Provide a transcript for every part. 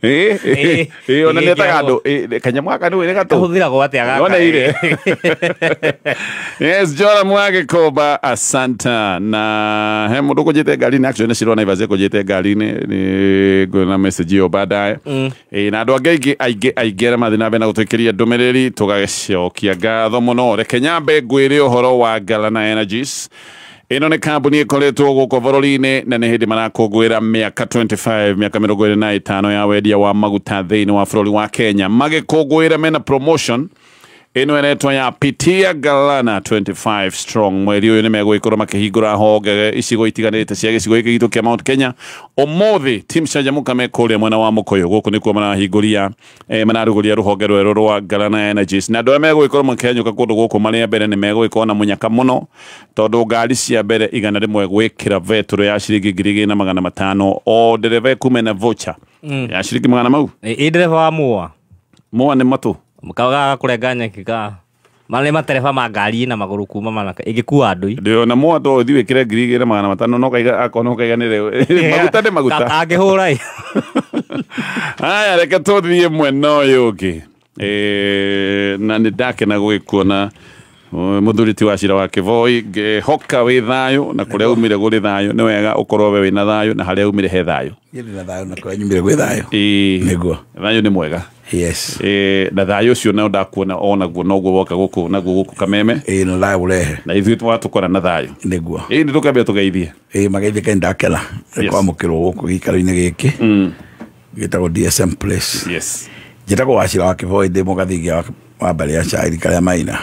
Ĩ ona nĩ etaga andũ kanyamũ gaka nĩ wĩrĩ gatũ Kahũthĩragwo atĩa gaka? One ire. Yes, Joram wa Gĩkomba, asanta. Na he mũndũ kũnjĩte ngari-inĩ, actually nĩ Shirwa Naivas ekũnjĩte ngari-inĩ, nĩ nguona message ĩyo baadaye. Na andũ angĩ aingĩ aingĩ aingĩ arĩa mathiĩ na mbere na gũtwĩkĩria ndũmĩrĩri, tũgacokia ngatho mũno. Reke nyambe ngwĩre ũhoro wa Galana Energies. Ĩno nĩ kambuni ĩkoretwo gũkũ bũrũri-inĩ na nĩ hĩndĩ marakũngũĩra mĩaka 25, mĩaka 25 ya wendia wa maguta thĩinĩ wa bũrũri wa Kenya. Magĩkũngũĩra mena promotion ĩno ĩretwo ya Pitia Galana 25 Strong. Mweri ũyũ nĩ megũgĩkorwo makĩhingũra honge icigo itiganĩte cia gĩcigo gĩkĩ gitũ kĩa Mount Kenya. Ũmũthĩ team Canjamũka me kũrĩa mwena wa Mũkũyũ, gũkũ nĩkuo marahingũria, mararugũria rũhonge rwerũ rwa Galana Energies. Na andũ arĩa megũgĩkorwo makĩhanyũka kũndũ gũkũ marĩ a mbere nĩ megũgĩkorwo na mũnyaka mũno, tondũ ngari cia mbere 100 gwĩkĩra betũrũ ya ciringi 2,500, o ndereba ekume na voucher ya ciringi magana mau. Ĩ ndereba wa Mũa. Mũa nĩ matũ. Kaga kũrenga nyeki ka marĩ matereba ma ngari na magũrũ kuma manaka ĩgĩkua andũ. Ndĩrona Mũa to ũthiĩ wĩkĩre 2,500 no kaiga akorwo no kaiganĩre. Maguta nĩ maguta. Angĩhũra ĩ. Haya, reke tũthiĩ mwena ũyũ ũngĩ. Na nĩ ndakena gũgĩkuona mũthuri ti wa Cira wa Kĩboi, ngĩhoka wĩ thayũ na kũrĩa umire gũrĩ thayũ. Nĩ wega ũkorwo we wĩna thayũ na harĩa umire he thayũ. Niĩ ndĩna thayũ na kũrĩa nyumire gwĩ thayũ. Nĩguo. Thayũ nĩ mwega. Yes. Na thayũ ũcio nao ndakuona onaguo noguo woka gũkũ naguo gũkũ Kameme. Na thayũ ũrehe. Na ithuĩ twatũkora na thayũ. Nĩguo. Nĩ tũkambia tũgeithie. Mageithie ndakena. Yes. Kwamũkĩrwo gũkũ gĩikaro-inĩ gĩkĩ. Gĩtagwo DSM Place. Yes. Njĩtagwo Wachira wa Kĩboi, ndĩ mũgathingia wa mbarĩ ya Cairi karĩa Maina.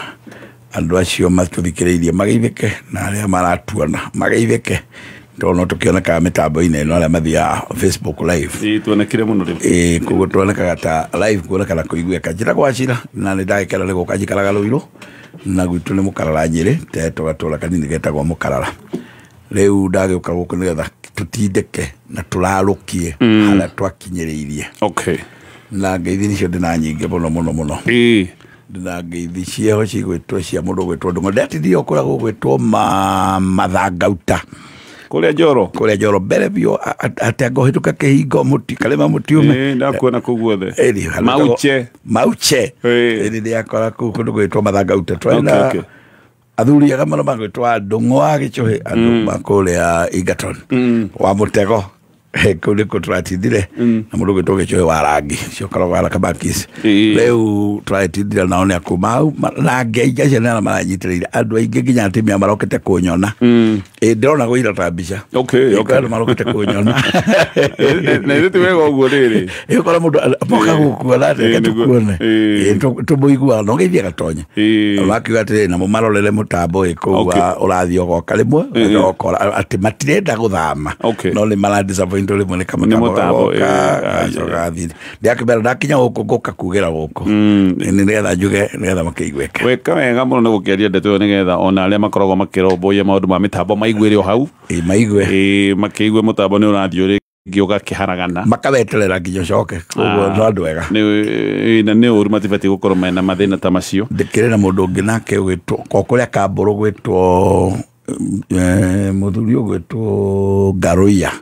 Andũ acio matũthikĩrĩirie mageithĩke na arĩa maratuona mageithĩke, tondũ no tũkĩonekaga mĩtambo-inĩ ĩno arĩa mathiaga Facebook live. Tuonekire mũno rĩu. Koguo tuonekaga ta live kuonekana kũiguĩka. Njĩtagwo Wachira na nĩ ndagĩkena nĩ gũka, njikaraga Rũirũ na gwitũ nĩ Mũkarara Nyĩrĩ, tetwo gatũra kanini getagwo Mũkarara. Rĩu ndagĩũka gũkũ nĩgetha tũtindĩke na tũrarũkie harĩa twakinyĩrĩirie. Okay. Na ngeithi nicio ndĩna nyingĩ mũno mũno mũno. Ndĩna ngeithi cieho cigwĩtwo cia mũndũ ũgwĩtwo Ndũng'ũ. Ndetithio kũrĩa gũgwĩtwo Mathangauta. Kũrĩa Njoro? Kũrĩa Njoro mbere biũ, atĩ angĩhĩtũka kĩhingo mũti, karĩma mũtiume. Ndakuona kũu guothe. Ĩni, handũ Mauche. hetagwo Mauche. Ĩni, ndĩakora kũu kũndũ gwĩtwo Mathangauta. Twarĩ na athuri ega mũno magwĩtwo Ndũng'ũ wa Gĩchũhĩ, andũ ma kũrĩa Egerton. Wa Mũtego. Kũu nĩkuo tũratindire na mũndũ ũgwĩtwo Gĩchũhĩ wa rangi, ũcio ũkoragwo wa Kamakis. Rĩu tũratindire nao nĩ a kuma hau, na ngeithi acio nĩ arĩa maranyitĩrĩire. Andũ aingĩ nginya atumia marokĩte kũnyona. Ndĩrona gũira ta mbica. Andũ marokĩte kũnyona. Na ithuĩ ti wega ũguo rĩrĩ. Ũkora mũndũ moka gũkuona, reke tũkuone. Tũmũiguaga, no geithie gatonya. Makiuga atĩrĩrĩ, namo marorere mũtambo ĩ kũu ũrathiĩ ũgoka rĩmwe, ũgakora atĩ matirenda gũthama. No nĩ mara disappoint rĩmwe nĩ kamũtambo Nĩ mũtambo, gagoka, gacoka gathiĩ. Ndĩrakĩmera ndakinya gũkũ ngũka kugĩra gũkũ. Nĩ nĩgetha njuge, nĩgetha makĩiguĩke. Weka wega mũno nĩ gũkĩaria ndeto ĩyo nĩgetha ona arĩa makoragwo makĩrũmbũiya maũndũ ma mĩtambo maiguĩre o hau. Maigue. Makĩigue mũtambo nĩ ũrathiĩ ũrĩ ũgakĩharagana. Makaweterera nginya ũcoke. Koguo no andũ ega. Na nĩ ũru matibatiĩ gũkorwo mena mathĩna ta macio. Ndĩkĩrĩ na mũndũ ũngĩ nake ũgwĩtwo, ko kũrĩa Kambũrũ gwĩtwo, mũthuri ũgwĩtwo Ngaruiya.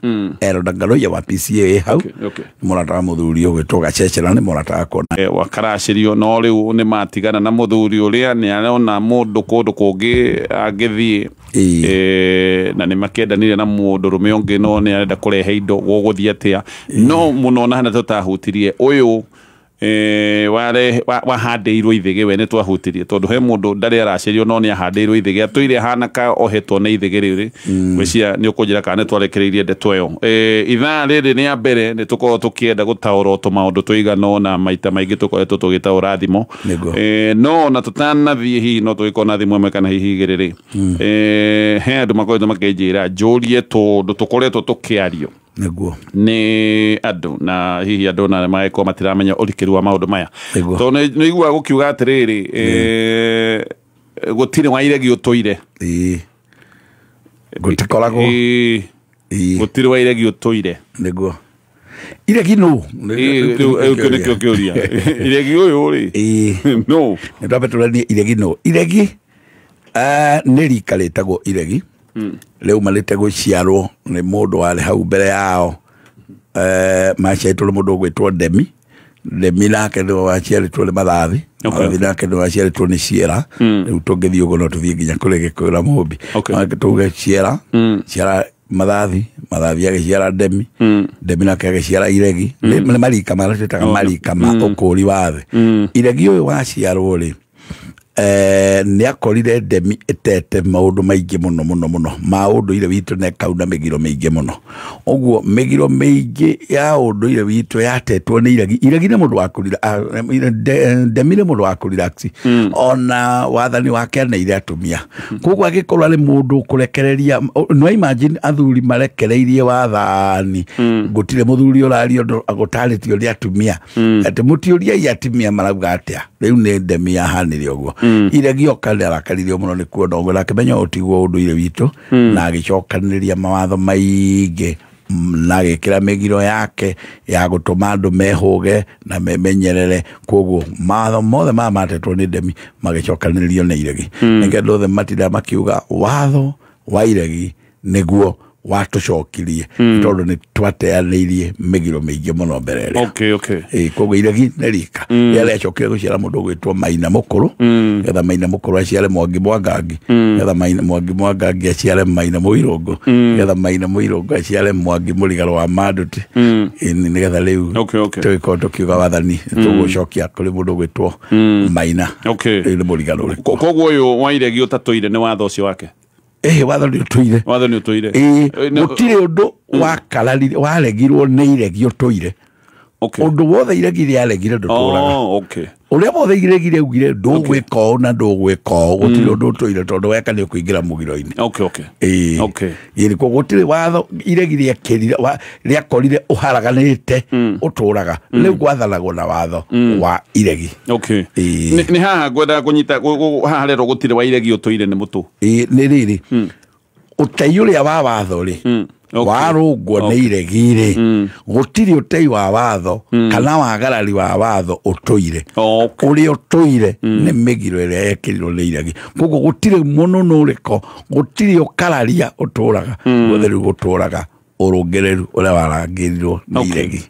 Elda Ngaruiya wa PCA hau. Nĩ mũrata wa mũthuri ũgwĩtwo Gacecera, nĩ mũrata wakwa. Wakaracĩrio, no rĩu nĩ matigana na mũthuri ũrĩa, nĩ arona mũndũ kũndũ kũngĩ angĩthiĩ. Na nĩ makĩendanire na mũndũrũme ũngĩ, no nĩ arenda kũrehe indo, gũgũthiĩ atĩa. No mũno na hana tũtahutirie ũyũ, wahandĩirwo ithĩgĩ, we nĩ twahutirie, tondũ he mũndũ ndarĩ aracĩrio no nĩ ahandĩirwo ithĩgĩ, atũire ahana ka ohetwo nĩ ithĩgĩ rĩrĩ. Ngwĩciria nĩ ũkũnjĩra kana nĩ twarekereirie ndeto ĩyo. Ithaa rĩrĩ rĩa mbere nĩ tũkoragwo tũkĩenda gũtaũra tũmaũndũ tũigana ũna, maita maingĩ tũkoretwo tũgĩtaũra thimo. No ona tũtanathiĩ hihi no tũgĩkorwo na thimũ ĩmwe kana hihi igĩrĩ rĩ. He andũ makoretwo makĩnjĩra njũrie tondũ tũkoretwo tũkĩario. Nĩ andũ, na hihi andũ na magĩkorwo matiramenya ũrikĩru wa maũndũ maya. Tondũ nĩ iguaga gũkiuga atĩrĩrĩ, gũtirĩ wa iregi ũtũire. Gũtikoragwo. Gũtirĩ wa iregi ũtũire. Iregi nũ? Rĩu kĩu nĩkĩo kĩũria. Iregi ũyũ rĩ? Nũ? Nĩ twambe tũranie iregi nũ. Iregi, nĩ rika rĩtagwo iregi. Rĩu marĩte gũciarwo nĩ mũndũ warĩ hau mbere yao. Maciarĩtwo nĩ mũndũ ũgwĩtwo Ndemi. Ndemi nake nĩwe waciarĩtwo nĩ Mathathi. Mathathi nake nĩwe waciarĩtwo nĩ Ciera. Rĩu tũngĩthiĩ ũguo no tũthiĩ nginya kũrĩ Gĩkũyũ na Mũmbi. Tuge Ciera, Ciera Mathathi, Mathathi agĩciara Ndemi, Ndemi nake agĩciara Iregi. Nĩ marika marĩa twĩtaga marika ma ũkũri wa thĩ. Iregi ũyũ waciarwo rĩ, nĩ akorire Ndemi ĩtete maũndũ maingĩ mũno mũno mũno ma ũndũire witũ na ĩkauna mĩgiro mĩingĩ mũno. Ũguo mĩgiro mĩingĩ ya ũndũire witũ yatetwo nĩ Iregi. Iregi nĩ mũndũ wa Ndemi nĩ mũndũ wa kũrelax. Ona wathani wake aneire atumia. Koguo agĩkorwo arĩ mũndũ ũkũrekereria, no imagine athuri marekereirie wathani, gũtirĩ mũthuri ũraria ũndũ gũtarĩtio nĩ atumia, atĩ mũtiũriai atumia marauga atĩa. Rĩu nĩ Ndemi yahanire ũguo. Iregi oka nĩ arakaririo mũno nĩ kuona ũguo, na akĩmenya ũyũ tiguo ũndũire witũ, na agĩcokanĩrĩria mawatho maingĩ na agĩkĩra mĩgiro yake ya gũtũma andũ mehũge na memenyerere. Koguo mawatho mothe maya matetwo nĩ Ndemi magĩcokanĩrĩrio nĩ Iregi. Nĩkĩo andũ othe matindaga makiuga watho wa Iregi nĩguo watũcokirie, tondũ nĩ twateanĩirie mĩgiro mĩingĩ mũno mbere ĩrĩa. Koguo Iregi nĩ rika rĩrĩa rĩacokire gũciara mũndũ ũgwĩtwo Maina Mũkũrũ, nĩgetha Maina Mũkũrũ aciare Mwangi Mwangangi, nĩgetha Maina Mwangi Mwangangi aciare Maina Mũirũngũ, nĩgetha Maina Mũirũngũ aciare Mwangi Mũrigarũ wa Manduti, nĩgetha rĩu tũgĩkorwo tũkiuga wathani tũgũcokia kũrĩ mũndũ ũgwĩtwo Maina. Rĩu nĩ mũrigarũ ũrĩkũ? Koguo ũyũ wa Iregi ũtatũire nĩ watho ũcio wake? Watho nĩ ũtũire. Watho nĩ ũtũire. Gũtirĩ ũndũ wakararire waregirwo nĩ Iregi ũtũire. Ũndũ wothe Iregi rĩaregire ndũtũraga. Ũrĩa wothe Iregi rĩaugire ndũgwĩka ũũ na ndũgwĩka ũũ, gũtirĩ ũndũ ũtũire, tondũ weka nĩ ũkũingĩra mũgiro-inĩ. Koguo gũtirĩ watho Iregi rĩekĩrire, rĩakorire ũharaganĩte ũtũraga. Rĩu gwathanagwo na watho wa Iregi. Nĩ haha ngwendaga kũnyita haha rero gũtirĩ wa Iregi ũtũire nĩ mũtũ. Nĩ rĩrĩ, ũtei ũrĩa wa watho rĩ, warũngwo nĩ Iregi rĩ, gũtirĩ ũtei wa watho kana wagarari wa watho ũtũire. Ũrĩa ũtũire nĩ mĩgiro ĩrĩa yekĩrirwo nĩ Iregi. Koguo gũtirĩ mũnũnũ ũrĩko, gũtirĩ ũkararia ũtũraga, guothe rĩu gũtũraga ũrũngĩrĩru ũrĩa warangĩrirwo nĩ Iregi.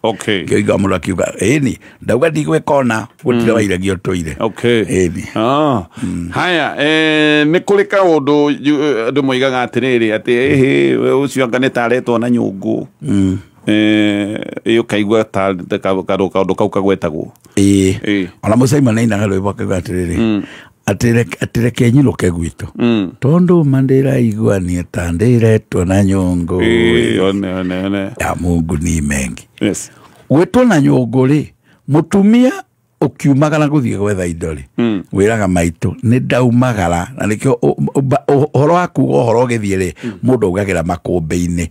Kĩo igua mũndũ akiuga ĩni ndauga ndigwĩka ona, gũtirĩ wa Iregi ũtũire. Ĩni. Haya, nĩ kũrĩ kaũndũ andũ moigaga atĩrĩrĩ, atĩ ĩhĩ ũcio anga nĩ taretwo na nyũngũ. Ũkaigua kaũndũ kau kagwetagwo. Ona Mũcaima nĩainaga rwĩmbo akauga atĩrĩrĩ, atĩreke nyinũke gwitũ, tondũ ma ndĩraiguania ta ndĩretwo na nyũngũ. Ya Mungu ni mengi. Gwĩtwo na nyũngũ rĩ, mũtumia ũkiumagara gũthiĩ gwetha indo rĩ, wĩraga maitũ nĩ ndaumagara, na nĩkĩo ũhoro wa kuga ũhoro ũgĩthiĩ rĩ, mũndũ augagĩra makũmbĩ-inĩ.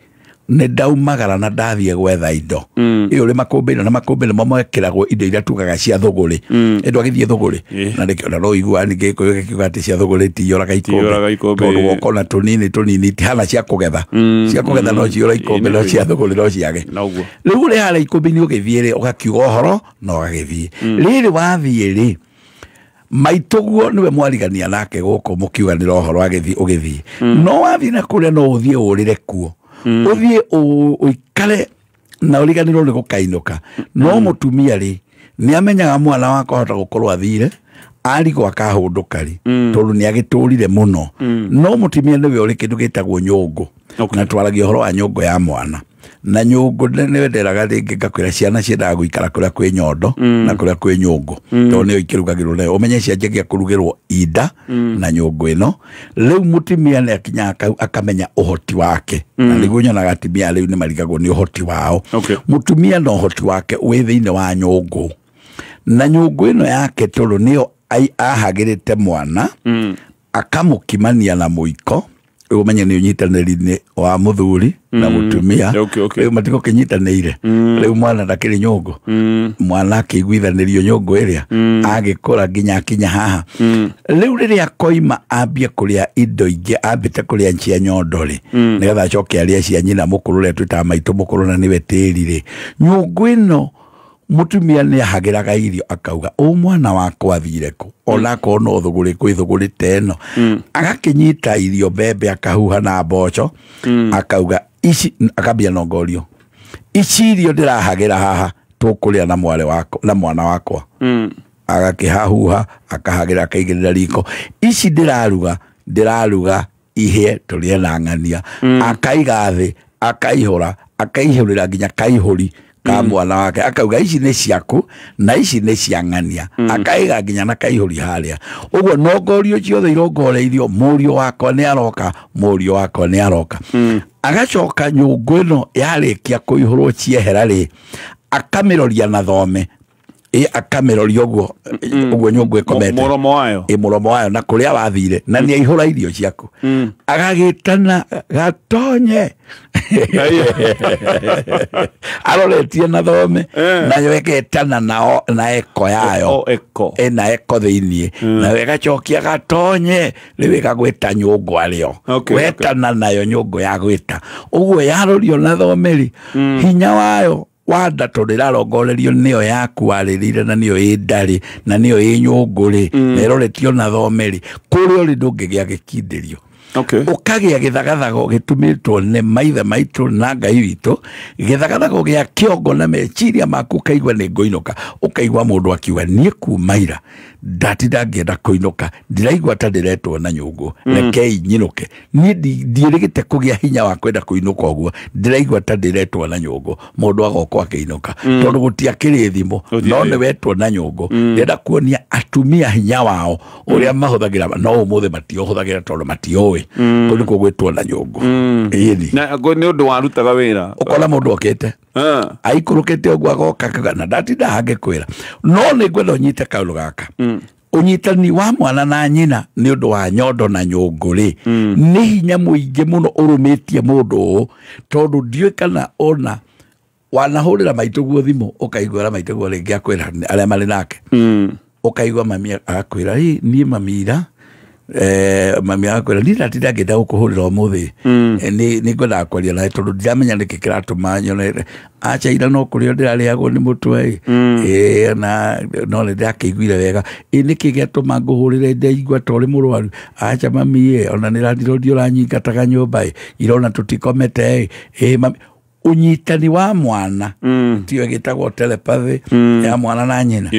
Nĩ ndaumagara na ndathiĩ gwetha indo. Ĩyo ũrĩ makũmbĩ-inĩ, na makũmbĩ nĩmo mekĩragwo indo iria tugaga cia thũgũrĩ. Ĩndũ agĩthiĩ thũgũrĩ. Na nĩkĩo na no ũiguaga ningĩ Gĩkũyũ gĩkiuga atĩ cia thũgũrĩ itiyũraga ikũmbĩ. Tondũ wokona tũnini tũnini itihana cia kũgetha. Cia kũgetha no ciyũre ikũmbĩ, no cia thũgũrĩ no ciage. Rĩu ũrĩ harĩa ikũmbĩ-inĩ ũgĩthiĩ rĩ, ũgakiuga ũhoro na ũgagĩthiĩ. Rĩrĩ wathiĩ rĩ, maitũguo nĩwe mwarigania nake gũkũ mũkiuganĩra ũhoro agĩthiĩ ũgĩthiĩ. No wathiĩ na kũrĩa no ũthiĩ ũrĩre kuo. Ũthiĩ ũikare na ũriganĩrwo nĩ gũkainũka. No mũtumia rĩ, nĩ amenyaga mwana wakwa ahota gũkorwo athire, arigwo akahũndũka rĩ, tondũ nĩ agĩtũrire mũno. No mũtumia nĩwe ũrĩ kĩndũ gĩtagwo nyũngũ. Na twaragia ũhoro wa nyũngũ ya mwana. Na nyũngũ nĩwe nderaga rĩngĩ ngakwĩra ciana ciendaga gũikara kũrĩa kwĩ nyondo na kũrĩa kwĩ nyũngũ, tondũ nĩyo ikĩrugagĩrwo nayo. Ũmenye cianjagia kũrugĩrwo inda na nyũngũ ĩno. Rĩu mũtumia nĩ akinyaga akamenya ũhoti wake. Na nĩguo nyonaga atumia rĩu nĩ marigagwo nĩ ũhoti wao. Mũtumia na ũhoti wake wĩ thĩinĩ wa nyũngũ. Na nyũngũ ĩno yake tondũ nĩyo ahagĩrĩte mwana, akamũkimania na mũiko. Ũmenye nĩ ũnyitanĩri-inĩ wa mũthuri na mũtumia. Rĩu matigũkĩnyitanĩire. Rĩu mwana ndakĩrĩ nyũngũ. Mwana akĩiguithanĩrio nyũngũ ĩrĩa, agĩkũra nginya akinya haha. Rĩu rĩrĩa akoima ambie kũrĩa indo ingĩ, ambĩte kũrĩa cia nyondo rĩ, nĩgetha acoke arĩe cia nyina mũkũrũ ũrĩa twĩtaga maitũ mũkũrũ na nĩwe tĩri rĩ. Nyũngũ ĩno mũtumia nĩ ahagĩraga irio akauga ũ mwana wakwa athire kũ, ona akorwo no thũgũrĩ kwĩ thũgũrĩ ta ĩno. Agakĩnyita irio mbembe akahuha na mboco, akauga ici, akambia nongorio, Ici irio ndĩrahagĩra haha tũkũrĩa na mwarĩ wakwa na mwana wakwa. Agakĩhahuha akahagĩra akaigĩrĩra riko. Ici ndĩraruga ihĩe tũrĩe na ng'ania. Akaiga thĩ akaihũra akaihũrĩra nginya kaihũri ka mwana wake akauga ici nĩ ciaku na ici nĩ cia ng'ania. Akaiga nginya na kaihũri harĩa ũguo nongorio ciothe irongoreirio mũriũ wakwa nĩ aroka, mũriũ wakwa nĩ aroka. Agacoka nyũngũ ĩno yarĩkia kũihũrwo ciehera rĩ akamĩroria na thome akamĩroria ũguo ũguo nyũngũ ĩkomete mũromo wayo mũromo wayo na kũrĩa wathire na nĩ aihũra irio ciaku. Agagĩtana gatonye aroretie na thome nayo ĩgetana nao na eko yayo ĩna eko thĩiniĩ nayo ĩgacokia gatonye rĩu ĩgagwĩta nyũngũ arĩo wetana nayo nyũngũ ya gwĩta ũguo yarorio na thome rĩ hinya wayo wanda tondũ ĩrarongorerio nĩyo yaku warĩrĩire na nĩyo ĩ ndarĩ na nĩyo ĩ nyũngũ rĩ na ĩroretio na thome rĩ kũrĩa ũrĩ ndũngĩgĩa gĩkindĩrio. Ũkagĩa gĩthagathago gĩtumĩtwo nĩ maithe maitũ na Ngai witũ, gĩthagathago gĩa kĩongo na meciria maku ũkaigua nĩ ngũinũka. Ũkaigua mũndũ akiuga niĩ kuma ira ndatinda ngĩenda kũinũka ndĩraigua ta ndĩretwo na nyũngũ rekei nyinũke niĩ ndiĩrĩgĩte kũgĩa hinya wa kwenda kũinũka ũguo ndĩraigua ta ndĩretwo na nyũngũ. Mũndũ agoka akĩinũka tondũ gũtiakĩrĩ thimũ no nĩ wetwo na nyũngũ. Ndĩrenda kuonia atumia hinya wao ũrĩa mahũthagĩra no ũmũthĩ matiohũthagĩra tondũ matiũĩ kũu nĩkuo gwĩtwo na nyũngũ. Na nĩ ũndũ warutaga wĩra ũkona mũndũ okĩte aikũrũkĩte ũguo agoka na ndatinda hangĩkwĩra no nĩ ngwenda ũnyite kaũndũ gaka. Ũnyitani wa mwana na nyina nĩ ũndũ wa nyondo na nyũngũ rĩ nĩ hinya mũingĩ mũno ũrũmĩtie mũndũ ũũ tondũ ndiũĩ kana ona wanahũrĩra maitũguo thimũ ũkaigua maitũguo rĩngĩ akwĩra arĩa marĩ nake ũkaigua mami agakwĩra niĩ mamira mami agakwĩra niĩ ndatinda ngĩenda gũkũhũrĩra ũmũthĩ nĩ ngwendaga kwaria nawe tondũ ndiramenya nĩkĩ kĩratũma nyone acha ira no kũrĩa ndĩrarĩagwo nĩ mũtwe na no nĩ ndĩrakĩiguire wega nĩkĩ gĩatũma ngũhũrĩre ndaigua ta ũrĩ mũrwaru acha mami ona nĩ randirondi ũranyingataga nyũmba irona tũtikomete mami. Ũnyitani wa mwana tiyo ĩgĩtagwo telepathy ya mwana na nyina.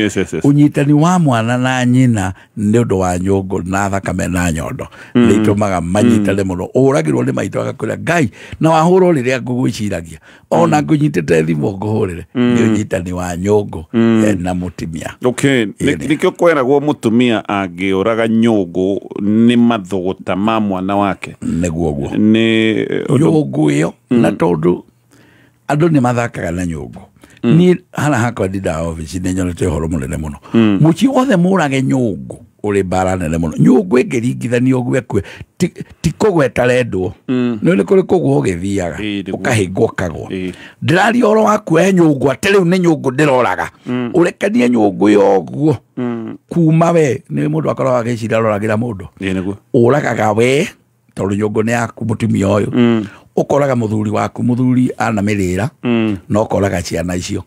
Ũnyitani wa mwana na nyina nĩ ũndũ wa nyũngũ na thakame na nyondo nĩ itũmaga manyitane mũno. Ũragirwo nĩ maitũ agakwĩra Ngai na wahũrwo rĩrĩa ngũgwĩciragia ona ngũnyitĩte thimũ ngũhũrĩre. Nĩ ũnyitani wa nyũngũ na mũtumia. Nĩkĩo kweragwo mũtumia angĩũraga nyũngũ nĩ mathũgũta ma mwana wake. Nĩguo guo nĩ nyũngũ ĩyo na tondũ andũ nĩ mathakaga na nyũngũ. Niĩ hana hakwa ndindaga obici nĩ nyonete ũhoro mũnene mũno. Mũciĩ wothe mũrage nyũngũ ũrĩ mbara nene mũno. Nyũngũ ĩngĩringithanio ũguo ĩkue ti kũgwa ĩtarendwo nĩ nĩ kũrĩ kũgwa ũgĩthiaga ũkahĩngwo ũkagwa. Ndĩraria ũhoro wa kuoya nyũngũ atĩ rĩu nĩ nyũngũ ndĩroraga ũrekanie nyũngũ ĩyo ũguo kuma we nĩ mũndũ akoragwo agĩciria aroragĩra mũndũ ũragaga we tondũ nyũngũ nĩ yaku mũtumia ũyũ ũkoraga mũthuri waku mũthuri anamĩrĩra na ũkoraga ciana icio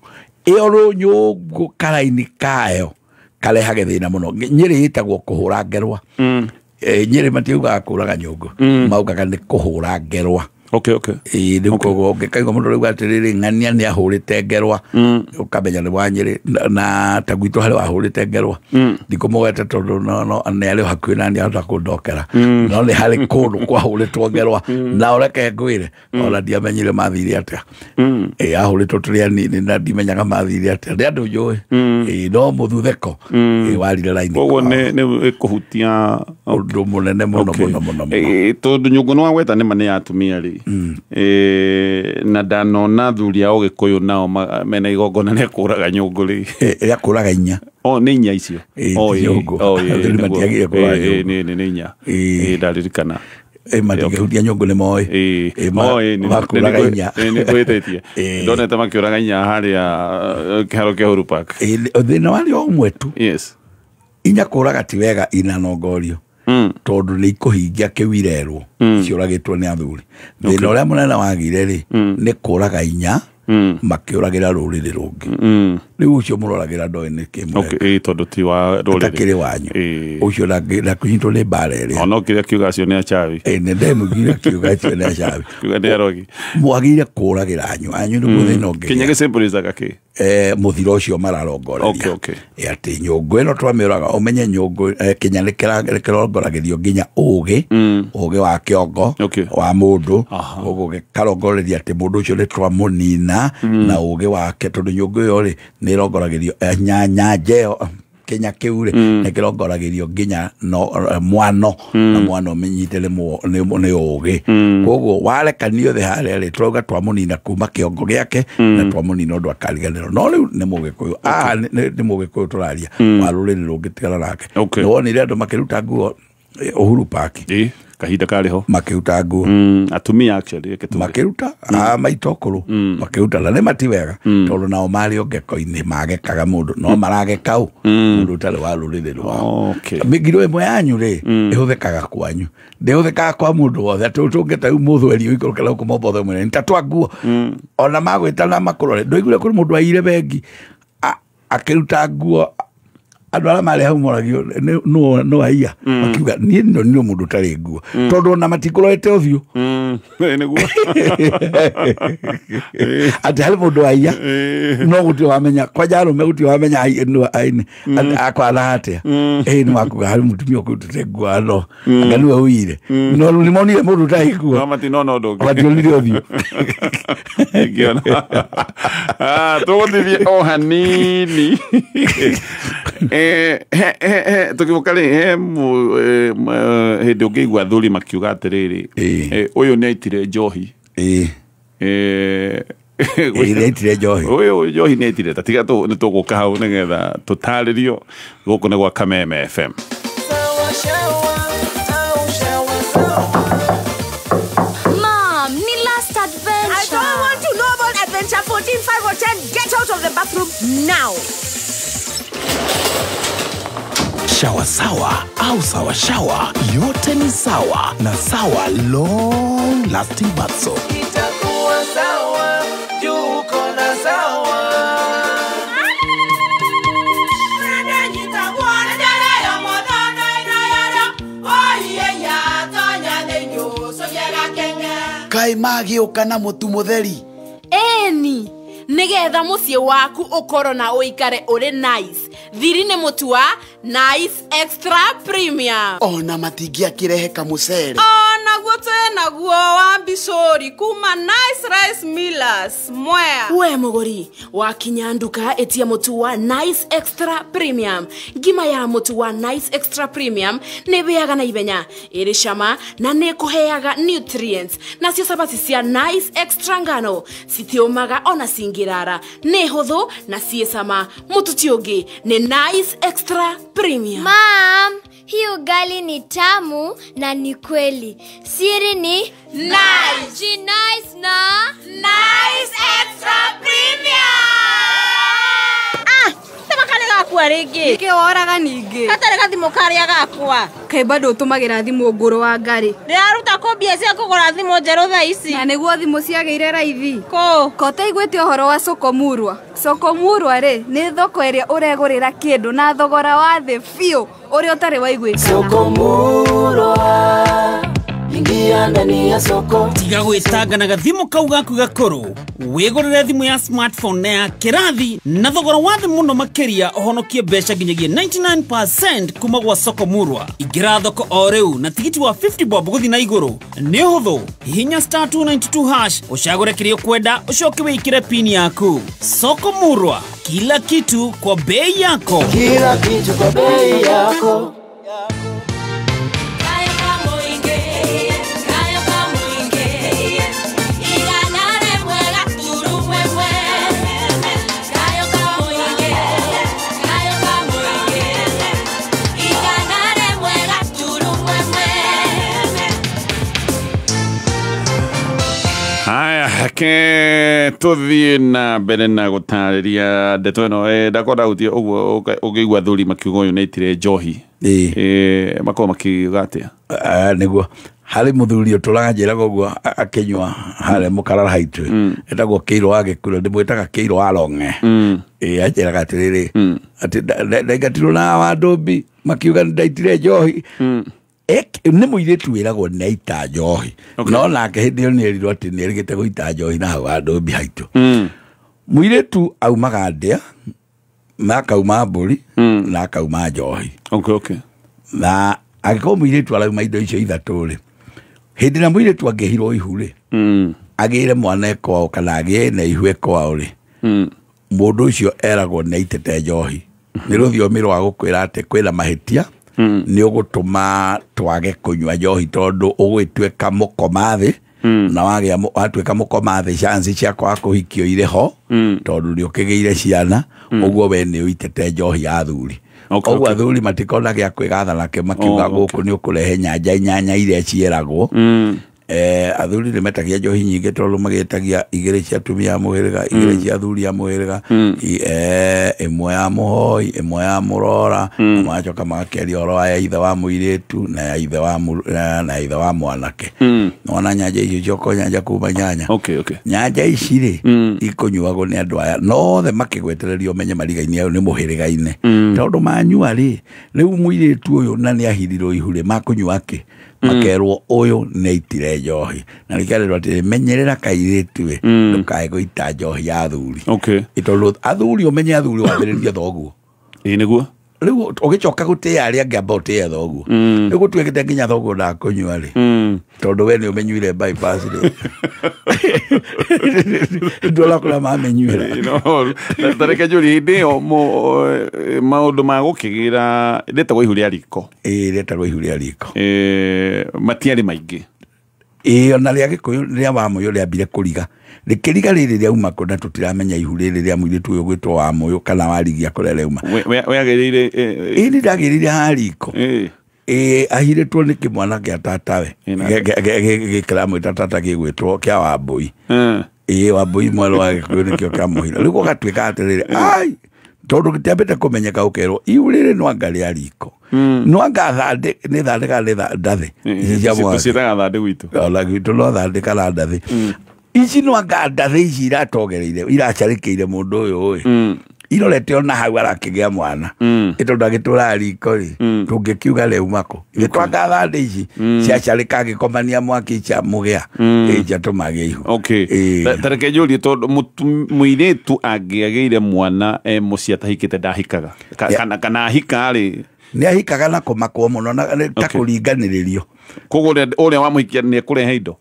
ĩyo rũnyũngũ karaini kayo karehage thĩna mũno. Nyĩrĩ ĩtagwo kũhũra ngerwa. Nyĩrĩ matiugaga kũraga nyũngũ maugaga nĩ kũhũra ngerwa. Rĩu koguo ũngĩkaigua mũndũ rĩu atĩrĩrĩ ng'ania nĩ ahũrĩte ngerwa ũkamenya nĩ wa Nyĩrĩ na ta gwitũ harĩ wahũrĩte ngerwa ndikũmũgweta tondũ no nĩ arĩ hakuhĩ na nĩ ahota kũndokera no nĩ harĩ kũndũ kwahũrĩtwo ngerwa na ũreke ngwĩre ona ndiamenyire mathire atĩa. Ahũrĩtwo tũrĩ anini na ndimenyaga mathire atĩa nĩ andũ njũĩ no mũthuthĩko warire raini. Koguo nĩ ĩkũhutia ũndũ mũnene mũno mũno mũno tondũ nyũngũ nĩ wagweta nĩ ma nĩ ya atumia rĩ na ndanona athuri a Ũgĩkũyũ nao mena igongona rĩa kũraga nyũngũ rĩ rĩa kũraga inya. Nĩ inya icio nĩ inya ndaririkana matingĩhutia nyũngũ nĩ moĩ makũraga inya nĩ ngwĩtĩtie ndonete makĩũraga inya harĩa kĩharo kĩa Uhuru Park. Thĩna warĩ o ũmwe tu inya kũraga ti wega inanongorio tondũ nĩ ikũhingia kĩu irerwo ciũragĩtwo nĩ athuri. Thĩna ũrĩa mũnene wagire rĩ nĩ kũraga inya Makiuragira ruriri rungi. Riu ucio muroragira ndoe ni ki mureka. Okay, tondu ti wa ruriri. Atakiri wanyu. Ucio na kunyitwo ni mbara ĩrĩa. Ono kiria kiuga acio ni achawi. Ni ndemugire kiuga acio ni achawi. Kiuga ni arogi. Mwagire kuragira anyu. Anyu niguo thina ũngĩ. Kinya gĩcimbũricaga kĩ? Muthiro ucio mararongoreria. Okay, okay. Ati nyũngũ ĩno twamĩũraga ũmenye nyũngũ kinya nĩ kĩrongoragĩrio nginya ũgĩ, ũgĩ wa kĩongo wa mũndũ, ũguo gĩkarongoreria atĩ mũndũ ũcio nĩ twamũnina na ũgĩ wake tondũ nyũngũ ĩyo rĩ nĩ ĩrongoragĩrio nyanja ĩyo kinya kĩu rĩ nĩ kĩrongoragĩrio nginya no mwano na mwano menyite nĩ ũgĩ. Koguo warekanio thĩ harĩa rĩ turauga twamũnina kuma kĩongo gĩake na twamũnina ũndũ akariganĩrwo. No rĩu nĩ mũgĩkũyũ nĩ mũgĩkũyũ tũraria wa rũrĩrĩ rũngĩ tigana nake. Nĩ wonire andũ makĩruta nguo Uhuru Park. Kahinda karĩ ho makĩruta nguo atumia actually makĩruta maitũ akũrũ makĩruta na nĩ mati wega tondũ nao marĩ ongeko-inĩ magekaga mũndũ no marageka ũ mũndũ ũtarĩ wa rũrĩrĩ rwao. Mĩngiro ĩmwe yanyu rĩ ĩhũthĩkaga kwanyu ndĩhũthĩkaga kwa mũndũ wothe atĩ ũtũngĩta rĩu mũthweri ũikũrũke na gũkũ Mombatha mwene nĩ ta twa nguo ona magwĩta na makũrore ndũiguire kũrĩ mũndũ aiyire bengi akĩruta nguo andũ arĩa marĩ hau moragio no aiya makiuga niĩ nĩ mũndũ ũtarĩ nguo tondũ ona matikũrorete ũthiũ nĩguo atĩ harĩ mũndũ aiya no gũtirĩ wamenya kwanja arũme gũtirĩ wamenya aini akwana atĩa nĩ makuga harĩ mũtumia ũkũrutĩte nguo ano anga nĩwe ũiyire no rĩu nĩmonire mũndũ ũtarĩ nguo no matinona ũndũ ũngĩ mationire ũthiũ. Ngĩona tũgũthithie o hanini. Tukivuka rĩ he hĩndĩ ũngĩigua athuri makiuga atĩrĩrĩ ũyũ nĩ aitire njohi. Nĩ aitire njohi. Ũyũ njohi nĩ aitire ta tiga nĩ tũgũka hau nĩgetha tũtarĩrio gũkũ nĩ gwa Kameme FM. Mom, ni last adventure. I don't want to know about adventure 14, 5 or 10. Get out of the bathroom now. Shawa sawa au sawa shawa yote ni sawa na Sawa long lasting bath soap. Itakuwa sawa juu uko na sawa. Kai magĩũka na mũtu mũtheri. Eni nigetha mũciĩ waku ũkorwo na ũikare ũrĩ nice. Thiri nĩ mũtu wa Nice Extra Premium. Ona matingĩakĩrehe kamũcere. Onaguo twĩnaguo wa mbicũri kuma Nice Rice Millers Mwea. We mũgũri wakinya nduka ĩtia mũtu wa Nice Extra Premium. Ngima ya mũtu wa Nice Extra Premium nĩ ĩhĩaga na ihenya, ĩrĩ cama na nĩ ĩkũheaga nutrients. Nacio cabaci cia Nice Extra ngano citiũmaga ona cingĩrara, nĩ hũthũ na ciĩ cama. Mũtu ti ũngĩ nĩ Nice Extra Premium. Mom, hii ugali ni tamu na ni kweli. Siri ni Nice. Nice na Nice Extra Premium. Tema kale gakwa rĩngĩ. Nĩkĩ woraga ningĩ? Gatarĩ gathimũ karĩa gakwa. Kaĩ bado ũtũmagĩra thimũ ngũrũ wa ngari. Ndĩraruta kũ mbia cia kũgũra thimũ njerũ thaa ici? Na nĩguo thimũ ciagĩire raithi. Kũ? Ko ũtaiguĩte ũhoro wa Soko Murwa? Soko Murwa rĩ nĩ thoko ĩrĩa ũregũrĩra kĩndũ na thogora wa thĩ biũ ũrĩa ũtarĩ waiguĩkana. Soko Murwa, ingia ndani ya soko. Tiga gwĩtanga na gathimũ kau gaku gakũrũ wĩgũrĩre thimũ ya smartphone na ya kĩrathi na thogora wa thĩ mũno makĩria ũhonokie mbeca nginyagia 99% kuma gwa Soko Murwa. Ingĩra thoko o rĩu na tigiti wa 50 bob gũthiĩ na igũrũ. Nĩ ũhũthũ, hihinya star 292 hash ũcagũre kĩrĩa ũkwenda ũcoke wĩkĩre pin yaku. Soko Murwa, kila kitu kwa bei yako. Kila kitu kwa bei yako. Haya, ke tuthie na mbere na gũtarĩria ndeto ĩno. Ndakorwo ndahutia ũguo ũngĩigua athuri makiuga ũyũ nĩ aitire njohi, makorwo makiuga atĩa? Nĩguo Harĩ mũthuri ũtũraga njĩraga ũguo akĩnyua harĩa mũkarara haitũ etagwo Kĩirũ wa Gĩkũrũ ndĩmwĩtaga Kĩirũ wa Rong'e. Anjĩraga atĩrĩrĩ atĩ ndaingatirwo na wa Ndũmbi makiuga ndaitire njohi. Nĩ mũirĩtu wĩragwo nĩ aita njohi no nake hĩndĩ ĩyo nĩerirwo atĩ nĩerĩgĩte gũita njohi na hau wa Ndũmbi haitũ. Mũirĩtu aumaga ndĩa na akauma mbũri na akauma njohi. Okay. Na angĩkorwo mũirĩtu arauma indo icio ithatũ rĩ, hĩndĩ ĩrĩa mũirĩtu angĩhirwo ihu rĩ, agĩre mwana kwao kana agĩe na ihu kwao rĩ, mũndũ ũcio eragwo nĩ aitĩte njohi. Nĩ rũthiomi rwa gũkwĩra atĩ kwĩna mahĩtia nĩ ũgũtũma twage kũnyua njohi tondũ ũgwĩtuĩka mũkoma thĩ na wagĩa watuĩka mũkoma thĩ chance cia kwaga kũhikio irĩ ho tondũ nĩ ũkĩgĩire ciana ũguo we nĩ ũitĩte njohi ya athuri. Ũguo athuri matikona gĩa kwĩgatha nake makiuga gũkũ nĩ ũkũrehe nyanja inyanya iria ciĩragwo. Athuri nĩ metagia njohi nyingĩ tondũ magĩtagia igĩrĩ cia atumia a mũhĩrĩga, igĩrĩ cia athuri a mũhĩrĩga, ĩmwe ya mũhoi, ĩmwe ya mũrora, na magacoka magakĩaria ũhoro wa ya ithe wa mũirĩtu na ya ithe wa na ithe wa mwanake. Nĩwona nyanja icio cioko nyanja kuma nyanya. Okay. Nyanja ici rĩ ikũnyuagwo nĩ andũ aya nothe makĩgwetererio menye mariga-inĩ ayo nĩ mũhĩrĩga-inĩ tondũ manyua rĩ, rĩu mũirĩtu ũyũ na nĩ ahirirwo ihu rĩ, makũnyua kĩ? Makerwo ũyũ nĩ aitire njohi na rĩkerwo atĩrĩ menyerera kairĩtu ĩ ndũkae gũita njohi ya athuri. Tondũ athuri ũmenye athuri wambĩrĩria thoguo. Ĩĩ nĩguo rĩu ũgĩcoka gũtĩĩa arĩa angĩ amba ũtĩe thoguo. Rĩu gũtuĩkĩte nginya thoguo ndakũnyua rĩ, tondũ we nĩ ũmenyuire bypass rĩ, ndũra kũrĩa mamenyuĩra. Tareke njũrie hĩndĩ ĩyo maũndũ ma gũkĩgĩra rĩtagwo ihu rĩa riko. Ĩĩ rĩtagwo ihu rĩa riko. Matiarĩ maingĩ. Ĩĩ ona rĩa Gĩkũyũ rĩa Wamũyũ rĩambire kũriga. Rĩkĩriga rĩrĩ rĩauma kũ na tũtiramenya ihu rĩrĩ rĩa mũirĩtu ũyũ gwĩtwo Wamũyũ kana Warigia kũrĩa rĩauma. We agĩrĩire Ĩĩ nĩ ndagĩrĩire ha riko. Ĩĩ ahirĩtwo nĩ kĩmwana kĩa tatawe gĩkĩramwĩta tata gĩgwĩtwo kĩa Wambũi. Ĩĩ Wambũi mwerũ wa Gĩkũyũ nĩkĩo kĩamũhira. Rĩu gũgatuĩka atĩrĩrĩ ai tondũ gĩtiambĩte kũmenyeka ũkerwo ihu rĩrĩ no anga rĩa riko. No anga thandĩ nĩ thandĩ kana nĩ ndathĩ. Ici cia mwaki. Tũciĩtaga thandĩ gwitũ. Ona gwitũ no thandĩ kana ndathĩ. Ici no anga ndathĩ ici iratogereire iracarĩkĩire mũndũ ũyũ ĩ. Irorete ona hau arakĩgĩa mwana. Ĩ tondũ agĩtũraga riko rĩ, tũngĩkiuga rĩauma kũ? Ithe twanga thandĩ ici ciacarĩka agĩkomania mwaki ciamũgĩa ĩ ciatũma agĩe ihu. Tareke njũrie tondũ mũirĩtu angĩagĩire mwana mũciĩ atahikĩte ndahikaga kana ahika rĩ nĩ ahikaga na kũmakwo mũno na ta kũringanĩrĩrio. Koguo ũrĩa wamũhikia nĩ ekũrehe indo.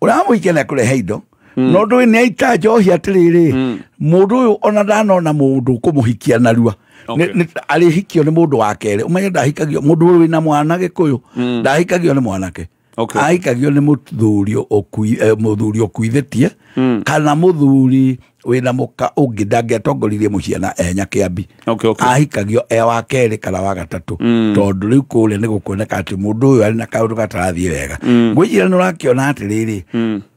Ũrĩa wamũhikia nĩ ekũrehe indo. No ndũĩ nĩ aita njohi atĩrĩrĩ, mũndũ ũyũ ona ndanona mũndũ ũkũmũhikia narua. Arĩhikio nĩ mũndũ wa kerĩ. Ũmenye ndahikagio mũndũ ũyũ wĩna mwana Gĩkũyũ ndahikagio nĩ mwanake. Ahikagio nĩ mũthuri ũkuithĩtie kana mũthuri wĩna mũka ũngĩ ndangĩatongoririe mũciĩ na e Nyakĩambi. Ahikagio e wa kerĩ kana wa gatatũ tondũ rĩu kũrĩa nĩ gũkuoneka atĩ mũndũ ũyũ arĩ na kaũndũ gatarathiĩ wega. Ngwĩciria nĩ ũrakĩona atĩrĩrĩ,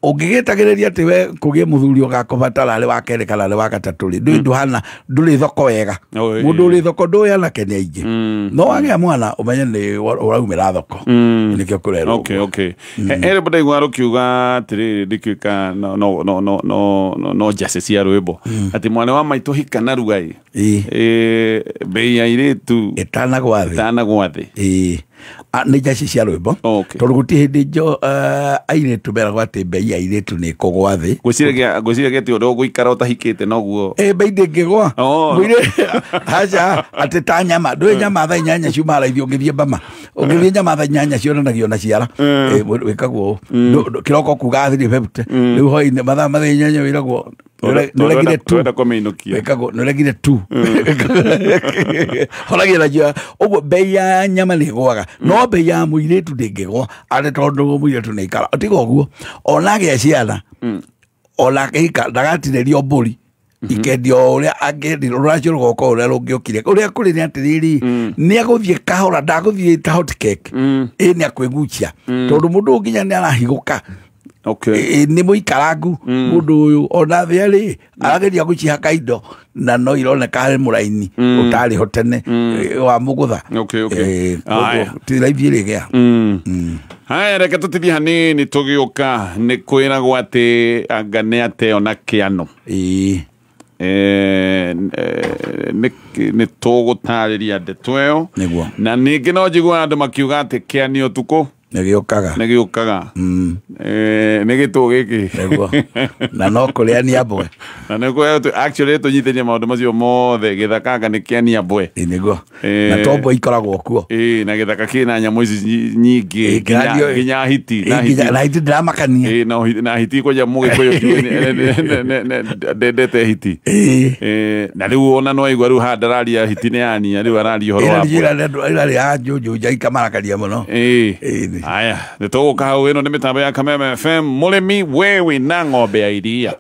ũngĩgĩtagĩrĩria atĩ we kũgĩe mũthuri ũgakũbatara arĩ wa kerĩ kana arĩ wa gatatũ rĩ, ndũĩ ndũhana ndũrĩ thoko wega. Mũndũ ũrĩ thoko ndũĩ anake nĩ aingĩ. No wagĩa mwana ũmenye nĩ ũraumĩra thoko. Nĩkĩo kũrerwo. He rwĩmbo ndaigua rũkiuga atĩrĩrĩ ndĩkĩũĩ no no no no no no njacĩ cia rwĩmbo atĩ mwana wa maitũ hika narua ĩ bei ya airĩtu ĩtanagwa thĩ. Ĩtanagwa thĩ. Ĩĩ nĩ njacĩ cia rwĩmbo tondũ gũtirĩ hĩndĩ airĩtu meragwo atĩ bei ya airĩtu nĩ ĩkũgwa thĩ. Ngwĩciria atĩ ũrĩa ũgũikara ũtahikĩte noguo bei ndĩngĩgwa. Aca atĩ ta nyama ndũĩ nyama thaa inyanya ciumaga raithi ũngĩthiĩ Bama. Ũngĩthiĩ nyama thaa inyanya cionanagio na ciara. Wĩkagwo ũũ kĩroko kuga 3:50 rĩu hwainĩ mathaa mathaa inyanya wĩragwo nĩũregire tu. Wĩkagwo nĩũregire tu. Horagia na njĩra ũguo bei ya nyama nĩ ĩgũaga no bei ya mũirĩtu ndĩngĩgwa atĩ tondũ mũirĩtu nĩ aikara tiga ũguo ona agĩa ciana ona akĩhika ndagatinĩrio mbũri ikendio ũrĩa angĩendire rũracio rũgoka ũrĩa rũngĩokire ũrĩa kũrĩ nĩ atĩrĩrĩ nĩ agũthiĩ kahora ndagũthiĩ ta hot cake ĩ nĩ akwĩgucia tondũ mũndũ ũyũ nginya nĩ arahigũka. Nĩ mũikarangu mũndũ ũyũ ona thĩ rĩ arageria gũcihaka indo na no ironeka harĩ mũraini ũtarĩ ho tene wa mũgũtha. Ti raithi ĩrĩgĩa. Haya, reke tũtithie hanini tũgĩũka nĩ kwĩragwo atĩ anga nĩ ateo na kĩano. Nĩ tũgũtarĩria ndeto ĩyo. Nĩguo. Na ningĩ no njiguaga andũ makiuga atĩ kĩani ũtukũ nĩ gĩũkaga. Nĩ gĩũkaga. Nĩ gĩtũ gĩkĩ. Nĩguo. Na no kũrĩa ni ambwe. Na nĩ kũrĩa actually tũnyitĩrie maũndũ macio mothe, gĩthakanga nĩ kĩani ambwe. Nĩguo. Na tombo ikoragwo kuo. Na gĩthaka kĩna nyamũ ici nyingĩ, nginya hiti. Na hiti ndĩramakania. Na hiti kwanja mũgĩkũyũ ndendete hiti. Na rĩu ona no aigua rĩu haha ndararia hiti nĩ ania, rĩu araria ũhoro wa mbwe. Ĩrarĩ ya njũnjũnja ikamarakaria mũno. Aya, nĩ tũgũka hau. Ĩno nĩ mĩtambo ya Kameme FM. Mũrĩmi we wĩna ng'ombe ya iria,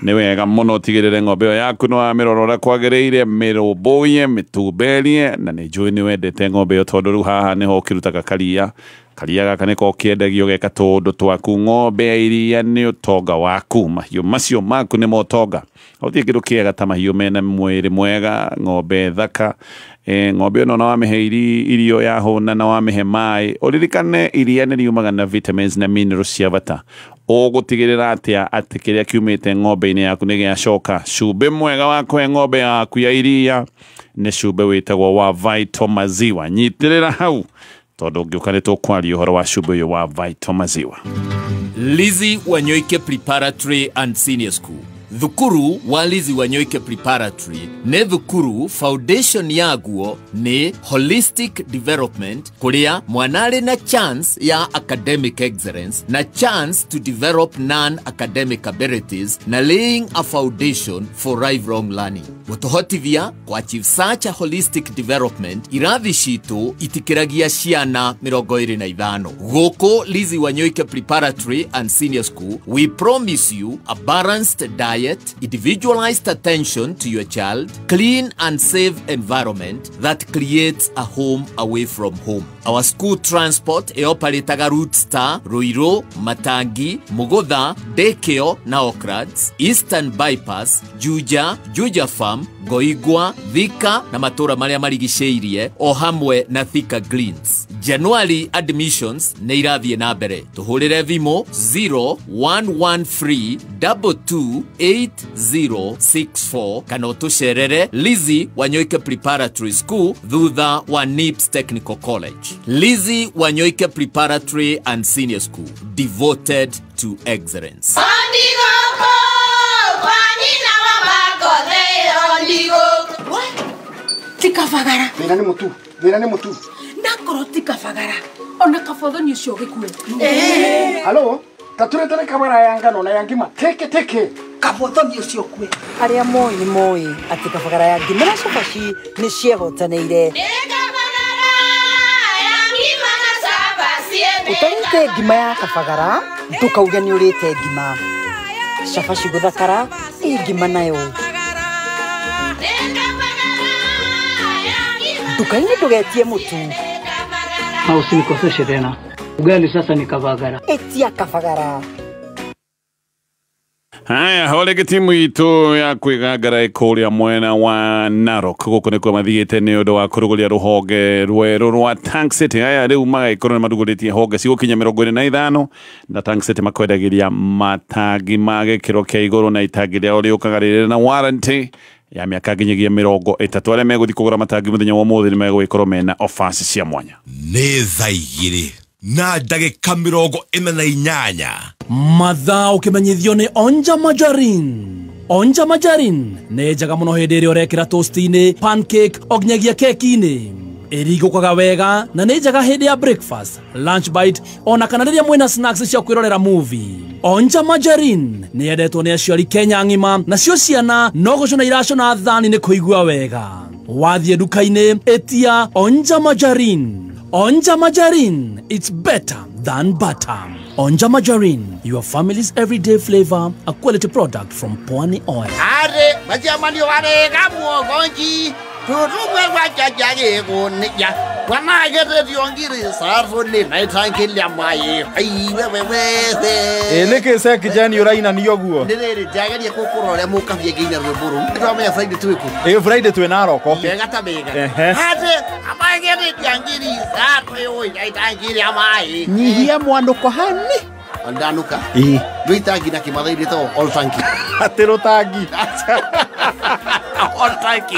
nĩ wega mũno ũtigĩrĩre ng'ombe ĩyo yaku nĩ wamĩrora ũrĩa kwagĩrĩire, mĩrũmbũiye, mĩtumberie, na nĩ njũĩ nĩ wendete ng'ombe ĩyo tondũ rĩu haha nĩho ũkĩrutaga karia. Karia gaka nĩko kĩendagio geka tũũndũ twaku. Ng'ombe ya iria nĩ ũtonga waku, mahiũ macio maku nĩ motonga. Gũtirĩ kĩndũ kĩega ta mahiũ mena mwĩrĩ mwega, ng'ombe thaka. Ng'ombe ĩno na wamĩhe irio yahũna na wamĩhe maĩ, ũririkane iria nĩ riumaga na vitamins na minerals cia bata. Ũgũtigĩrĩra atĩa atĩ kĩrĩa kiumĩte ng'ombe-inĩ yaku nĩ gĩacoka? Cumbĩ mwega wa kũhe ng'ombe yaku ya iria nĩ cumbĩ wĩtagwo wa Vital Maziwa. Nyitĩrĩra hau tondũ ũngĩũka nĩ tũkwaria ũhoro wa cumbĩ ũyũ wa Vital Maziwa. Lizzy Wanyoike Preparatory and Senior School. Thukuru wa Lizzy Wanyoike Preparatory nĩ thukuru foundation yaguo nĩ holistic development, kũrĩa mwana arĩ na chance ya academic excellence na chance to develop non-academic abilities na laying a foundation for lifelong learning. Gũtũhotithia kũ achieve such a holistic development, irathi citũ itikĩragia ciana 25. Gũkũ Lizzy Wanyoike Preparatory and Senior School, we promise you a balanced diet, individualized attention to your child, clean and safe environment that creates a home away from home. Our school transport ĩoparĩtaga Route Star, Ruiru, Matangi, Mugutha, Dekeo na Okrads, Eastern Bypass, Juja, Juja Farm, Goigwa, Thika na matũra marĩa marigicĩirie o hamwe na Thika Greens. January admissions nĩ irathiĩ na mbere. Tũhũrĩre thimũ 0113 228064 kana ũtũcerere Lizzy Wanyoike Preparatory School thutha wa NIPS Technical College. Lizzy Wanyoike Preparatory and Senior School, devoted to excellence. Tikabagara. Thĩna nĩ mũtu, thĩna nĩ mũtu. Ndakorwo tikabagara ona kabothoni ũcio gĩkue. Halo, taturetere kabara ya ngano na ya ngima teke teke. Kabothoni ũcio kue. Arĩa moĩ nĩ moĩ atĩ kabagara ya ngima na cabaci nĩ ciehotanĩire. Ũtarĩte ngima ya kabagara ndũkauge nĩ ũrĩte ngima. Cabaci gũthakara ĩ ngima nayo. Nduka-inĩ ndũgetie mũtu. Na usinikoseshe tena. Ugali sasa ni kabagara. Etia kabagara. Haya, hole timu itũ ya kwĩgangara ĩkũrĩa mwena wa Narok gũkũ nĩkuo mathiĩte nĩ ũndũ wa kũrugũria rũhonge rwerũ rwa Tank City. Haya, rĩu magagĩkorwo nĩ marugũrĩtie honge cigũkinya 25 na Tank City makwendagĩria matangi ma gĩkĩro kĩa igũrũ na itangi rĩao rĩũkaga rĩrĩ na warranty ya mĩaka nginyagia 30. Arĩa megũthiĩ kũgũra matangi mũthenya wa ũmũthĩ nĩ megũgĩkorwo mena offers cia mwanya. Nĩ thaa 2:48. Mathaa ũkĩmenyithio nĩ Onja Majarin. Onja Majarin nĩ njega mũno hĩndĩ ĩrĩa ũrekĩra toast-inĩ, pancake o nginyagia keki-inĩ. Ĩringũkaga wega na nĩ njega hĩndĩ ya breakfast, lunch bite ona kana rĩrĩa mwĩna snacks cia kwĩrorera movie. Onja Majarin nĩ yendetwo nĩ aciari Kenya ng'ima, nacio ciana no gũcũna iracũna thani nĩ kũigua wega. Wathiĩ nduka-inĩ ĩtia Onja Majarin. Onja Majarin, it's better than butter. Onja Majarin, your family's everyday flavor, a quality product from Pwani Oil. Are, majiamanio are gamuo gonji, turumwe wa jajare go ya. Ĩ nĩkĩ se kijani ũrainania ũguo? Nĩ rĩrĩ ndiageria kũkũrora ũrĩa mũkabia ngĩina rwĩmbo rũu. Nĩtwamenya Friday twĩ kũ? Ĩ Friday twĩ Naroko. Mega ta mega. Ehe. Nyihia mwanũko hani. Ndanuka. Ĩ. Rwĩtangi na kĩmathai rĩtagwo all tanki. Atĩ rũtangi. All tanki.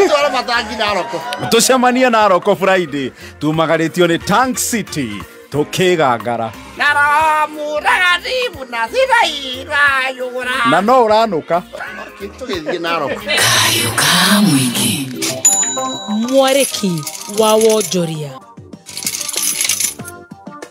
Twara matangi Naroko. Tũcemanie Naroko Friday tumagarĩtio nĩ Tank City tũkĩgangara. Na no ũranũka. Tũgĩthiĩ Naroko. Mwarĩki wa wonjoria.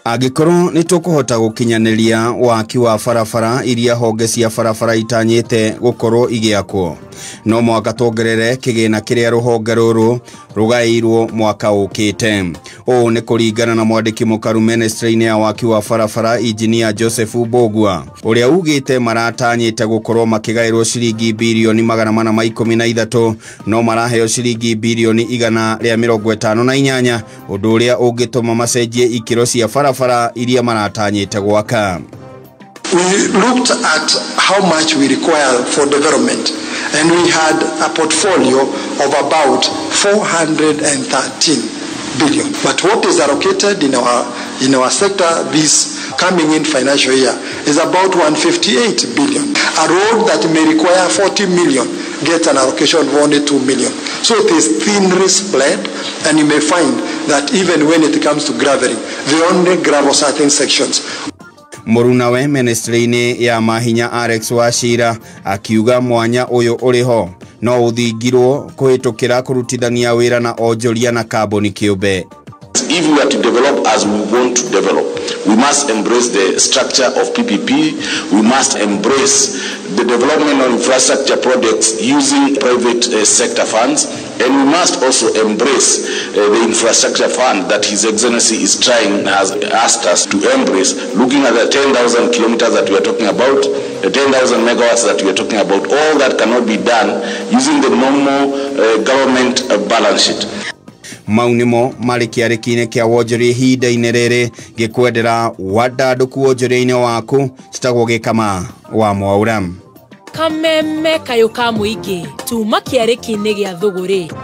Angĩkorwo nĩ tũkũhota gũkinyanĩria waki wa barabara iria honge cia barabara itanyĩte gũkorwo igĩakwo, no mũhaka tuongerere kĩgĩna kĩrĩa rũhonge rũrũ rũgaĩirwo mwaka ũkĩte. Ũũ nĩ kũringana na mwandĩki mũkaru ministry-inĩ ya waki wa barabara Engineer Joseph Mbugua, ũrĩa ugĩte maratanyĩte gũkorwo makĩgaĩrwo ciringi birioni 413 no maraheo ciringi birioni 158, ũndũ ũrĩa ũngĩtũma macenjie ikĩro cia barabara iria maratanyĩte gwaka. We looked at how much we require for development, and we had a portfolio of about 413 billion. But what is allocated in our sector this coming in financial year is about 158 billion. A road that may require 40 million gets an allocation of only 2 million. So it is thinly spread, and you may find that even when it comes to graveling, they only gravel certain sections. Mũrunawe ministry-inĩ ya mahinya Alex Wachira akiuga mwanya ũyũ ũrĩho no ũthingirwo kũhĩtũkĩra kũrutithania wĩra na onjoria na kambuni kĩũmbe. If we are to develop as we want to develop, we must embrace the structure of PPP. We must embrace the development of infrastructure projects using private sector funds, and we must also embrace the infrastructure fund that His Excellency is trying, has asked us to embrace, looking at the 10,000 kilometers that we are talking about, the 10,000 megawatts that we are talking about. All that cannot be done using the normal government balance sheet. Mau nĩmo marĩ kĩarĩki-inĩ kĩa wonjoria ihinda-inĩ rĩrĩ ngĩkwendera wandandũku wonjoria-inĩ waku. Citagwo Gĩkama wa Mwaura. Kameme kayũ ka mũingĩ tuma kĩarĩki-inĩ gĩa thũgũrĩ.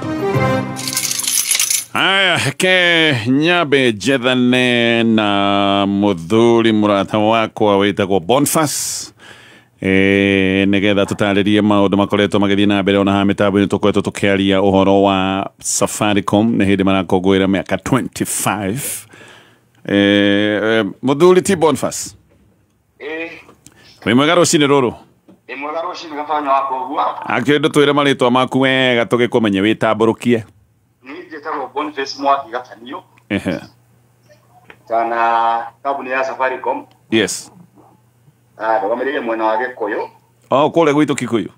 Aya, ke nyambe njethane na mũthuri mũrata wakwa wĩtagwo Boniface. Nĩgetha tũtarĩrie maũndũ makoretwo magĩthiĩ na mbere ona haha mĩtambo-inĩ tũkoretwo tũkĩaria ũhoro wa Safaricom nĩ hĩndĩ marakũngũĩra mĩaka 25. Mũthuri ti Boniface, wĩ mwega rũcinĩ rũrũ? Ĩ mwega rũcinĩ gabanya wakwa ũguo. Akĩrĩ ndũtwĩre marĩtwa maku wega tũgĩkũmenye wĩtambũrũkie. Niĩ njĩtagwo Boniface Mwaki Gatanio. Ehe. Tana kambuni ya Safaricom. Yes. Ndũgamĩrĩire mwena wa Gĩkũyũ. Oh, kũrĩa gwitũ Kikuyu.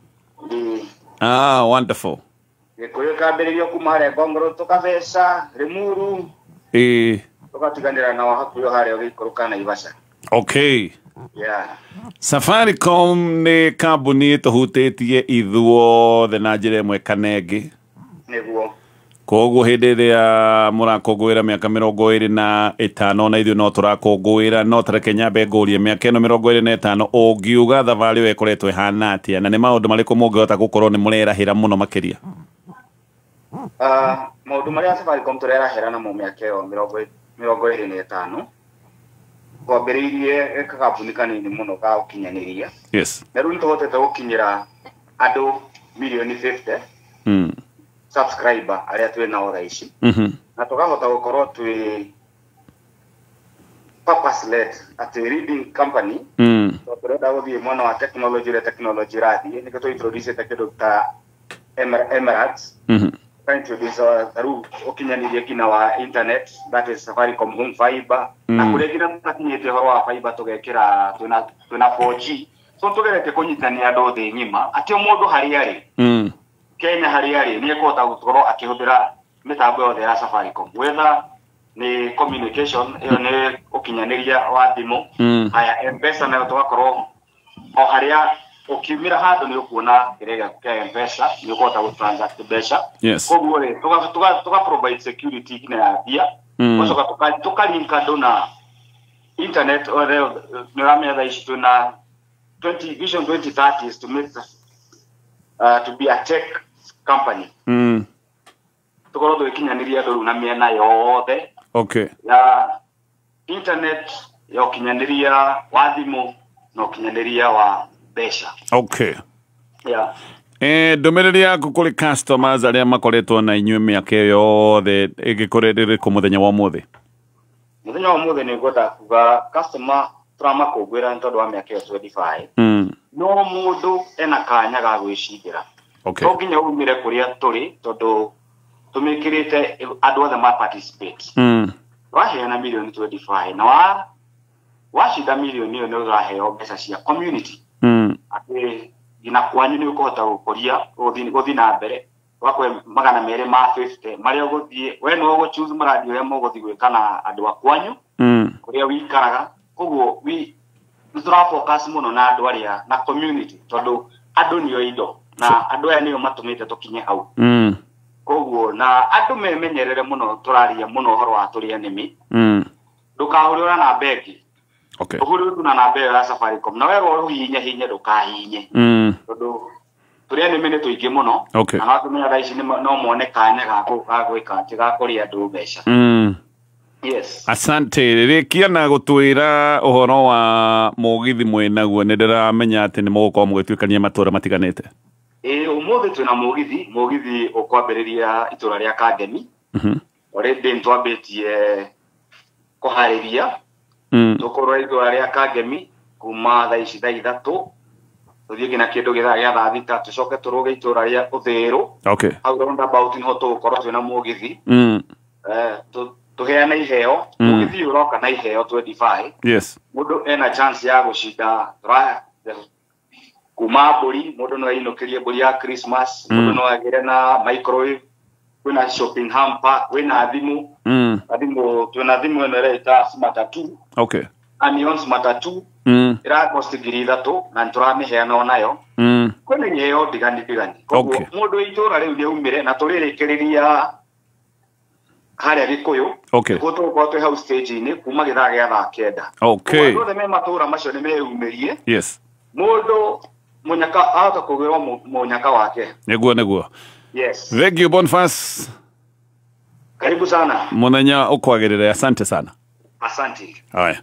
Ah, wonderful. Gĩkũyũ kambĩrĩrio kuma harĩa Ngongoro tũkabeca Limuru. Ĩĩ. Tũgatiganĩra nao hakuhĩ harĩa ũgĩikũrũka Naivasha. Okay. Yeah. Safaricom nĩ kambuni ĩtũhutĩtie ithuothe na njĩra ĩmwe kana ĩngĩ. Nĩguo. Koguo hĩndĩ ĩrĩa mũrakũngũĩra mĩaka 25 na ithuĩ no tũrakũngũĩra, no tareke nyambe ngũrie mĩaka ĩno 25 ũngiuga thabarĩ ĩyo ĩkoretwo ĩhana atĩa, na nĩ maũndũ marĩkũ mũngĩhota gũkorwo nĩ mũrerahĩra mũno makĩria? Maũndũ marĩa Safaricom tũrerahĩra namo mĩaka ĩyo 25 twambĩrĩirie kambuni kanini mũno ga ũkinyanĩria. Yes. Na rĩu nĩtũhotete gũkinyĩra andũ mirioni 50 subscriber arĩa twĩ nao thaa ici. Na tũkahota gũkorwo twĩ purpose led atĩ leading company. Tondũ tũrenda gũthiĩ mwena wa technology ũrĩa technology ĩrathiĩ, nĩkĩo tũ introduce kĩndũ ta Emeralds. Introduce rĩu ũkinyanĩria kinya wa internet, that is Safaricom home fiber. Na kũrĩa nginya tũtakinyĩte ũhoro wa fiber tũgekĩra twĩna 4G. So tũgeretie kũnyitania andũ thĩ ng'ima atĩ o mũndũ harĩa arĩ Kenya harĩa arĩ nĩ ekũhota gũkorwo akĩhũthĩra mĩtambo yothe ya Safaricom, whether nĩ communication ĩyo nĩ ũkinyanĩria wa thimũ. Haya, M-Pesa nayo tũgakorwo o harĩa Ũkiumĩra handũ nĩ ũkuona kĩrĩa gĩaku kĩa M-Pesa, nĩ ũkũhota gũ-transact mbeca. Koguo rĩ, tũga provide security nginya ya mbia. Ũgacoka tũkalink andũ na internet. Othe nĩ ũramenya thaa ici twĩna 20 Vision 2030 is to make to be a tech company. Tũkorwo tũgĩkinyanĩria andũ rĩu na mĩena yothe ya internet, ya ũkinyanĩria wa thimũ na ũkinyanĩria wa mbeca. Yeah. Ndũmĩrĩri yaku kũrĩ customers arĩa makoretwo na inyuĩ mĩaka ĩyo yothe ĩngĩkorwo ĩrĩkũ mũthenya wa ũmũthĩ? Mũthenya wa ũmũthĩ nĩ ngwenda kuga customer tũramakũngũĩra nĩ tondũ wa mĩaka ĩyo 25. No mũndũ ena kanya ga gwĩcindĩra. To nginya umĩre kũrĩa tũrĩ, tondũ tũmĩkĩrĩte andũ othe ma participate. Waheana mirioni 25 na wacinda mirioni ĩyo nĩ ũraheo mbeca cia community. Atĩ nginya kwanyu nĩ ũkũhota gũkũria gũthiĩ na mbere, ũgakũhe 250 marĩa ũgũthiĩ we nĩwe ũgũ-choose mũradi ũrĩa mũgũthiĩ gwĩka na andũ a kwanyu kũrĩa wĩikaraga. Koguo nĩ tũra-focus mũno na andũ arĩa na community, tondũ andũ nĩo indo na andũ aya nĩo matũmĩte tũkinye hau. Koguo na andũ memenyerere mũno, tũraria mũno ũhoro wa tũrĩ enemy. Ndũkahũrĩre na namba ĩngĩ. Ũhũrĩre tu na namba ĩyo ya Safaricom na werwo ũhihinye hihinye, ndũkahihinye. Tondũ tũrĩ enemy nĩ tũingĩ mũno. Na no tũmenya thaa ici no mone kanya ga gwĩka atĩ ga kũrĩa andũ mbeca. Yes. Asante. Rĩkia na gũtwĩra ũhoro wa mũgithi mwĩnaguo, nĩ ndĩramenya atĩ nĩ mũgũkorwo mũgĩtuĩkania matũũra matiganĩte. Ĩĩ, ũmũthĩ twĩna mũgithi ũkwambĩrĩria itũũra rĩa Kangemi. Already nĩ twambĩtie kũharĩria. Tũkorwo itũũra rĩa Kangemi kuma thaa ici thaa 3 tũthiĩ nginya kĩndũ gĩthaa gĩa thaa 6, tũcoke tũrũge itũũra rĩa Ũthĩrũ. Hau roundabout nĩho tũgũkorwo twĩna mũgithi. Tũheane iheo. Mũgithi ũroka na iheo 25. Mũndũ ena chance ya gũcinda kuma mbũri, mũndũ no ainũkĩrie mbũri ya Christmas, mũndũ no agĩre na microwave, kwĩna shopping hamper, kwĩna thimũ. Thimũ twĩna thimũ ĩno ĩreita Smart 2. Anion Smart 2. Ĩra cost 3,000 na nĩtũramĩheana onayo. Kwĩna iheo ndigani ndigani. Koguo mũndũ wa itũũra rĩu nĩaumĩre na tũrĩrĩkĩrĩria harĩa Gĩkũyũ. Nĩkuo tũgũkorwo twĩ hau stage-inĩ kuma gĩthaa gĩa thaa 9. Andũ othe me matũũra macio nĩmeyumĩrie. Mũndũ mũnyaka ahota kũgĩrwo mũnyaka wake. Nĩguo. Yes. Thank you Boniface. Karibu sana. Mũthenya ũkwagĩrĩre, asante sana. Asante. Haya.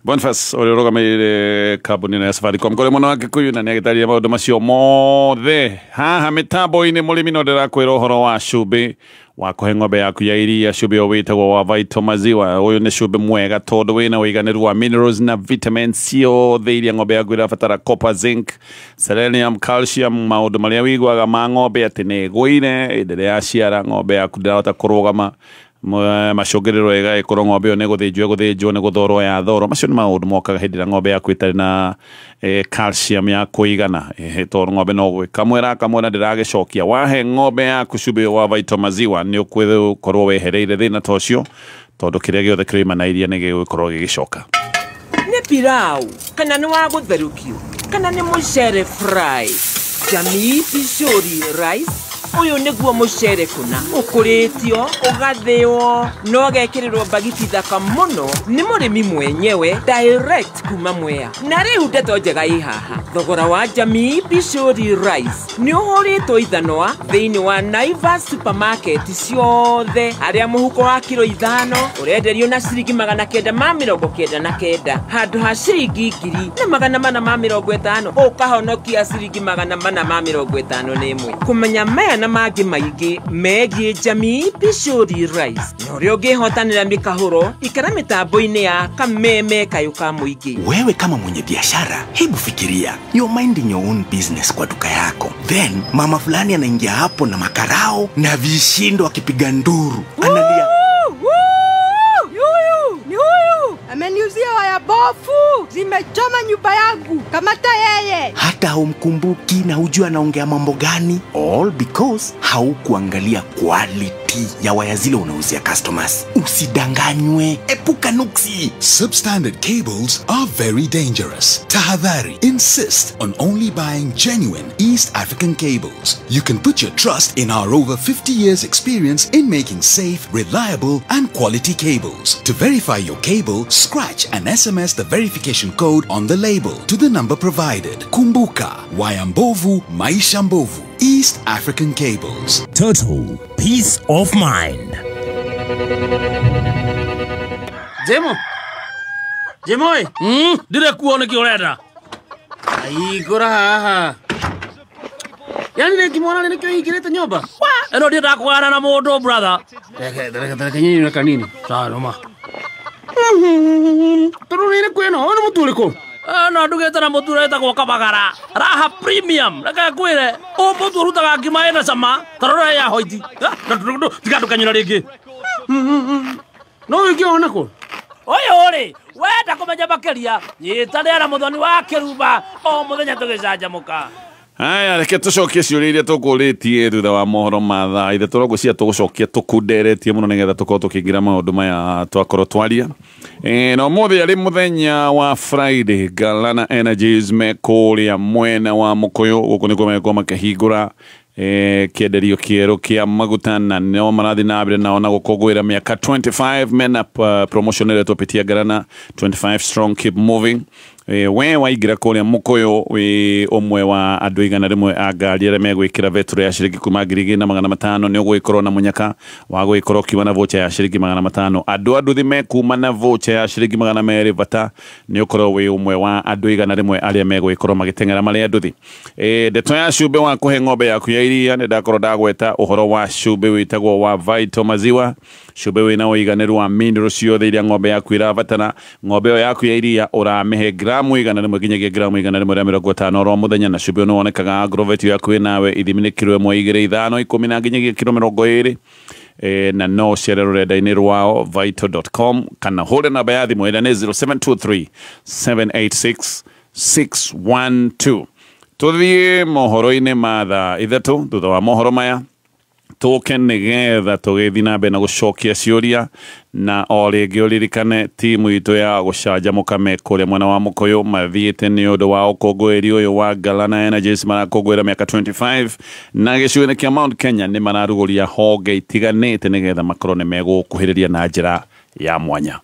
Boniface ũrĩa ũrũgamĩrĩire kambuni ĩno ya Safaricom kũrĩ mwena wa Kikuyu na nĩagĩtarĩria maũndũ macio mothe. Haha mĩtambo-inĩ mũrĩmi no ndĩrakwĩra ũhoro wa cumbĩ wa kũhe ng'ombe yaku ya iria, cumbĩ ũyũ wĩtagwo wa Vital Maziwa. Ũyũ nĩ cumbĩ mwega tondũ wĩna ũiganĩru wa minerals na vitamins ciothe iria ng'ombe yaku ĩrabatara, copper, zinc, selenium, calcium, maũndũ marĩa wĩiguaga ma ng'ombe atĩ nĩ ĩgũire hĩndĩ ĩrĩa yaciara ng'ombe yaku ndĩrahota kũrũgama, macũngĩrĩro ĩgagĩkorwo ng'ombe ĩyo nĩ gũthĩnjwo nĩ gũthorwo ya thorwo. Macio nĩ maũndũ mokaga hĩndĩ ĩrĩa ng'ombe yaku ĩtarĩ na calcium ya kũigana, tondũ ng'ombe no gwĩkamwĩra kamwĩra ndĩragĩcokia. Wahe ng'ombe yaku cumbĩ wa Vital Maziwa nĩ ũgũkorwo wehereire thĩna ta ũcio, tondũ kĩrĩa gĩothe kĩroima na iria nĩ gĩgũkorwo gĩgĩcoka. Nĩ pilau kana nĩ wa gũtherũkio kana nĩ mũcere fry, Jamii Pishori rice ũyũ nĩguo mũcere kũna ũkũrĩtio ũgathĩo na ũgekĩrĩrwo mbagiti thaka mũno nĩ mũrĩmi mwenyewe direct kuma Mwea. Na rĩu ndeto njega ĩ haha, thogora wa Jamii Pishori rice nĩ ũhũrĩtwo ithanwa thĩinĩ wa Naivas supermarket ciothe, harĩa mũhuko wa kiro 5 ũrenderio na ciringi 999 handũ ha ciringi 1,450, ũkahonokia ciringi 451. Kũmenya maya na mangĩ maingĩ megiĩ Jamii Pishori rice na ũrĩa ũngĩhotanĩra mĩkahũro, ikara mĩtambo-inĩ ya Kameme Kayũ ka Mũingĩ. Wewe kama mwenye biashara, hebu fikiria, you're minding your own business kwa duka yako, then mama fulani anaingia hapo na makarao na vishindo akipiga nduru, analia Ni huyu ameniuzia waya. Mbofu zimechoma nyumba yangu, kamata yeye. Hata humkumbuki na hujua anaongea mambo gani. All because haukuangalia quality ya waya zile unauzia customers. Usidanganywe, epuka nuksi. Substandard cables are very dangerous. Tahadhari, insist on only buying genuine East African cables. You can put your trust in our over 50 years experience in making safe, reliable and quality cables. To verify your cable, scratch and SMS the verification code on the label to the number provided. Kumbuka, waya mbovu, maisha mbovu. East African Cables. Total peace of mind. Jemo. Jemo, ndire kuona niki urenda. Aigura haha. Yani nikimwona nikio ingirite nyumba. Wa, eno ndienda kugana na mundu brother. Reke nyinyi na kanini. Sawa noma. Tururire kweno, ono mutu uriku? No ndugite na mutu uretagwo Kabagara. Raha premium. Reke ngwire, umutu urutaga ngima ina cama, tarora ya hoiti. Tiga ndukanyura ringi. No wiki ona ku. Ũyũ rĩ, wenda kũmenya makĩria, nyitanĩra na Mũthoni wa Kĩrumba o mũthenya tũgĩcanjamũka. Haya, reke tũcokie ciũria iria tũkũrĩtie thutha wa mohoro ma thaa ithatũ. Rogũcia tũgũcokia tũkunderetie mũno nĩgetha tũkorwo tũkĩingĩra maũndũ maya twakorwo twaria. Na ũmũthĩ arĩ mũthenya wa Friday, Galana Energies me kũrĩa mwena wa Mũkũyũ, gũkũ nĩkuo megũkorwo makĩhingũra kĩenderio kĩerũ kĩa maguta, na nĩo marathiĩ na mbere nao na gũkũngũĩra mĩaka 25 mena promotion ĩrĩa tũpitia Galana 25 strong keep moving. We waingĩra kũrĩa Mũkũyũ wĩ ũmwe wa andũ 100 a ngari arĩa megwĩkĩra betũrũ ya ciringi kuma 2,500 nĩ ũgũgĩkorwo na mũnyaka wa gũgĩkorwo ũkiuma na voucher ya ciringi 500. Andũ a nduthi mekuma na voucher ya ciringi 200 bata nĩ ũkorwo wĩ ũmwe wa andũ 100 arĩa megũgĩkorwo magĩteng'era marĩ a nduthi. Ndeto ya cumbĩ wa kũhe ng'ombe yaku ya iria, nĩ ndakorwo ndagweta ũhoro wa cumbĩ wĩtagwo wa Vital Maziwa, cumbĩ wĩna ũiganĩru wa mineral ciothe iria ng'ombe yaku ĩrabatara. Ng'ombe ĩyo yaku ya iria ũramĩhe gramu 100 nginyagia gramu 150 oro mũthenya, na cumbĩ ũyũ nĩwonekaga Agrovet yaku ĩnawe ithimi nĩ kiro 1 2 5 10 na nginyagia kiro 20. Na no ũcere rũrenda-inĩ rwao vital.com kana hũre namba ya thimũ ĩrĩa nĩ 0723 786 612. Tũthiĩ mohoro-inĩ ma thaa ithatũ. Thutha wa mohoro maya tũke nĩgetha tũgĩthiĩ na mbere na gũcokia ciũria, na o rĩngĩ ũririkane timu itũ ya gũcanjamũka me kũrĩa mwena wa Mũkũyũ mathiĩte nĩ ũndũ wa ũkũngũĩri ũyũ wa Galana Energies, marakũngũĩra mĩaka 25 na gĩcigo-inĩ kĩa Mount Kenya nĩ mararugũria honge itiganĩte nĩgetha makorwo nĩ megũkuhĩrĩria na njĩra ya mwanya.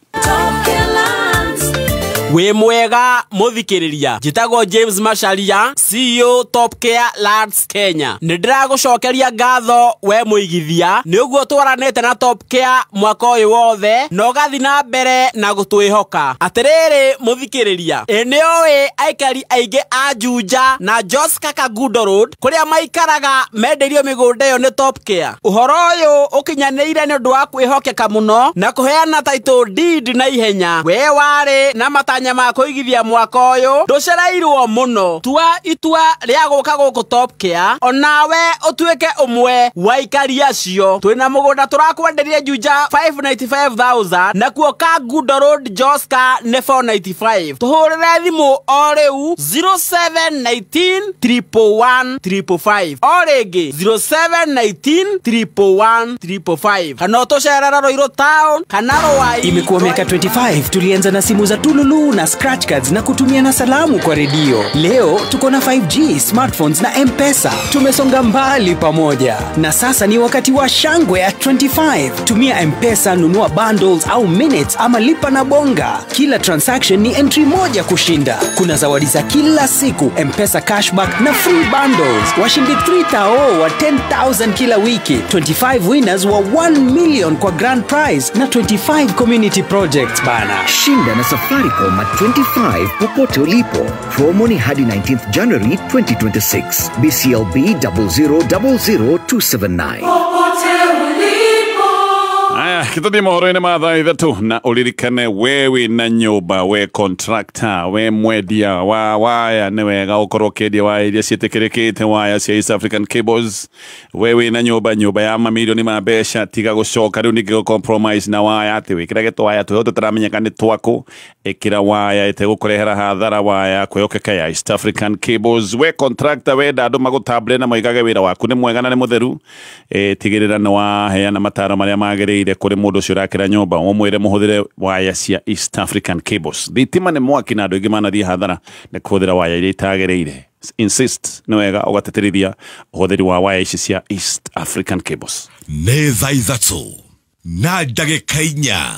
Wĩ mwega mũthikĩrĩria, njĩtagwo James Macharia, CEO Top Care Lands Kenya. Nĩ ndĩragũcokeria ngatho we mũigithia nĩ ũguo twaranĩte na Top Care mwaka ũyũ wothe na ũgathiĩ na mbere na gũtwĩhoka. Atĩrĩrĩ mũthikĩrĩria, ĩ nĩ ũĩ aikari aingĩ a Juja na Joska Kangundo Road kũrĩa maikaraga mendeirio mĩgũnda ĩyo nĩ Top Care. Ũhoro ũyũ ũkinyanĩire nĩ ũndũ wa kwĩhokeka mũno na kũheana title deed na ihenya. We warĩ na matanya ma kũigithia mwaka ũyũ ndũcereirwo mũno. Tua itua rĩa gũka gũkũ Top Care onawe ũtuĩke ũmwe wa aikari acio. Twĩna mũgũnda tũrakwenderia Juja 595,000 nakuo Kangundo Road Joska nĩ 495. Tũhũrĩre thimũ o rĩu 0719 111 555, o rĩngĩ 0719 111 555, kana ũtũcerere Ruiru town kana Ruai. Imekuwa miaka 25 tulianza na simu za tululu na scratch cards na kutumia na salamu kwa redio. Leo tuko na 5G, smartphones na M-Pesa. Tumesonga mbali pamoja. Na sasa ni wakati wa shangwe ya 25. Tumia M-Pesa, nunua bundles au minutes ama lipa na bonga. Kila transaction ni entry moja kushinda. Kuna zawadi za kila siku, M-Pesa cashback na free bundles. Washindi 3,000 wa 10,000 kila wiki. 25 winners wa 1 million kwa grand prize na 25 community projects bana. Shinda na Safaricom at 25 popote ulipo. Promo ni hadi 19th January 2026. BCLB 0000279. Popote ulipo. Aya, kituthi mohoro-inĩ ma thaa ithatũ, na ũririkane we wĩna nyũmba, we contractor, we mwendia wa waya, nĩ wega ũkorwo ũkĩendia waya iria ciĩtĩkĩrĩkĩte, waya cia East African Cables. We wĩna nyũmba, nyũmba ya mamirioni ma mbeca, tiga gũcoka rĩu ningĩ gũ compromise na waya atĩ wĩkĩrage twaya tũrĩa tũtaramenyeka nĩ twaku. Ĩkĩra waya ĩtegũkũrehera hathara, waya kwĩhokeka ya East African Cables. We contractor wenda andũ magũtambũre na moigage wĩra waku nĩ mwega na nĩ mũtheru, tigĩrĩra nĩ waheana mataro marĩa magĩrĩire kũrĩ mũndũ ũcio ũrakĩra nyũmba, ũmwĩre mũhũthĩre waya cia East African Cables. Thitima nĩ mwaki na andũ aingĩ manathiĩ hathara nĩ kũhũthĩra waya iria itagĩrĩire. Insist nĩ wega ũgatĩtĩrithia ũhũthĩri wa waya ici cia East African Cables. Nĩ thaa 3:04.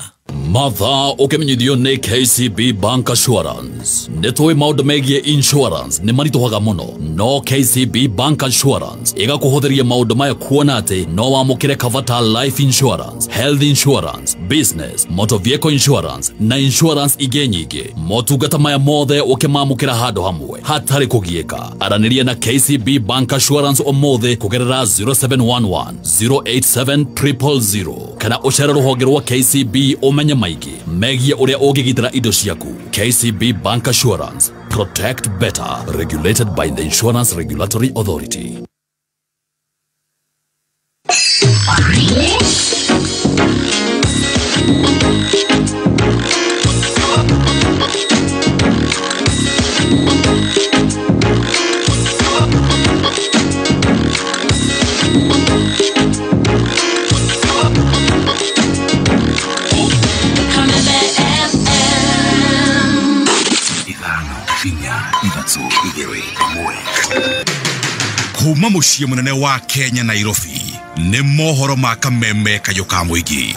Mathaa ũkĩmenyithio nĩ KCB Bank Assurance. Nĩ tũĩ maũndũ megiĩ insurance nĩ maritũhaga mũno, no KCB Bank Assurance ĩgakũhũthĩria maũndũ maya kuona atĩ no wamũkĩre cover ta life insurance, health insurance, business, motor vehicle insurance na insurance ingĩ nyingĩ. Motungata maya mothe ũkĩmamũkĩra handũ hamwe hatarĩ kũgiĩka. Aranĩria na KCB Bank Assurance ũmũthĩ kũgerera 0711 087 000 kana ũcere rũhonge rwa KCB ũmenye maingĩ megiĩ ũrĩa ũngĩgitĩra indo ciaku. KCB Bank Assurance, protect better, regulated by the Insurance Regulatory Authority. Kuma muciĩ mũnene wa Kenya Nairobi nĩ mohoro ma kameme kayũ ka mũingĩ.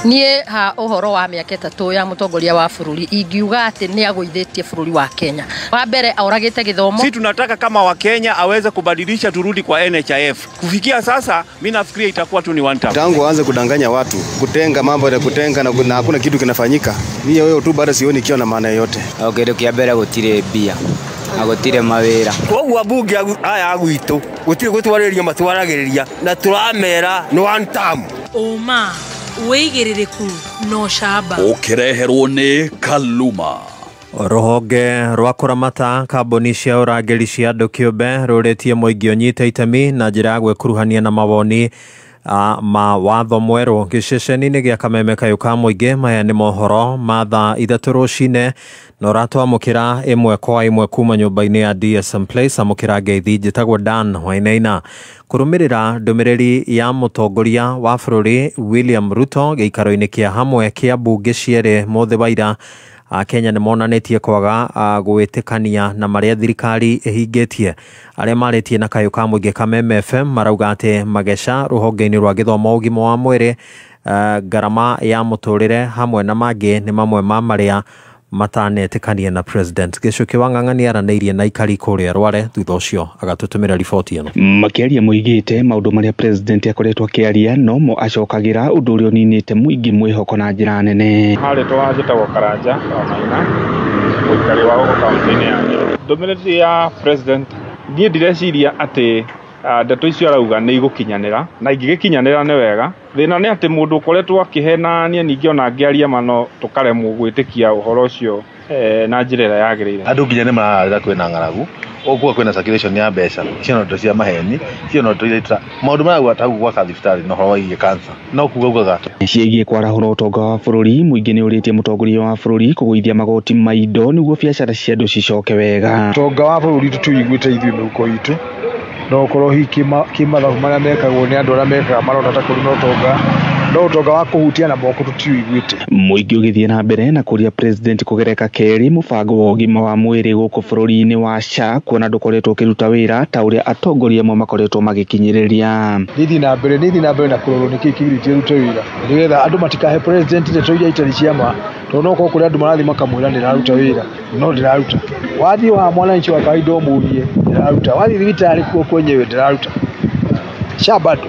Niĩ ha ũhoro wa mĩaka 3 ya mũtongoria wa bũrũri ingiuga atĩ nĩ agũithĩtie bũrũri wa Kenya. Wa mbere aũragĩte gĩthomo. Si tunataka kama wa Kenya aweze kubadilisha turudi kwa NHIF. Kufikia sasa mimi nafikiria itakuwa tu ni one term. Tangu aanze kudanganya watu, kutenga mambo ya kutenga na hakuna kitu kinafanyika. Mimi hiyo tu bado sioni ikiwa na maana yoyote. Okay, kia mbere gũtirĩ mbia. Agũtirĩ mawĩra. Koguo ambunge aya a gwitũ gũtirĩ gũtwarĩria matwaragĩrĩria na tũramera nĩ one term. Ũma wĩigĩrĩrĩku no camba. Ũkĩreherwo nĩ Kaluma. Rũhonge rwa kũramata kambuni cia ũrangĩri cia andũ kĩũmbe rũrĩtie mũingĩ ũnyite itemi na njĩra ya gwĩkuruhania na mawoni ma watho mwerũ gĩceceni-inĩ gĩa kameme kayũ ka mũingĩ. Maya nĩ mohoro ma thaa 3 rũcinĩ na ũratwamũkĩra ĩmwe kwa ĩmwe kuma nyũmba-inĩ ya DSM Place. Amũkĩra ngeithi, njĩtagwo Dan Wainaina. Kũrũmĩrĩra ndũmĩrĩri ya mũtongoria wa bũrũri William Ruto gĩikaro-inĩ kĩa hamwe kĩa mbunge cierĩ mũthĩ wa ira, Kenya nĩ monanĩtie kwaga gwĩtĩkania na marĩa thirikari ĩhingĩtie. Arĩa marĩtie na kayũ ka mũingĩ Kameme FM marauga atĩ mageca rũhonge-inĩ rwa gĩthomo, ũgima wa mwĩrĩ, ngarama ya mũtũrĩre hamwe na mangĩ nĩ mamwe ma marĩa matanetĩkania na president. Gĩcuki wa Ng'ang'a nĩaranĩirie na ikari kũrĩa Rware, thutha ũcio agatũtũmĩra riboti ĩno. Makĩaria moigĩte maũndũ marĩa president akoretwo akĩaria nomo acokagĩra ũndũ ũrĩa ũninĩte mũingĩ mwĩhoko na njĩra nene. Harĩ twanjĩtagwo Karanja wa Maina, mũikari wa gũkũ kaũntĩ-inĩ ya Nyĩrĩ. Ndũmĩrĩri ya president niĩ ndireciria atĩ ndeto icio arauga nĩ igũkinyanĩra, na ingĩgĩkinyanĩra nĩ wega. Thĩna nĩ atĩ mũndũ ũkoretwo akĩhenania ningĩ ona angĩaria mano tũkaremwo gwĩtĩkia ũhoro ũcio na njĩra ĩrĩa yagĩrĩire. Andũ nginya nĩ mararĩra kwĩna ng'aragu, ũguo kwĩna circulation ya mbeca, icio no cia maheni, icio no iria maũndũ marauga ta gwaka thibitarĩ na ũhoro wĩgiĩ cancer, no kuga ugaga. Ciĩgiĩ kwarahũra ũtonga wa bũrũri, mũingĩ nĩ ũrĩtie mũtongoria wa bũrũri kũgũithia magoti ma indo nĩguo biacara cia andũ cicoke wega. Ũtonga wa bũrũri tũtũiguĩte ithuĩ mĩhuko itũ, no ũkorwo hihi kĩmathabu marĩa mekagwo nĩ andũ arĩa mekaga marona ta kũrĩ na ũtonga, no ũtonga wa kũhutia na moko tũtiũiguĩte. Mũingĩ ũgĩthiĩ na mbere na kũria president kũgereka kerĩ mũbango wa ũgima wa mwĩrĩ gũkũ bũrũri-inĩ wa SHA kuona ndũkoretwo ũkĩruta wĩra ta ũrĩa atongoria amwe makoretwo magĩkinyĩrĩria. Nĩthiĩ na mbere na kũrorwo nĩkĩĩ kĩgirĩtie ĩrute wĩra nĩgetha andũ matikahe president ndeto iria itarĩ cia ma, tondũ no korwo kũrĩ andũ marathiĩ makamwĩra ndĩraruta wĩra no ndĩraruta. Wathiĩ wa mwananchi wa kawaida ũmũrie ndĩraruta, wathiĩ thibitarĩ kuo kwenyewe ndĩraruta. SHA bado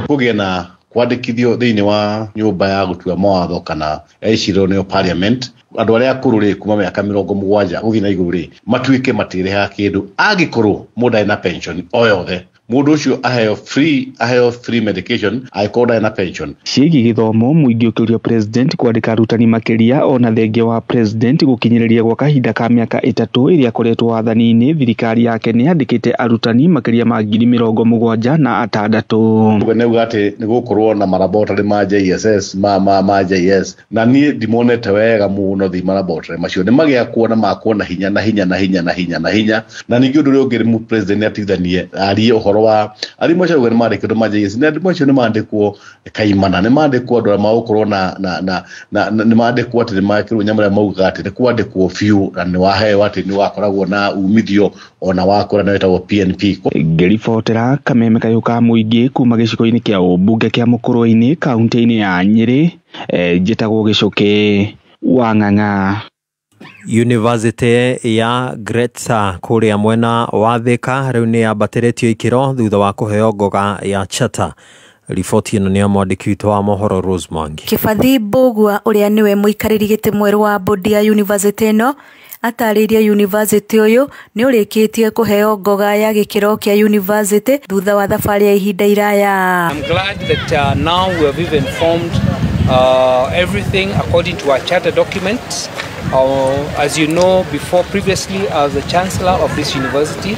kũgĩa na kwandĩkithio thĩinĩ wa nyũmba ya gũtua mawatho kana ĩcirĩrwo nĩyo parliament, andũ arĩa akũrũ rĩ kuma mĩaka 70 gũthiĩ na igũrũ rĩ matuĩke matirĩhaga kĩndũ angĩkorwo mũndũ arĩ na pension o yothe Mũndũ ũcio aheo free medication angĩkorwo ndarĩ na pension. Ciĩgiĩ gĩthomo mũingĩ ũkĩũria president kwandĩka arutani makĩria ona thengia wa president gũkinyĩrĩria gwa kahinda ka mĩaka 3 ĩrĩa akoretwo wathani-inĩ thirikari yake nĩ yandĩkĩte arutani makĩria ma 76,000. Nĩuga atĩ nĩ gũkorwo na malaboratory ma JSS ma JS na niĩ ndimonete wega mũno thĩ malaboratory macio nĩ magĩakwo na makwo na hinya na hinya na hinya na hinya na hinya. Na ningĩ ũndũ ũrĩa ũngĩ nĩ president nĩ atigithanie arie ũhoro wa arimũ acio nĩ mandĩkĩtwo ma JS na arimũ acio nĩ mandĩkwo kaimana nĩ mandĩkwo andũ arĩa magũkorwo na nĩ mandĩkwo atĩ nĩ makĩrwo nyamũ ĩrĩa maugaga atĩ nĩ kwandĩkwo biũ na nĩ waheo atĩ nĩ wakoragwo na umithio ona wakũra na wĩtagwo PNP. Ngĩribotera Kameme Kayũ ka Mũingĩ kuma gĩcigo-inĩ kĩa ũmbunge kĩa Mũkũrwe-inĩ kaunti-inĩ ya Nyĩrĩ, njĩtagwo Gĩcũkĩ wa Ng'ang'a. University ya Gretsa kũrĩa mwena wa Thika rĩu nĩ yambatĩrĩtio ikĩro thutha wa kũheo ngoga ya chata. Riboti ĩno nĩ ya mwandĩki witũ wa mohoro Rose Mwangi. Kĩbathi Mbũgua ũrĩa nĩwe mũikarĩri gĩtĩ mwerũ wa bodi ya university ĩno atarĩirie university ũyũ nĩ ũrĩkĩtie kũheo ngoga ya gĩkĩro kĩa university thutha wa thabarĩ ya ihinda iraya. I'm glad that now we have even formed everything according to our charter documents. As you know, before previously I was the chancellor of this university,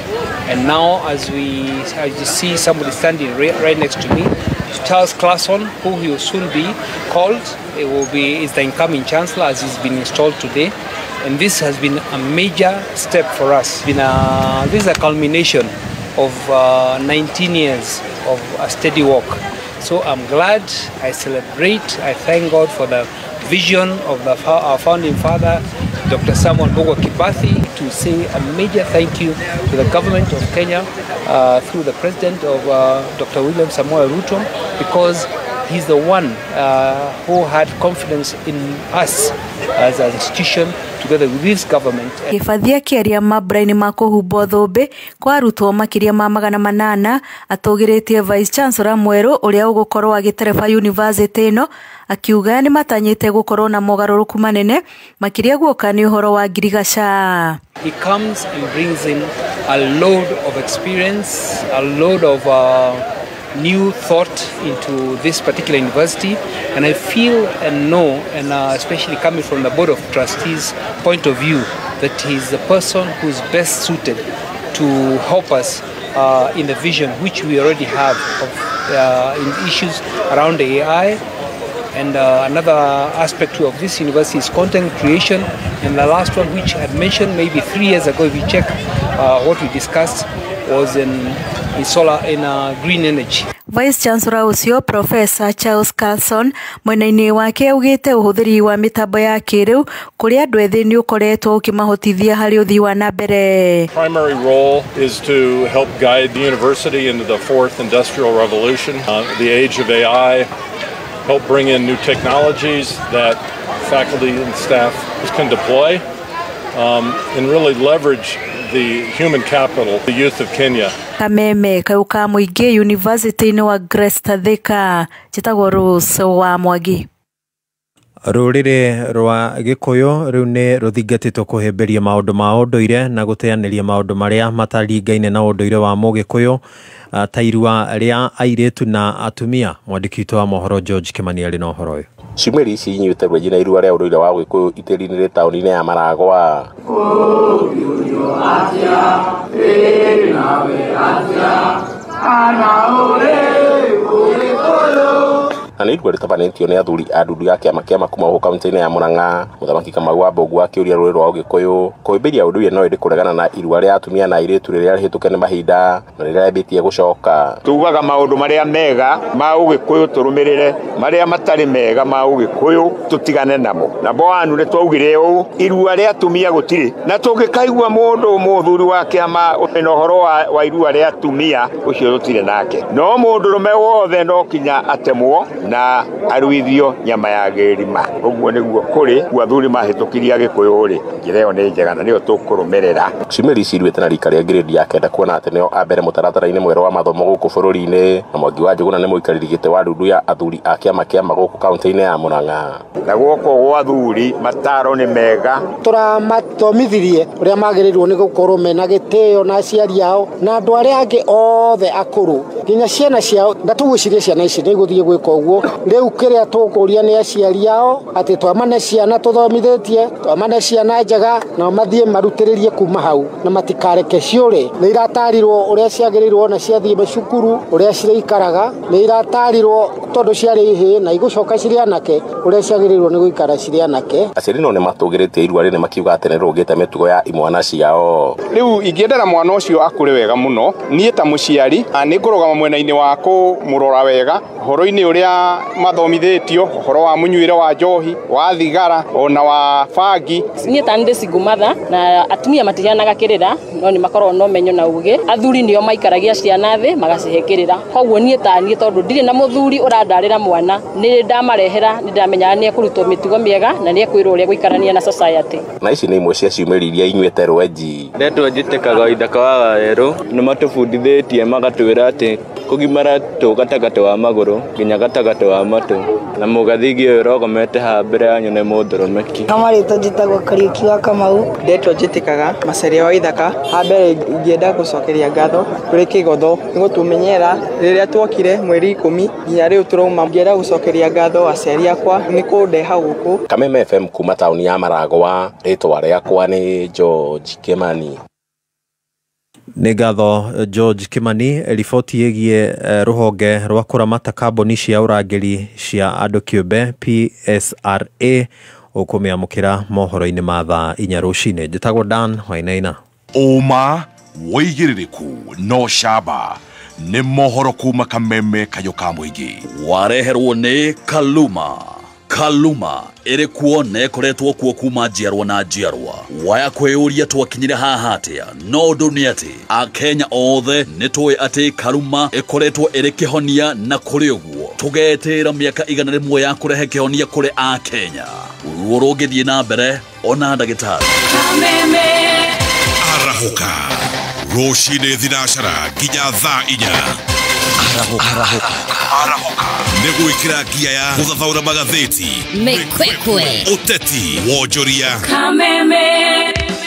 and now as you see somebody standing right next to me, Charles Clason, who he will soon be called, is the incoming chancellor as he's been installed today. And this has been a major step for us. This is a culmination of 19 years of a steady work. So I'm glad, I celebrate, I thank God for the vision of our founding father, Dr. Samuel Mbugua Kibathi, to say a major thank you to the government of Kenya through the president of Dr. William Samoei Ruto, because he's the one who had confidence in us as an institution together with this government. Kĩbathi akĩaria mambura-inĩ ma kũhumbwo thũmbĩ kwa arutwo makĩria ma 800 atũgĩrĩtie Vice Chancellor mwerũ ũrĩa ũgũkorwo agĩtereba university ĩno akiuga nĩ matanyĩte gũkorwo na mogarũrũku manene makĩria guoka nĩ ũhoro wa ngirigaca. He comes and brings in a load of experience, a load of new thought into this particular university, and I feel and know, and especially coming from the Board of Trustees point of view, that he's the person who's best suited to help us in the vision which we already have of in issues around AI. And another aspect of this university is content creation. And the last one, which I had mentioned maybe 3 years ago, if you check what we discussed, was in solar, in green energy. Vice Chancellor ũcio Professor Charles Carlson mwena-inĩ wake augĩte ũhũthĩri wa mĩtambo ya kĩrĩu kũrĩ andũ ethĩ nĩ ũkoretwo ũkĩmahotithia harĩ ũthii wa na mbere. Primary role is to help guide the university into the fourth industrial revolution, the age of AI, help bring in new technologies that faculty and staff can deploy, and really leverage the human capital, the youth of Kenya. Kameme Kayũ ka Mũingĩ University-inĩ wa Gresta Thika, njĩtagwo Rose wa Mwangi. Rũrĩrĩ rwa Gĩkũyũ rĩu nĩ rũthingatĩtwo kũhĩmbĩria maũndũ ma ũndũire na gũteanĩria maũndũ marĩa mataringaine na ũndũire wa Mũgĩkũyũ ta irua rĩa airĩtu na atumia. Mwandĩki witũ wa mohoro George Kimani arĩ na ũhoro ũyũ. Ciumia ici inyuĩte rwenji na irua rĩa ũndũire wa Gĩkũyũ itĩri-inĩ rĩ taũni-inĩ ya Maragwa. Na nĩ irua rĩtabanĩtio nĩ athuri a ndundu ya kĩama kĩa kuma gũkũ kaunti-inĩ ya Murang'a. Mũthamaki Kamau wa Mbũgua akĩũria rũrĩrĩ rwa Ũgĩkũyũ kũhĩmbĩria ũndũire no ĩndĩ kũregana na irua rĩa atumia na airĩtu rĩrĩa rĩhĩtũke nĩ mahinda na rĩrĩa rĩambĩtie gũcoka. Tugaga maũndũ marĩa mega ma Ũgĩkũyũ tũrũmĩrĩre, marĩa matarĩ mega ma Ũgĩkũyũ tũtigane namo. Na bwanu nĩ twaugire ũũ, irua rĩa atumia gũtirĩ, na tũngĩkaigua mũndũ mũthuri wa kĩama na ũhoro wa irua rĩa atumia ũcio tũtirĩ nake. No mũndũrũme wothe no kinya atemwo Na aruithio nyama ya gĩrima. Ũguo nĩguo kũrĩ athuri mahĩtũkirie Agĩkũyũ rĩ, njĩra ĩyo nĩ njega na nĩyo tũkũrũmĩrĩra. Ciumĩri ici iruĩte na rika rĩa grade ya 9 kuona atĩ nĩo a mbere mũtaratara-inĩ mwerũ wa mathomo gũkũ bũrũri-inĩ, na Mwangi wa Njũgũna nĩ mũikarĩri gĩtĩ wa ndundu ya athuri a kĩama kĩa gũkũ kaunti-inĩ ya Murang'a. Na guoko gwa athuri mataro nĩ mega. Tũramathomithirie ũrĩa magĩrĩirwo nĩ gũkorwo mena gĩtĩo na aciari ao na andũ arĩa angĩ othe akũrũ nginya ciana ciao, na tũgwĩciria ciana ici nĩ igũthiĩ gwĩka ũguo. Rĩu kĩrĩa tũkũria nĩ aciari ao atĩ twamane ciana tũthomithĩtie, twamane ciana njega, nao mathiĩ marutĩrĩrie kuma hau na matikareke ciũre. Nĩ iratarirwo ũrĩa ciagĩrĩirwo na ciathiĩ cukuru ũrĩa cirĩikaraga, nĩ iratarirwo tondũ ciarĩ ihĩĩ na igũcoka cirĩ anake ũrĩa ciagĩrĩirwo nĩ gũikara cirĩ anake. Aciari no nĩ matũgĩrĩtie irua rĩrĩ makiuga atĩ nĩ rũgĩte mĩtugo ya imwana ciao. Rĩu ingĩendera mwana ũcio akũre wega mũno, niĩ ta mũciari nĩ ngũrũgama mwena-inĩ wa kũmũrora wega ũhoro-inĩ ũrĩa mathomithĩtio, ũhoro wa mũnyuĩre wa njohi, wa thigara ona wa bangi. Niĩ ta ndĩ single mother na atumia matiheanaga kĩrĩra, no nĩ makoragwo na ũmenyo na ũgĩ. Athuri nĩo maikaragia ciana thĩ magacihe kĩrĩra, koguo niĩ ta niĩ tondũ ndirĩ na mũthuri ũrandarĩra mwana, nĩ ndamarehera, nĩ ndamenyaga nĩ ekũrutwo mĩtugo mĩega na nĩ ekwĩrwo ũrĩa gũikarania na society. Na ici nĩ imwe cia ciumĩri iria inyuĩte rwenji. Ndetwo njĩtĩkaga ithaka wa werũ, nĩ matũbundithĩtie magatwĩra atĩ kũgimara tũ gatagatĩ wa magũrũ nginya gatagatĩ wa matũ, na mũgathigi ũyũ ũrogomete haha mbere yanyu nĩ mũndũrũmeki. Kamarĩtwo njĩtagwo Kariũki wa Kamau. Ndetwo njĩtĩkaga Macharia wa Ithaka. Ha mbere ingĩenda gũcokeria ngatho kũrĩ Kĩgotho nĩ gũtũmenyera rĩrĩa twokire mweri 10 nginya rĩu tũrauma. Ingĩenda gũcokeria ngatho aciari akwa nĩ kũndeha gũkũ. Kameme FM kuma taũni ya Maragwa, rĩtwa rĩakwa nĩ George Kimani. Nĩ ngatho George Kimani. Riboti ĩgiĩ rũhonge rwa kũramata kambuni cia ũrangĩri cia andũ kĩũmbe PSRA ũkũmĩamũkĩra mohoro-inĩ ma thaa 4 rũcinĩ. Njĩtagwo Dan Wainaina. Ũma wĩigĩrĩrĩku no camba nĩ mohoro kuma Kameme kayũ ka mũingĩ. Wareherwo nĩ Kaluma. Kaluma ĩrĩ kuo na ĩkoretwo kuo kuma njiarwa na njiarwa. Waya kwĩyũria twakinyire haha atĩa? No ũndũ nĩ atĩ Akenya othe nĩ tũĩ atĩ Kaluma ĩkoretwo ĩrĩ kĩhonia, na kũrĩ ũguo tũgetĩra mĩaka 100 ya kũrehe kĩhonia kũrĩ Akenya. Ruo rũngĩthiĩ na mbere ona ndagĩtarĩ. Arahũka rũcinĩ 4 nginya thaa 4. Arahũka nĩ gwĩkĩra ngia ya gũthathaũra magathĩti, mĩkwekwe, ũteti, wonjoria. Kameme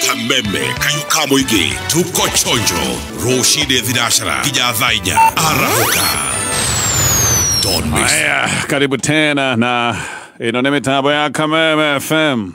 Kameme kayũ ka mũingĩ, tuko chonjo rũcinĩ 4 nginya thaa 4. Arahũka. Don't miss. Haya, karibu tena na ĩno nĩ mĩtambo ya Kameme FM.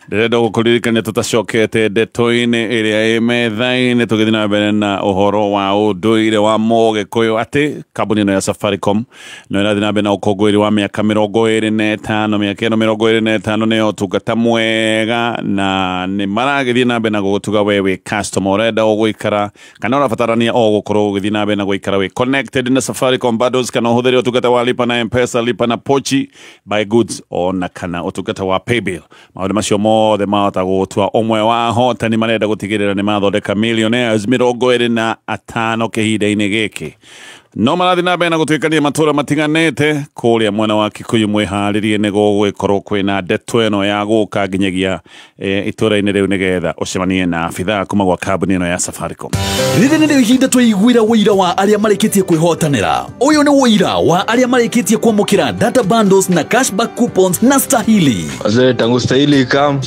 Ndĩrenda gũkũririkania tũtacokete ndeto-inĩ ĩrĩa ĩ metha-inĩ tũgĩthiĩ na mbere na ũhoro wa ũndũire wa Mũgĩkũyũ atĩ kambuni ĩno ya Safaricom no ĩrathiĩ na mbere na ũkũngũĩri wa mĩaka 25. Mĩaka ĩno 25 nĩyo ũtungata mwega, na nĩ maragĩthiĩ na mbere na gũgũtuga we wĩ customer ũrenda ũgũikara kana ũrabatarania o gũkorwo ũgĩthiĩ na mbere na gũikara wĩ connected na Safaricom bundles, kana ũhũthĩre ũtungata wa lipa na M-Pesa, lipa na pochi, buy goods ona kana ũtungata wa paybill. Maũndũ macio mothe mahota gũtua ũmwe wa ahotani marenda gũtigĩrĩra nĩ mathondeka millionaires 25 kĩhinda-inĩ gĩkĩ. No marathiĩ na mbere na gũtuĩkania matũra matiganĩte kũrĩa mwena wa Kikuyu. Mwĩharĩrie nĩ gũgũgĩkorwo kwĩna ndeto ĩno ya gũka nginyagia itũra-inĩ rĩu nĩgetha ũcemanie na abithaa kuma gwa kambuni ĩno ya Safaricom. Rĩrĩ nĩrĩo ihinda twaiguĩra ũira wa arĩa marĩkĩtie kwĩhotanĩra. Ũyũ nĩ ũira wa arĩa marĩkĩtie kwamũkĩra data bundles na cashback coupons na Stahili. Wazee, tangu Stahili kam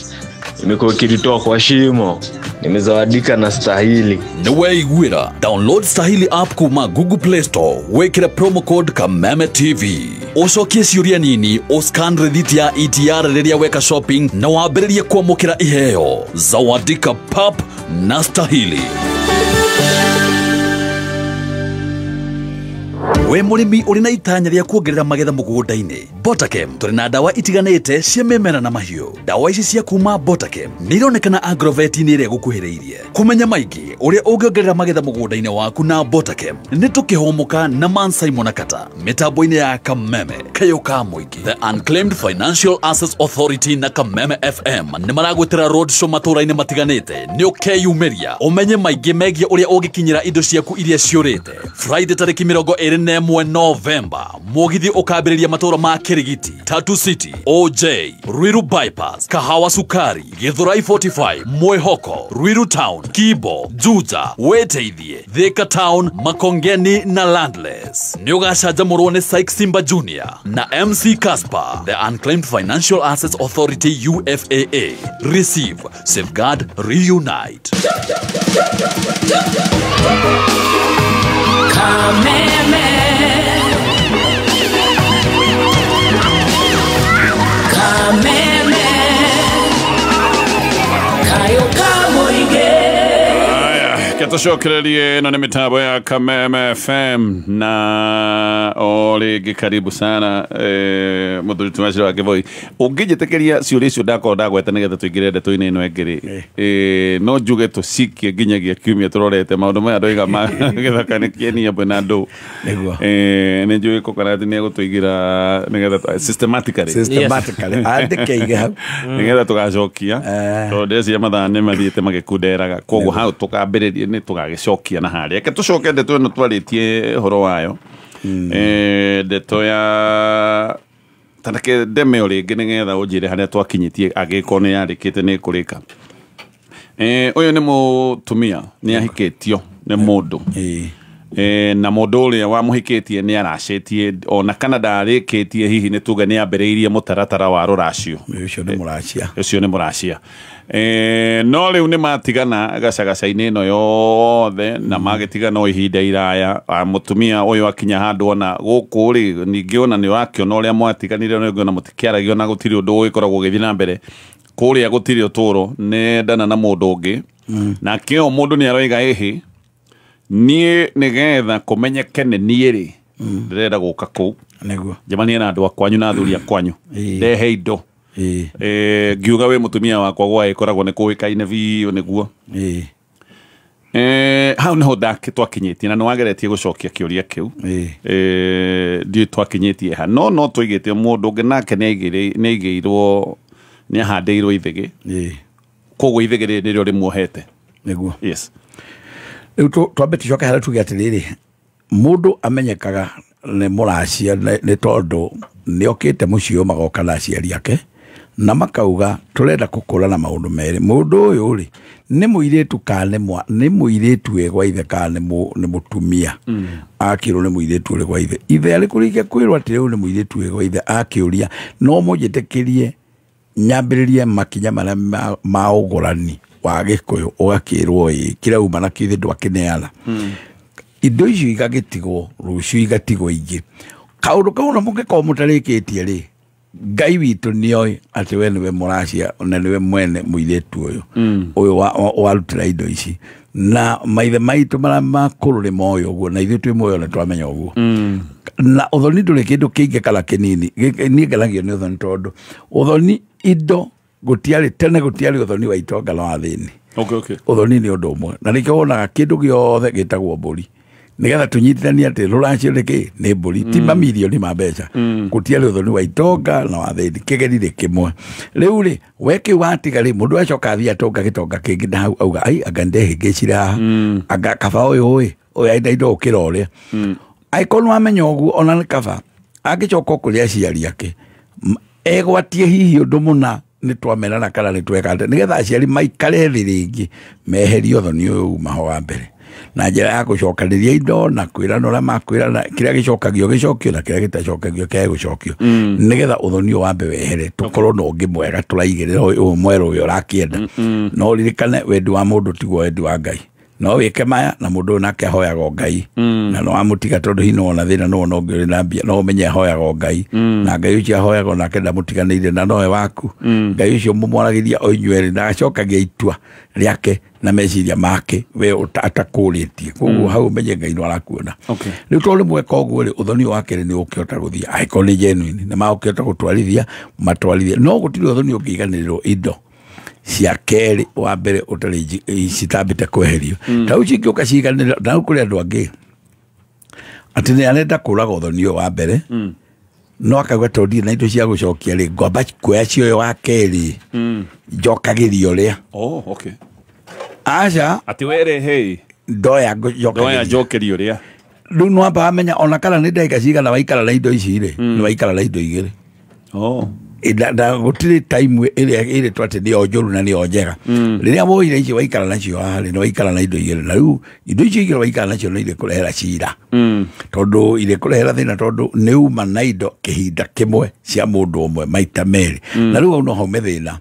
imekuwa ikitutoa kwa shimo, nimezawadika na Stahili. Nĩ weiguĩra. Download Stahili app kuma Google Play Store, wĩkĩre promo code Kameme TV, ũcokie ciũria nini, ũscan rĩthiti ya ETR rĩrĩa weka shopping na wambĩrĩrie kwamũkĩra iheo. Zawadika pap na Stahili. We mũrĩmi ũrĩ na itanya rĩa kuongerera magetha mũgũnda-inĩ, Botakem tũrĩ na ndawa itiganĩte cia mĩmera na mahiũ. Ndawa ici cia kuma Botakem nĩ ironekana agrovet-inĩ ĩrĩa ĩgũkuhĩrĩirie. Kũmenya maingĩ ũrĩa ũngĩongerera magetha mũgũnda-inĩ waku na Botakem nĩ tũkĩhũmũka na Man Simon Akata mĩtambo-inĩ ya Kameme kayũ ka mũingĩ. The Unclaimed Financial Assets Authority na Kameme FM nĩ maragwĩtĩra road show matũũra-inĩ matiganĩte. Nĩ ũkeyumĩria ũmenye maingĩ megiĩ ũrĩa ũngĩkinyĩra indo ciaku iria ciũrĩte. Friday tarĩki 21 11 Novemba mugithi ukambĩrĩria matũra ma Kirigiti, Tatu City, OJ, Ruiru Bypass, Kahawa Sukari, Githurai 45, Mwihoko, Ruiru Town, Kibo, Juja, Wĩteithie, Thika Town, Makongeni na Landless. Nĩ ũgacanjamũrwo nĩ Syke Simba Jr. na MC Casper, the Unclaimed Financial Assets Authority UFAA. Receive, safeguard, reunite. Kameme. Kameme. Kayo kamuige. Ketucokererie ĩno nĩ mĩtambo ya Kameme FM na o rĩngĩ karibu sana mũthuri Tumacĩra wa Kĩboi. Ũngĩnjĩtĩkĩria ciũria icio ndakorwo ndagweta nĩgetha tũingĩre ndeto-inĩ ĩno ĩngĩ rĩ, no njuge tũcikie nginyagia kiumia tũrorete maũndũ maya ndoiga ma gĩthaka nĩ kĩenia mbwe na ndũ. Nĩ njũĩ Coconut nĩ egũtũigĩra nĩgetha systematically andĩke aige hau nĩgetha tũgacokia tondũ ndĩreciria mathaa nĩ mathiĩte magĩkunderaga, koguo hau tũkambĩrĩria nĩ tũgagĩcokia na harĩa. Reke tũcoke ndeto ĩno twarĩtie ũhoro wayo, ndeto ya tareke ndeme o rĩngĩ nĩgetha ũnjĩre harĩa twakinyĩtie angĩkorwo nĩ yarĩkĩte nĩ ĩkũrĩka. Ũyũ nĩ mũtumia nĩ ahikĩtio nĩ mũndũ na mũndũ ũrĩa wamũhikĩtie nĩ aracĩtie ona kana ndarĩkĩtie, hihi nĩ tuge nĩ ambĩrĩirie mũtaratara wa rũracio. Ũcio nĩ mũracia. Ũcio nĩ mũracia. No rĩu nĩ matigana gacagaca-inĩ ĩno yothe na magĩtigana o ihinda iraya. Mũtumia ũyũ akinya handũ ona gũkũ rĩ, ningĩ ona nĩ ũrakĩona ũrĩa mwatiganire ona mũtikĩaragia ona gũtirĩ ũndũ ũgĩkoragwo ũgĩthiĩ na mbere kũrĩa, gũtirĩ ũtũro, nĩ endana na mũndũ ũngĩ nake o mũndũ nĩ aroiga ĩhĩ niĩ nĩgetha kũmenyeke nĩ niĩ rĩ ndĩrenda gũka kũu nĩguo njemanie na andũ akwanyu na athuri akwanyu ndehe indo. Ngiuga wĩ mũtumia wakwa gwa ĩkoragwo nĩ kũĩkaine biũ nĩguo. Hau nĩho twakinyĩtie na nĩ wageretie gũcokia kĩũria kĩu. Ndiũĩ twakinyĩtie ha, no tũigĩte mũndũ ũngĩ nake nĩ aigĩirwo, nĩ ahandĩirwo ithĩgĩ, koguo ithĩgĩ rĩrĩ nĩrĩo rĩmuohete nĩguo. Yes. Rĩu twambe tũcoke harĩa tuge atĩrĩrĩ, mũndũ amenyekaga nĩ mũracia nĩ tondũ nĩ okĩte mũciĩ ũyũ magoka na aciari ake na makauga tũrenda gũkũrana maũndũ merĩ. Mũndũ ũyũ rĩ nĩ mũirĩtu kana nĩ mũirĩtu wĩ gwa ithe kana nĩ mũtumia. Akĩrwo nĩ mũirĩtu ũrĩ gwa ithe, ithe arĩ kũrĩkia kwĩrwo atĩ rĩu nĩ mũirĩtu wĩ gwa ithe, akĩũria no mũnjĩtĩkĩrie nyambĩrĩrie makinya marĩa ma ũgũrani wa Gĩkũyũ, ũgakĩrwo ĩ kĩrĩa uma na kĩthĩ ndwakĩneana. Indo icio igagĩtigwo rũciũ igatigwo ingĩ. Kaũndũ kau ona mũngĩkorwo mũtarĩkĩtie rĩ, Ngai witũ nĩoĩ atĩ we nĩwe mũracia na nĩwe mwene mũirĩtu ũyũ ũyũ warutĩra indo ici, na maithe maitũ marĩa makũrũ nĩ moĩ ũguo na ithuĩ twĩ muoyo nĩ twamenya ũguo. Na ũthoni ndũrĩ kĩndũ kĩingĩ kana kĩnini. Niĩ ngenagio nĩ ũthoni tondũ ũthoni indo gũtiarĩ tene, gũtiarĩ ũthoni wa itonga na wa thĩni. Ũthoni nĩ ũndũ ũmwe na nĩkĩo wonaga kĩndũ gĩothe gĩtagwo mbũri nĩgetha tũnyitithanie atĩ rũracio nĩ kĩ nĩ mbũri, ti mamirioni ma mbeca. Gũtiarĩ ũthoni wa itonga na wa thĩni, kĩgeri nĩ kĩmwe. Rĩu rĩ we kĩu watiga rĩ, mũndũ acoka athiĩ atonga gĩtonga kĩngĩ na hau auga ai anga ndehĩngĩcire haha, anga kaba ũyũ ĩ ũyũ aina indo gũkĩra ũrĩa. Angĩkorwo nĩ wamenya ũguo ona nĩ kaba angĩcoka kũrĩ aciari ake egwatie hihi ũndũ mũna nĩ twamenana kana nĩ tweka atĩa, nĩgetha aciari maikare thĩ rĩngĩ meherie ũthoni ũyũ uma ho wa mbere na njĩra ya gũcokanĩria indo na kwĩrana ũrĩa makwĩrana, kĩrĩa gĩcokagio gĩcokio na kĩrĩa gĩtacokagio kĩage gũcokio, nĩgetha ũthoni ũyũ wambe wehere tũkorwo na ũngĩ mwega tũraigĩrĩra ũyũ mwerũ ũyũ ũrakĩenda. No ũririkane wendi wa mũndũ tiguo wendi wa Ngai. No wĩke maya na mũndũ ũyũ nake ahoyaga o Ngai, na no amũtiga tondũ hihi nĩwona thĩna nĩwona ũngĩ ũrĩ na mbia, no ũmenye ahoyaga o Ngai, na Ngai ũcio ahoyaga onake ndamũtiganĩire na nowe waku. Ngai ũcio mũmwaragĩria o inyuĩ erĩ na acokagia itua rĩake na meciria make we atakũrĩtie. Koguo hau ũmenye Ngai no arakuona. Rĩu tondũ mweka ũguo rĩ, ũthoni wa kerĩ nĩ ũkĩhota gũthiĩ angĩkorwo nĩ genuine, nĩ magũkĩhota gũtwarithia matwarithie, no gũtirĩ ũthoni ũngĩiganĩrĩrwo indo cia kerĩ wa mbere ũtarĩ citambĩte kweherio. Ta rĩu cingĩũka ciiganĩrĩra, na rĩu kũrĩ andũ angĩ atĩ nĩ arenda kũraga ũthoni ũyũ wa mbere, no akauga tondũ ndirĩ na indo cia gũcokia rĩ, ngwamba kuoya cia ũyũ wa kerĩ njokagĩria ũrĩa. Aca atĩ werehe ndoya ndoya njokeria ũrĩa. Rĩu nĩwamba wamenya ona kana nĩ ndagĩka cigana waikara na indo ici rĩ, nĩ waikara na indo igĩrĩ. Na gũtirĩ time ĩrĩa ĩrĩtwo atĩ nĩyo njũru na nĩyo njega. Rĩrĩa woire icio waikara nacio haha rĩ, nĩ waikara na indo igĩrĩ, na rĩu indo icio igĩrĩ waikara nacio nĩ irĩkũrehera cira, tondũ irĩkũrehera thĩna, tondũ nĩ uma na indo kĩhinda kĩmwe cia mũndũ ũmwe maita merĩ. Na rĩu hau no haume thĩna.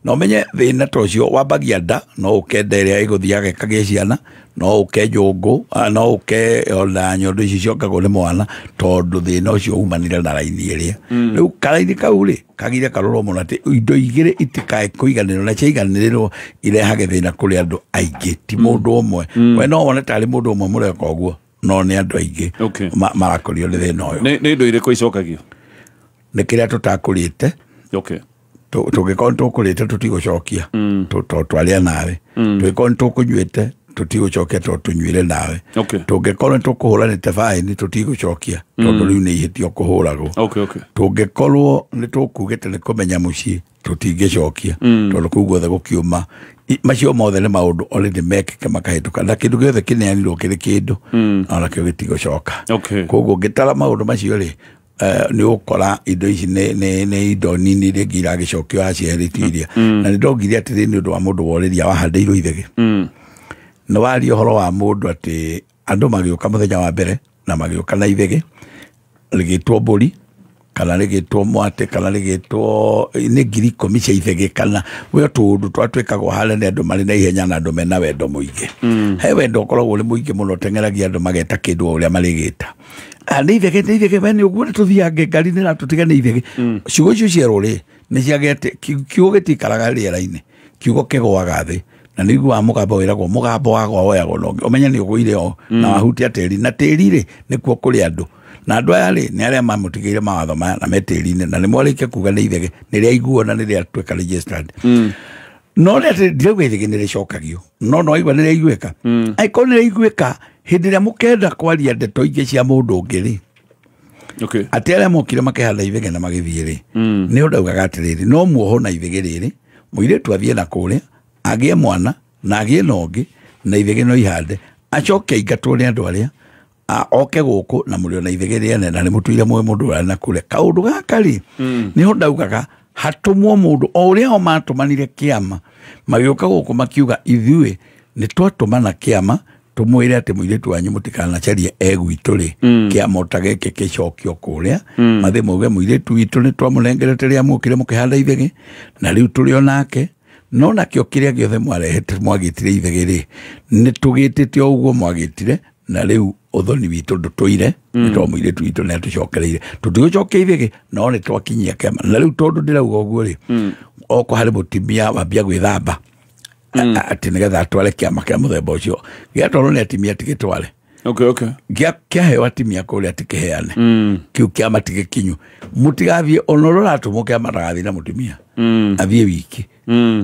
Na ũmenye thĩna ta ũcio wambagia nda, no ũke nda ĩrĩa ĩgũthiaga ĩkagĩe ciana, no ũke njũngũ, no ũke ona nyondo ici ciokagwo nĩ mwana, tondũ thĩna ũcio umanire na raini ĩrĩa. Rĩu karaini kau rĩ kagire karorwo mũno atĩ indo igĩrĩ itikae kũiganĩrwo, na ciaiganĩrĩrwo irehage thĩna kũrĩ andũ aingĩ, ti mũndũ ũmwe. We no wone tarĩ mũndũ ũmwe mũreka ũguo, no nĩ andũ aingĩ marakorio nĩ thĩna ũyũ. Nĩ indo irĩkũ icokagio? Nĩ kĩrĩa tũtakũrĩte. Tũngĩkorwo nĩtũkũrĩte tũtigũcokia, tondũ twarĩa nawe. Tũngĩkorwo nĩtũkũnyuĩte tũtigũcokia, tondũ tũnyuire nawe. Tũngĩkorwo nĩtũkũhũranĩte baĩni tũtigũcokia, tondũ rĩu nĩ ihĩtio kũhũragwo. Tũngĩkorwo nĩtũkugĩte nĩ kũmenya mũciĩ tũtingĩcokia, tondũ kũu guothe gũkiuma. Macio mothe nĩ maũndũ already mekĩke makahĩtũka, na kĩndũ gĩothe kĩneanirwo kĩrĩ kĩndũ onakĩo gĩtigũcoka. Koguo ngĩtara maũndũ macio rĩ, nĩ ũkora indo ici nĩ indo nini rĩngĩ iragĩcokio aciarĩtio iria. Na nĩ ndongire atĩrĩ, nĩ ũndũ wa mũndũ worĩria wahandĩirwo ithege. Nĩ waria ũhoro wa mũndũ atĩ andũ magĩũka mũthenya wa mbere na magĩũka na ithege rĩgĩtwo mbũri kana rĩgĩtwo mwatĩ kana rĩgĩtwo nĩ 10,000 cia ithege, kana we tũũndũ twatwĩkagwo harĩa nĩ andũ marĩ na ihenya na andũ mena wendo mũingĩ. He wendo ũkoragwo ũrĩ mũingĩ mũno, ũteng'eragia andũ mageta kĩndũ o ũrĩa marĩgĩta. Nĩ ithege, nĩ ithege, we nĩ ũguo nĩ tũthiange ngari nĩ ratũtiga nĩ ithege. Ciugo icio cierwo rĩ, nĩ ciagete, kiugo gĩtikaraga rĩera-inĩ, kiugo kĩgũaga thĩ. Na nĩ ũiguaga mũgambo wĩragwo mũgambo wagwa woyagwo na ũngĩ, ũmenye nĩ ũgũire o na wahutia tĩri, na tĩri rĩ nĩkuo kũrĩ andũ. Na andũ aya rĩ nĩ arĩa mamũtigĩire mawatho maya na me tĩri-inĩ, na nĩ mwarĩkia kuga nĩ ithege, nĩ rĩaiguo na nĩ rĩatuĩka registered. No nĩ atĩ ndirauga ithege nĩ rĩcokagio, no no waigua nĩ rĩaiguĩka. Angĩkorwo nĩ rĩaiguĩka, hĩndĩ ĩrĩa mũkenda kwaria ndeto ingĩ cia mũndũ ũngĩ rĩ, atĩ arĩa mokire makĩhanda ithege na magĩthiĩ rĩ, nĩ ũndaugaga atĩrĩrĩ, no muoho na ithege rĩrĩ, mũirĩtu athiĩ na kũrĩa, agĩe mwana na agĩe na ũngĩ, na ithege no ihande, acoke aingatwo nĩ andũ arĩa, oke gũkũ na mũrĩ ona ithege rĩene, na nĩ mũtũire mũĩ mũndũ ũrĩa na kũrĩa. Kaũndũ gaka rĩ, nĩho ndaugaga hatũmwo mũndũ o ũrĩa o matũmanire kĩama, magĩũka gũkũ makiuga ithuĩ nĩ twatũmana kĩama tũmwĩre atĩ mũirĩtu wanyu mũtikanacarie e gwitũ rĩ, kĩama ta gĩkĩ gĩcokio kũrĩa, mathiĩ mauge mũirĩtu witũ nĩ twamũnengerete rĩrĩa mwokire mũkĩhanda ithege, na rĩu tũrĩ o nake, no nakĩo kĩrĩa gĩothe mwarehete mwagĩtire ithege rĩ, nĩ tũgĩtĩte o ũguo mwagĩtire, na rĩu ũthoni witũ ndũtũire, nĩ tondũ mũirĩtu witũ nĩ atũcokereire. Tũtigũcokia ithege, no nĩ twakinyia kĩama. Na rĩu tondũ ndĩrauga ũguo rĩ, okorwo harĩ mũtumia wambia gwĩthamba, atĩ nĩgetha atware kĩama kĩa mũthemba ũcio, gĩatwarwo nĩ atimia tigĩtware. Kĩaheo atimia kũrĩa tikĩheane. Kĩu kĩama tigĩkinyu. Mũtigathiĩ ona ũrĩa ũratũmwo kĩama ndagathiĩ na mũtumia. Athiĩ wiki.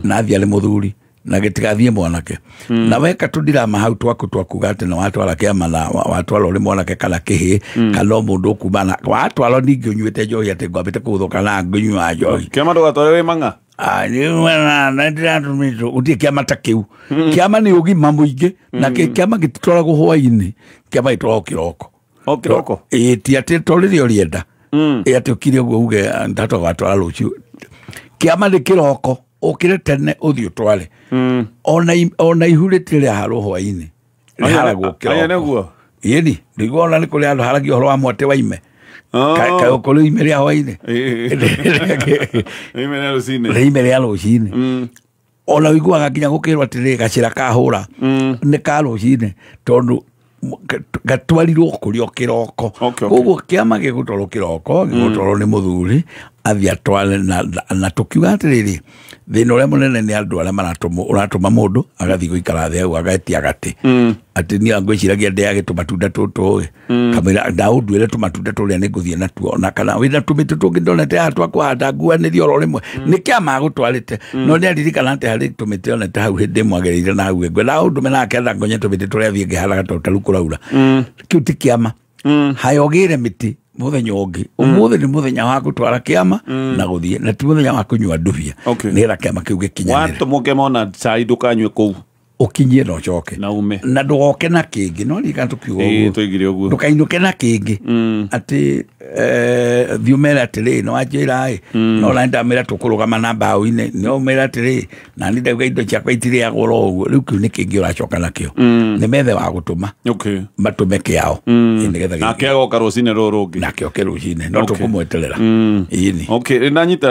Na athiĩ arĩ mũthuri. Na gĩtigathiĩ mwanake. Na weka tũndirama hau twaku twakuga atĩ nĩ watwara kĩama na watwara ũrĩ mwanake kana kĩhĩ, kana o mũndũ ũkuma na watwara ningĩ ũnyuĩte njohi atĩ ngwambĩte kũgũthũka na ngĩnyua njohi. Kĩama ndũgatware wĩ mang'a? Gũtirĩ kĩama ta kĩu. Kĩama nĩ ũgima mũingĩ, na kĩama gĩtitwaragwo hwaĩ-inĩ, kĩama gĩtwaragwo kĩroko. O kĩroko? Ĩĩ, ti atĩ to rĩrĩa ũrĩenda. Ĩ atĩ ũkire ũguo uge ndatwa gwatwara rũciũ. Kĩama nĩ kĩroko, ũkĩre tene ũthiĩ ũtware. Ona ihu rĩtirĩ rĩaharwo hwaĩ-inĩ, rĩharagwo Aya kĩroko. nĩguo? Ĩni, ndiguo ona nĩ kũrĩ handũ haragio ũhoro wa mwatĩ wa ime. Kaĩ ũkũrĩ ime rĩa hwaĩ-inĩ? Ime rĩa rũcinĩ. Rĩ ime rĩa rũcinĩ. Ona ũiguaga nginya gũkĩrwo atĩrĩrĩ gacĩra kahũra nĩ ka rũcinĩ, tondũ gatwarirwo kũrĩ o kĩroko. Koguo kĩama gĩgũtwarwo kĩroko, gĩgũtwarwo nĩ mũthuri, athiĩ atware na tũkiuga atĩrĩrĩ, thĩna ũrĩa mũnene nĩ andũ arĩa ũratũma mũndũ agathiĩ gũikara thĩ hau agetia gatĩ. Atĩ niĩ ngwĩciragia ndĩage tũmatunda tũtũ ĩ, kamũira ndaũnduĩre tũmatunda tũrĩa nĩ ngũthiĩ natuo, ona kana wĩna tũmĩtĩ tũngĩ ndonete haha twa kũhanda nguanĩrie oro rĩmwe. Nĩ kĩama agũtwarĩte, no nĩ aririkana atĩ harĩ tũmĩtĩ onete hau hĩndĩ ĩmwe agereire na hau ĩngwe. Ndaũndũme nake enda ngonye tũmĩtĩ tũrĩa athiĩ ngĩhandaga tondũ ta rĩu kũraura. Kĩu ti kĩama. Haya ũgĩre mĩtĩ mũthenya ũngĩ. Ũmũthĩ nĩ mũthenya wa gũtwara kĩama na gũthiĩ, na ti mũthenya wa kũnyua ndubia. Nĩgetha kĩama kĩu gĩkinyanĩre. Watũmwo kĩama ona cai ndũkanyue kũu. Ũkinyie na ũcoke na ume na ndũgoke na kĩngĩ no ririkana tũkiuga Ĩĩ, ũguo twaigire ũguo ndũkainũke na kĩngĩ atĩ thiĩ ũmere atĩrĩ nĩ wanjĩra ĩ no na ndamĩra tũkũrũgama na mbaũ-inĩ no ũmere atĩrĩ na nĩ ndauga indo ciakwa itirĩagwo oro ũguo rĩu kĩu nĩ kĩngĩ ũracoka nakĩo nĩ methe wa gũtũma okay matũme kĩao Ĩ, nĩgetha nake agoka rũcinĩ rũrũ rũngĩ nake oke rũcinĩ no tũkũmweterera ĩni okay ndanyita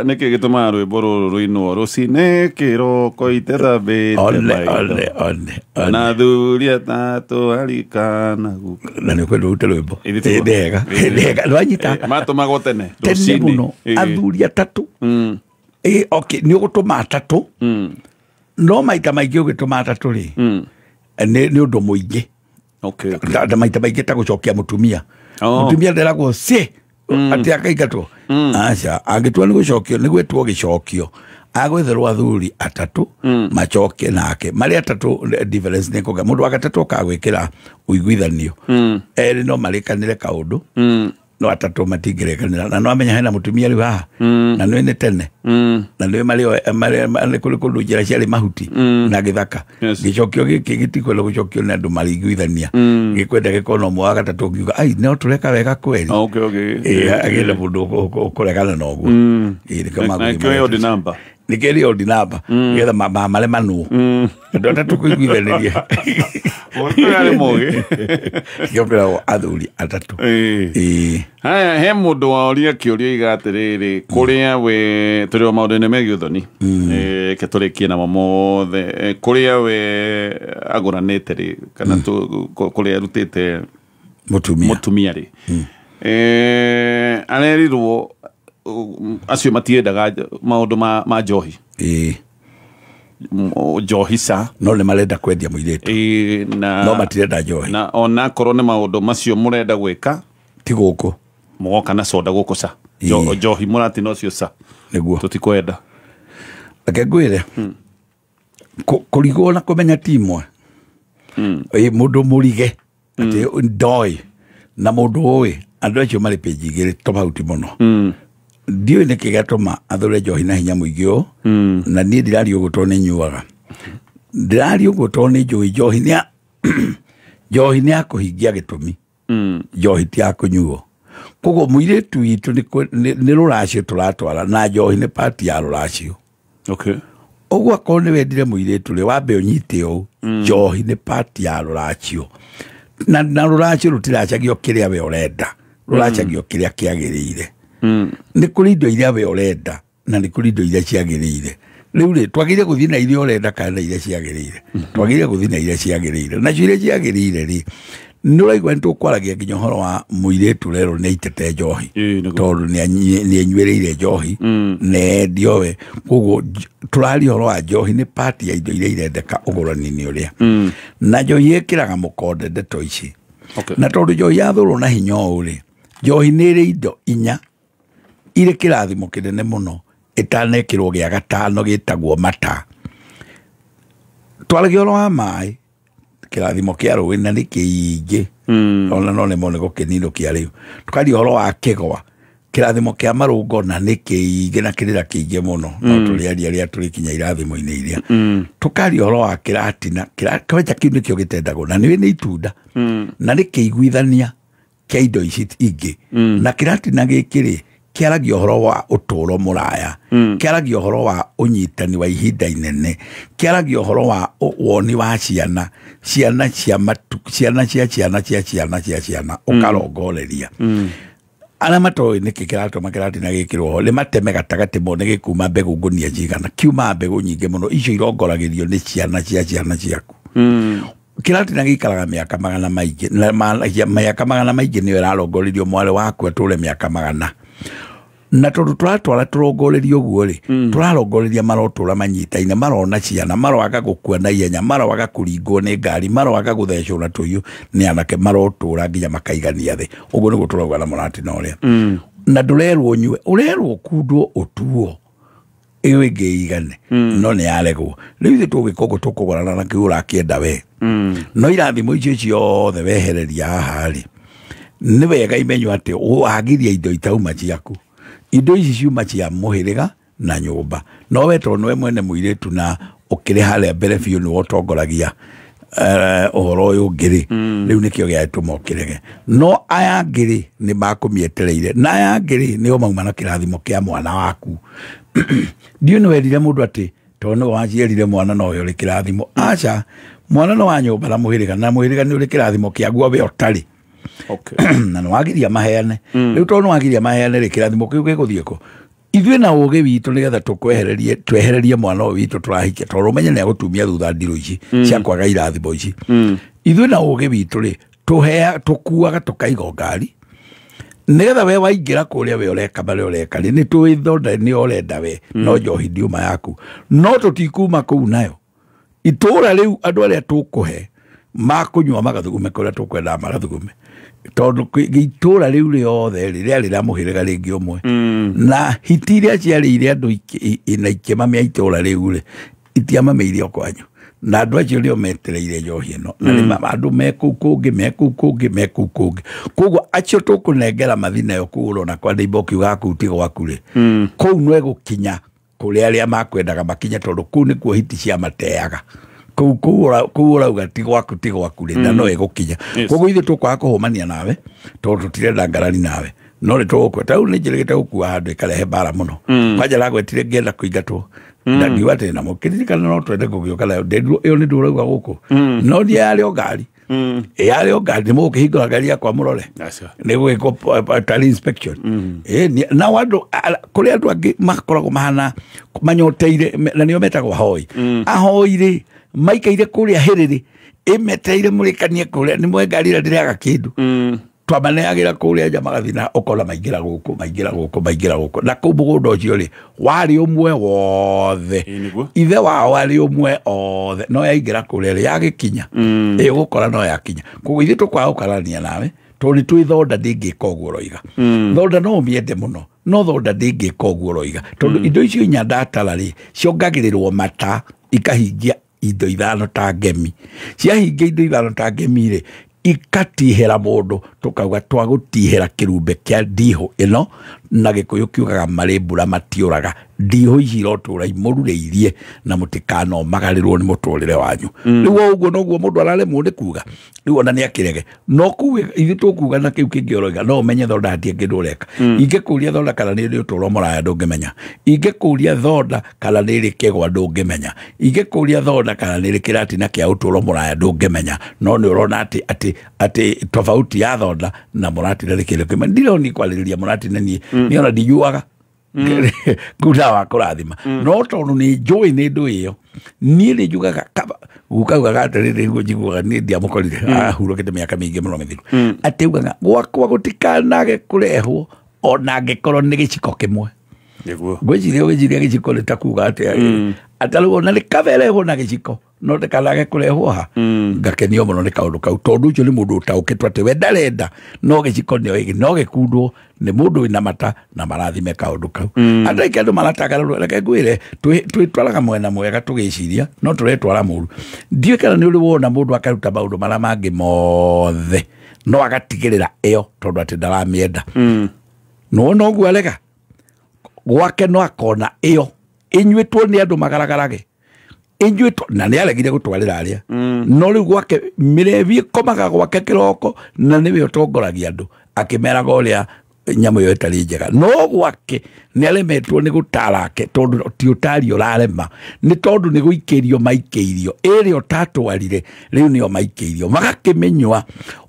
nĩkĩ gĩtũmaga rwĩmbo rũrũ rũinwo rũcinĩ kĩroko itethambĩte one maitho. one one one na thuri atatũ arikana guka na nĩ ũkwenda ũrute rwĩmbo Ĩĩ, tiguo. Ĩ, nĩ hega nĩ hega nĩwanyita matũmagwo tene tene rũcinĩ. mũno Ĩĩ. athuri atatũ ĩ okay nĩ ũgũtũma atatũ no maita maingĩ ũgĩtũma atatũ rĩ nĩ ũndũ mũingĩ okay Ta maita maingĩ ta gũcokia mũtumia Oh. mũtumia nderagwo ci atĩ akaingatwo aca angĩtua nĩ gũcokio nĩ gwĩtwo gĩcokio agwetherwo athuri atatũ macoke nake marĩ atatũ difference nĩ kũgĩa mũndũ wa gatatũ okagwĩkĩra ũiguithanio erĩ no marĩkanĩre kaũndũ no atatũ matingĩrĩkanĩra na no amenya hena mũtumia rĩu haha na nĩ nĩ tene na nĩ marĩ kũrĩ kũndũ njĩra ciarĩ mahuti na gĩthaka gĩcokio gĩkĩ gĩtikwenda gũcokio nĩ andũ marĩiguithania gĩkwenda gĩkorwo na ũmwe wa gatatũ ũngiuga ai no tũreka wega kweri okay okay Ĩ, agĩenda mũndũ ũkũregana na ũguo Ĩ, nĩkĩo Na magũthiĩ nĩkĩo odd maretwo. number Nĩkĩo ĩrĩ odd number nĩgetha maremanwo andũ atatũ kũiguithanĩria Mũgĩkũyũ arĩ mũgĩ. Nĩkĩo kwĩragwo athuri atatũ Ĩĩ. Haya, he mũndũ waoria kĩũria iga atĩrĩrĩ kũrĩa we tũrĩ o maũndũ-inĩ megiĩ ũthoni reke tũrĩkie namo mothe kũrĩa we agũranĩte rĩ kana kũrĩa arutĩte mũtumia rĩ arerirwo acio matiendaga maũndũ ma njohi njohi ca no nĩ marenda kwendia mũirĩtu na no matirenda njohi na onakorwo nĩ maũndũ macio mũrenda gwĩka ti gũkũ mũgoka na soda gũkũ ca njohi mũratina ũcio ca nĩguo tũtikwenda reke ngwĩre kũrigwo na kũmenya ti imwe mũndũ mũrige atĩ ndoĩ na mũndũ ũĩ andũ acio marĩ page igĩrĩ tofauti mũno ndiũĩ nĩkĩ gĩatũma athũre njohi na hinya mũingĩ ũũ na niĩ ndĩraria ũguo tondũ nĩ nyuaga ndĩraria ũguo tondũ nĩ njũĩ njohi nĩ njohi nĩ ya kũhingia gĩtũmi njohi ti ya kũnyuo koguo mũirĩtu witũ nĩ rũracio tũratwara na njohi nĩ pati ya rũracio okay ũguo akorwo nĩ wendire mũirĩtu rĩ wambe ũnyite ũũ njohi nĩ pati ya rũracio na rũracio rũtiracagio kĩrĩa we ũrenda rũracagio kĩrĩa kĩagĩrĩire nĩ kũrĩ indo iria we ũrenda na nĩ kũrĩ indo iria ciagĩrĩire rĩu rĩ twagĩrĩire gũthiĩ na iria ũrenda kana na iria ciagĩrĩire twagĩrĩire gũthiĩ na iria ciagĩrĩire nacio iria ciagĩrĩire rĩ nĩ ũraigua nĩ tũkwaragia nginya ũhoro wa mũirĩtu rerwo nĩ aitĩte njohi tondũ nĩ enyuĩrĩire njohi na endio we koguo tũraria ũhoro wa njohi nĩ pati ya indo iria irendeka ũgũrani-inĩ ũrĩa na njohi ĩkĩraga mũkonde ndeto ici na tondũ njohi yathũrwo na hinya ũũ rĩ njohi nĩ ĩrĩ indo inya irĩ kĩrathimo kĩnene mũno ĩtanekĩrwo gĩa gatano gĩtagwo mata twaragia ũhoro wa maĩ kĩrathimo kĩa rũĩ na nĩ kĩingĩ ona no nĩmo nĩ gũkĩninũkia rĩu tũkaria ũhoro wa kĩgwa kĩrathimo kĩa marũngo na nĩ kĩingĩ na kĩrĩra kĩingĩ mũno no tũrĩaria rĩa tũrĩkinya irathimo-inĩ iria tũkaria ũhoro wa kĩratina kĩracha kĩu nĩkĩo gĩtendagwo na nĩ itunda na nĩ kĩiguithania kĩa indo ici ingĩ na kĩratina gĩkĩ rĩ kĩaragia ũhoro wa ũtũũro mũraya kĩaragia ũhoro wa ũnyitani wa ihinda inene kĩaragia ũhoro wa woni wa ciana ciana cia matu ciana cia ciana cia ciana cia ciana ũkarongoreria arĩa matoĩ nĩkĩ kĩratũma kĩratina gĩkĩrwo ho nĩ mateme gatagatĩ mone gĩkuma mbegũ ngũnia cigana kiumaga mbegũ nyingĩ mũno icio irongoragĩrio nĩ ciana cia ciana ciaku kĩratina gĩikaraga mĩaka magana maingĩ na mĩaka magana maingĩ nĩyo ĩrarongorerio mwarĩ waku atũre mĩaka magana na tondũ tũratwara tũrongorerio ũguo rĩ tũrarongoreria marotũra manyitaine marona ciana maroaga gũkua na ihenya maroaga kũringwo nĩ ngari maroaga gũthecwo na tũhiũ nĩ anake marotũra nginya makaigania thĩ ũguo nĩguo tũrauga na mũratina ũrĩa na ndũrerwo ũnyue ũrerwo kundwo ũtuo ĩyo ĩngĩ ĩigane no nĩ yaregwo rĩu ithuĩ tũgĩka ũguo tũkũgũrana na kĩu ũrakĩenda we no irathimo icio ciothe wehereria haha rĩ nĩ wega imenywo atĩ wagiria indo itauma ciaku indo ici ciuma cia mũhĩrĩga na nyũmba no we tondũ nĩwe mwene mũirĩtu na Ũkĩrĩ harĩa mbere biũ nĩwe ũtongoragia ũhoro ũyũ ũngĩ rĩ, rĩu nĩkĩo gĩatũma ũkĩrege. No aya angĩ rĩ, nĩ makũmĩetereire, na aya angĩ rĩ, nĩo mauma na kĩrathimo kĩa mwana waku. Ndiũĩ nĩ werire mũndũ atĩ tondũ nĩwe waciarire mwana nowe ũrĩ kĩrathimo. Aca, mwana no wa nyũmba na mũhĩrĩga, na mũhĩrĩga nĩ ũrĩ kĩrathimo kĩaguo we ũtarĩ. Na nĩ wagiria maheane. Rĩu tondũ nĩ wagiria maheane rĩ, kĩrathimo kĩu gĩgũthiĩ kũ? Ithuĩ na ũgĩ witũ nĩgetha tũkwehererie, twehererie mwana ũyũ witũ tũrahikia, tondũ ũmenye nĩ agũtumia thutha ndirũ ici cia kwaga irathimo ici. Ithuĩ na ũgĩ witũ rĩ, tũkuaga tũkaiga ngari nĩgetha we waingĩra kũrĩa we ũreka marĩa ũreka rĩ, nĩ tũĩ thonda nĩ ũrenda we, no njohi ndiuma yaku, no tũtikuma kũu nayo. Itũra rĩu andũ arĩa tũkũhe makũnyua magathugume kũrĩa tũkwenda magathugume, tondũ itũra rĩu rĩothe rĩ, rĩarĩ rĩa mũhĩrĩga rĩngĩ ũmwe. Na hiti iria ciarĩire andũ na ikĩmamia itũra rĩu rĩ, itiamamĩire o kwanyu. Na andũ acio nĩo metereire njohi ĩno, na nĩ andũ me kũu kũngĩ, me kũu kũngĩ, me kũu kũngĩ. Koguo acio tũkũnengera mathi nayo kũu ũrona kwa neighbor ũkiugaga kũu ti gwaku rĩ, kũu no ĩgũkinya kũrĩa arĩa makwendaga makinye, tondũ kũu nĩkuo hiti ciamateaga. Kũu ũrauga ti gwaku, ti gwaku rĩ, na no ĩgũkinya. Koguo ithuĩ tũkwaga kũhũmania nawe tondũ tũtirenda ngarari nawe, no nĩ tũgũkua. Ta rĩu nĩ njĩrĩgĩte gũkua handũ ĩkarehe mbara mũno. Kwanja ragwetire ngĩenda kũingatwo, na ngiuga atĩ na mũkĩririkana no twende gũgĩũka nayo. Ĩyo nĩ ndũrauga gũkũ, no ndiĩ yarĩ o ngari, yarĩ o ngari, nĩ mũgũkĩhingũra ngari yakwa mũrore, nĩ gũgĩkwo tarĩ inspection. Nao andũ kũrĩ andũ angĩ makoragwo mahana manyoteire, na nĩo metagwo ahoi. Ahoi rĩ, maikaire kũrĩa hĩrĩrĩ ĩmeteire mũrĩkanie kũrĩa, nĩ mwe ngari ĩrĩa ndĩrĩaga kĩndũ. Twamaneagĩra kũrĩa nja magathiĩ na ũkona maingĩra gũkũ, maingĩra gũkũ, maingĩra gũkũ. Na kũu mũgũnda ũcio rĩ, warĩ ũmwe wothe. Ithe wao warĩ ũmwe othe. No yaingĩra kũrĩa rĩ, yagĩkinya. Ĩgũkora no yakinya. Koguo ithuĩ tũkwaga gũkararania nawe, tondũ nĩ tũĩ thonda ndĩngĩka ũguo ũroiga. Thonda no ũmĩende mũno, no thonda ndĩngĩka ũguo ũroiga. Tondũ indo icio inya ndatara rĩ, ciongagĩrĩrwo mata ikahingia indo ithano ta ngemi. Ciahingia indo ithano ta ngemi rĩ, ikatihera mũndũ, tũkauga twagũtihera kĩrumbe kĩa ndihũ ĩno, na Gĩkũyũ kiugaga marĩ mbura matiũraga. Ndihũ ici irotũra imũrurĩirie na mũtikanomagarĩrwo nĩ mũtũrĩre wanyu. Rĩu ũguo noguo mũndũ araremwo nĩ kuga, rĩu ona nĩ akĩrege. No kuga ithuĩ tũkuga na kĩu kĩngĩ ũroiga, no ũmenye thonda hatirĩ kĩndũ ũreka. Ingĩkũria thonda kana nĩ ĩrĩ ũtũro mũraya ndũngĩmenya. Ingĩkũria thonda kana nĩ ĩrĩ kĩgwa ndũngĩmenya. Ingĩkũria thonda kana nĩ ĩrĩ kĩratina kĩa ũtũro mũraya ndũngĩmenya. No nĩ ũrona atĩ atĩ tofauti ya thonda na mũratina nĩ kĩndũ kĩmwe. Ndironi kwarĩrĩria mũratina niĩ, niĩ ona ndinyuaga ngunda wa kũrathima, no tondũ nĩ njũĩ nĩ ndũ ĩyo, niĩ nĩ njugaga kaba gũkaugaga atĩrĩrĩ, nĩguo njiguaga niĩ ndiamũkorire ahurũkĩte mĩaka mĩingĩ mũno mĩthiru, atĩ augaga gwakwa gũtikanage kũrehwo ona angĩkorwo nĩ gĩciko kĩmwe. Ngwĩciria ũgĩciria gĩciko nĩ ta kuga atĩa, atarĩ ona nĩ kaberehwo na gĩciko no ndikanage kũrehwo ha. Ngakenio mũno nĩ kaũndũ kau, tondũ ũcio nĩ mũndũ ũtaũkĩtwo atĩ we ndarenda no gĩciko no gĩkundwo nĩ mũndũ wĩna mata na marathime kaũndũ kau. Andũ aingĩ andũ maratangara, reke ngwĩre, twĩtwaraga mwena mwega tũgĩciria, no tũretwara mũru. Ndiũĩ kana nĩ ũrĩ wona mũndũ akaruta maũndũ marĩa mangĩ mothe no agatigĩrĩra ĩyo tondũ atĩ ndaramĩenda. Nĩwona ũguo arega gwake no akona ĩyo ĩnyuĩtwo nĩ andũ magaragarage, ĩnyuĩtwo na nĩ aregire gũtwarĩra arĩa, no rĩu gwake mĩrebi ĩkomaga gwake kĩroko na nĩwe ũtongoragia andũ akĩmeraga ũrĩa nyamũ ĩyo ĩtarĩ njega. No gwake nĩ aremetwo nĩ gũtarake, tondũ ti ũtari ũrarema, nĩ tondũ nĩ gũikĩrio maikĩirio ĩrĩa ũtatwarire, rĩu nĩo maikĩirio magakĩmĩnyua,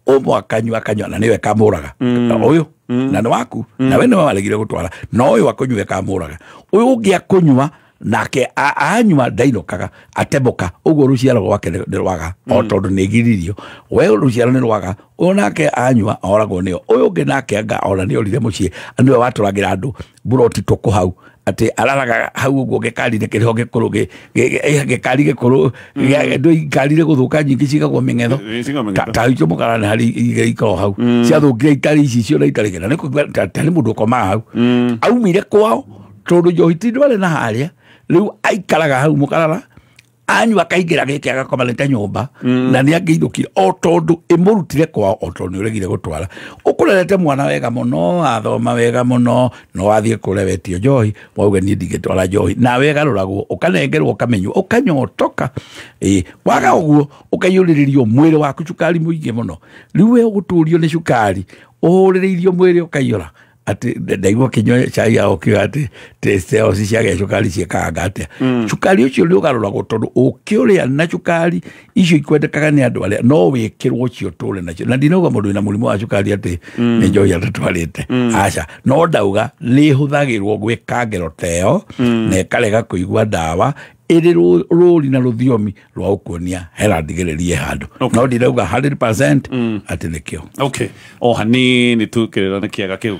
ũmwe akanyua akanyua na nĩwe kamũraga ũyũ na nĩ waku, na we nĩwe waregire gũtwara, no ũyũ akũnyua kamũraga, ũyũ ũngĩ akũnyua nake anyua ndainũkaga atemũka, ũguo rũciaro rwake nĩ rwaga, o tondũ nĩ giririo we rũciaro nĩ rwaga, ũyũ nake anyua oragwo nĩyo, ũyũ ũngĩ nake anga ona nĩ orire mũciĩ, nĩwe watũragĩra andũ mburoti tũkũ hau, atĩ araraga hau ũguo gĩkari-inĩ kĩrĩho gĩkũrũ, gĩkari gĩkũrũ, ngari gũthũka nyingĩ cigagwo mĩng'etho, ta icio mũkarani harĩ ikoragwo hau ciathũkire itarĩ ici ciona itarĩ kĩna, nĩ mũndũ ũkomaga hau, aumire kwao tondũ njohi ti ndwarĩ na harĩa, rĩu aikaraga hau mũkarara Anyua akaingĩra gĩkĩ agakomanĩte nyũmba na nĩ angĩithũkire o tondũ ĩmũrutire kwao o tondũ nĩ ũregire gũtwara. Ũkũrerete mwana wega mũno, athoma wega mũno, no athiĩ kũrĩa wetio njohi, wauge niĩ ndingĩtwara njohi, nawe ĩgarũragwo ũkanengerwo ũkamenywo ũkanyotoka. Waga ũguo ũkaiyũrĩrĩrio mwĩrĩ waku cukari mũingĩ mũno. Rĩu we ũgũtũrio nĩ cukari ũhũrĩrĩirio mwĩrĩ ũkaiyũra ati ndaigua kinywa cai yao kiuga ati taste yao ciagĩa cukari ciĩkaga atĩa. Cukari ũcio nĩ ũgarũragwo tondũ ũkĩũrĩa na cukari icio ikwendekaga nĩ andũ arĩa no wĩkĩrwo ũcio ũtũre nacio. Na ndinauga mũndũ wĩna mũrimũ wa cukari atĩ nĩ njohi atatwarĩte, aca, no ndauga nĩ ĩhũthagĩrwo gwĩka ngero ta ĩyo na ĩkarega kũigua ndawa ĩrĩ rũri na rũthiomi rwa ũkuonia hera ndigĩrĩrie handũ. No ndirauga 100% atĩ nĩkĩo. Okay, o hanini tu kĩrĩra nĩ kĩega kĩu.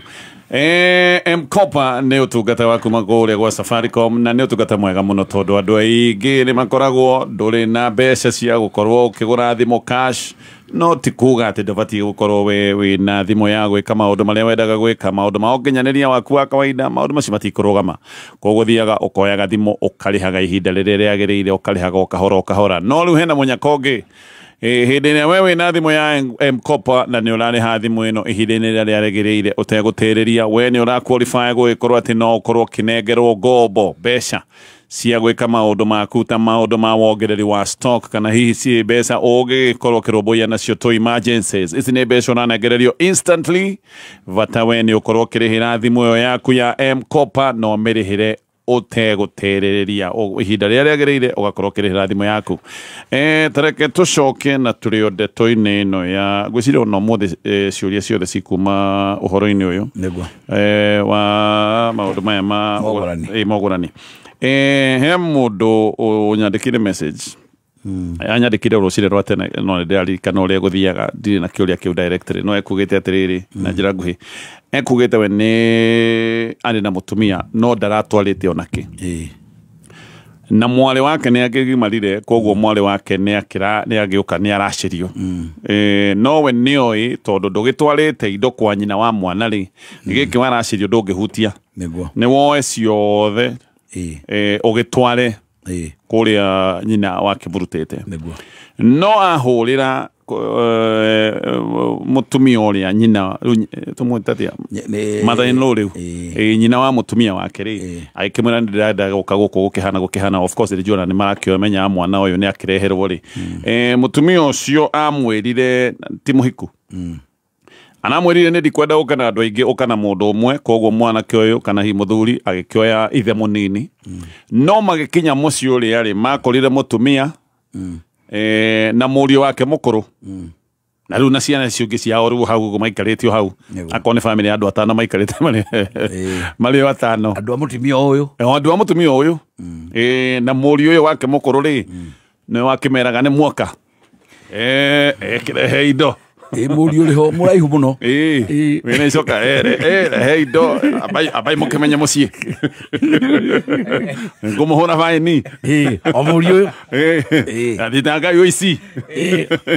M-Kopa nĩ ũtungata wa kuma kũrĩa gwa Safaricom na nĩ ũtungata mwega mũno tondũ andũ aingĩ nĩ makoragwo ndũrĩ na mbeca cia gũkorwo ũkĩgũra thimũ cash, no ti kuga atĩ ndũbatiĩ gũkorwo wĩ na thimũ ya gwĩka maũndũ marĩa wendaga gwĩka, maũndũ ma ũkinyanĩria waku wa kawaida, maũndũ macio matikũrũgama. Koguo thiaga ũkoyaga thimũ ũkarĩhaga ihinda rĩrĩa rĩagĩrĩire, ũkarĩhaga o kahora o kahora. No rĩu hena mũnyaka ũngĩ. Hĩndĩ ĩrĩa we wĩna thimũ ya M-Kopa na nĩ ũrarĩha thimũ ĩno ihinda-inĩ rĩrĩa rĩagĩrĩire ũtegũtĩrĩria, we nĩ ũra qualify gũgĩkorwo atĩ no ũkorwo ũkĩnengerwo ngombo mbeca cia gwĩka maũndũ maku ta maũndũ ma wongereri wa stock kana hihi ci mbeca ũngĩgĩkorwo ũkĩrũmbũiya nacio to emergencies. Ici nĩ mbeca ũranengererio instantly, bata we nĩ ũkorwo ũkĩrĩhĩra thimũ ĩyo yaku ya M-Kopa na ũmĩrĩhĩre ũtegũtĩrĩria ihinda rĩrĩa rĩagĩrĩire ũgakorwo ũkĩrĩhĩra thimũ yaku. Tareke tũcoke na tũrĩ o ndeto-inĩ ĩno ya ngwĩciria ona ũmũthĩ ciũria ciothe cikuma ũhoro-inĩ ũyũ nĩguo wa maũndũ maya ma mogũrani. He mũndũ ũnyandĩkire message anyandĩkire rũcinĩ rwa tene no nĩndĩraririkana ũrĩa gũthiaga, ndirĩ na kĩũria kĩu directly, no ekugĩte atĩrĩrĩ na njĩra nguhĩ, ekugĩte we nĩ arĩ na mũtumia no ndaratwarĩte onake na mwarĩ wake nĩ akĩgimarire, koguo mwarĩ wake nĩ agĩũka nĩ aracĩrio. No we nĩoĩ tondũ ndũgĩtwarĩte indo kwa nyina wa mwana rĩ, gĩkĩ waracĩrio ndũngĩhutia, nĩ woe ciothe ũgĩtware kũrĩa nyina wake mũrutĩte. No ahũrĩra mũtumia ũrĩa nyina tũmwĩte atĩa, mother in law rĩu, nyina wa mũtumia wake rĩ, agĩkĩmwĩra nĩndĩrenda gũka gũkũ gũkĩhana gũkĩhana, of course nĩnjũĩ ona nĩmarakĩmenya mwana ũyũ nĩ akĩreherwo rĩ. Mũtumia ũcio amwĩrire ti mũhiku, anamwĩrire nĩ ndikwenda gũka na andũ aingĩ, ũka na mũndũ ũmwe, koguo mwanake ũyũ kana hihi mũthuri agĩkĩoya ithe mũnini. No magĩkinya mũciĩ ũrĩa rĩ, makorire mũtumia na mũriũ wake mũkũrũ na rĩu na ciana icio ingĩ ciao rĩu hau ũguo maikarĩte o hau, akorwo nĩ bamĩrĩ ya andũ atano maikarĩte marĩ o atano, andũ a mũtumia ũyũ, andũ a mũtumia ũyũ na mũriũ ũyũ wake mũkũrũ rĩ nĩwe wakĩmeraga nĩ mwaka kĩrehe indo mũriũ ũrĩ ho mũraihu mũno wĩna icoka rehe indo ambai mũkĩmenye mũciĩ ngũmũhũra baĩni o mũriũ ũyũ athitangai ũici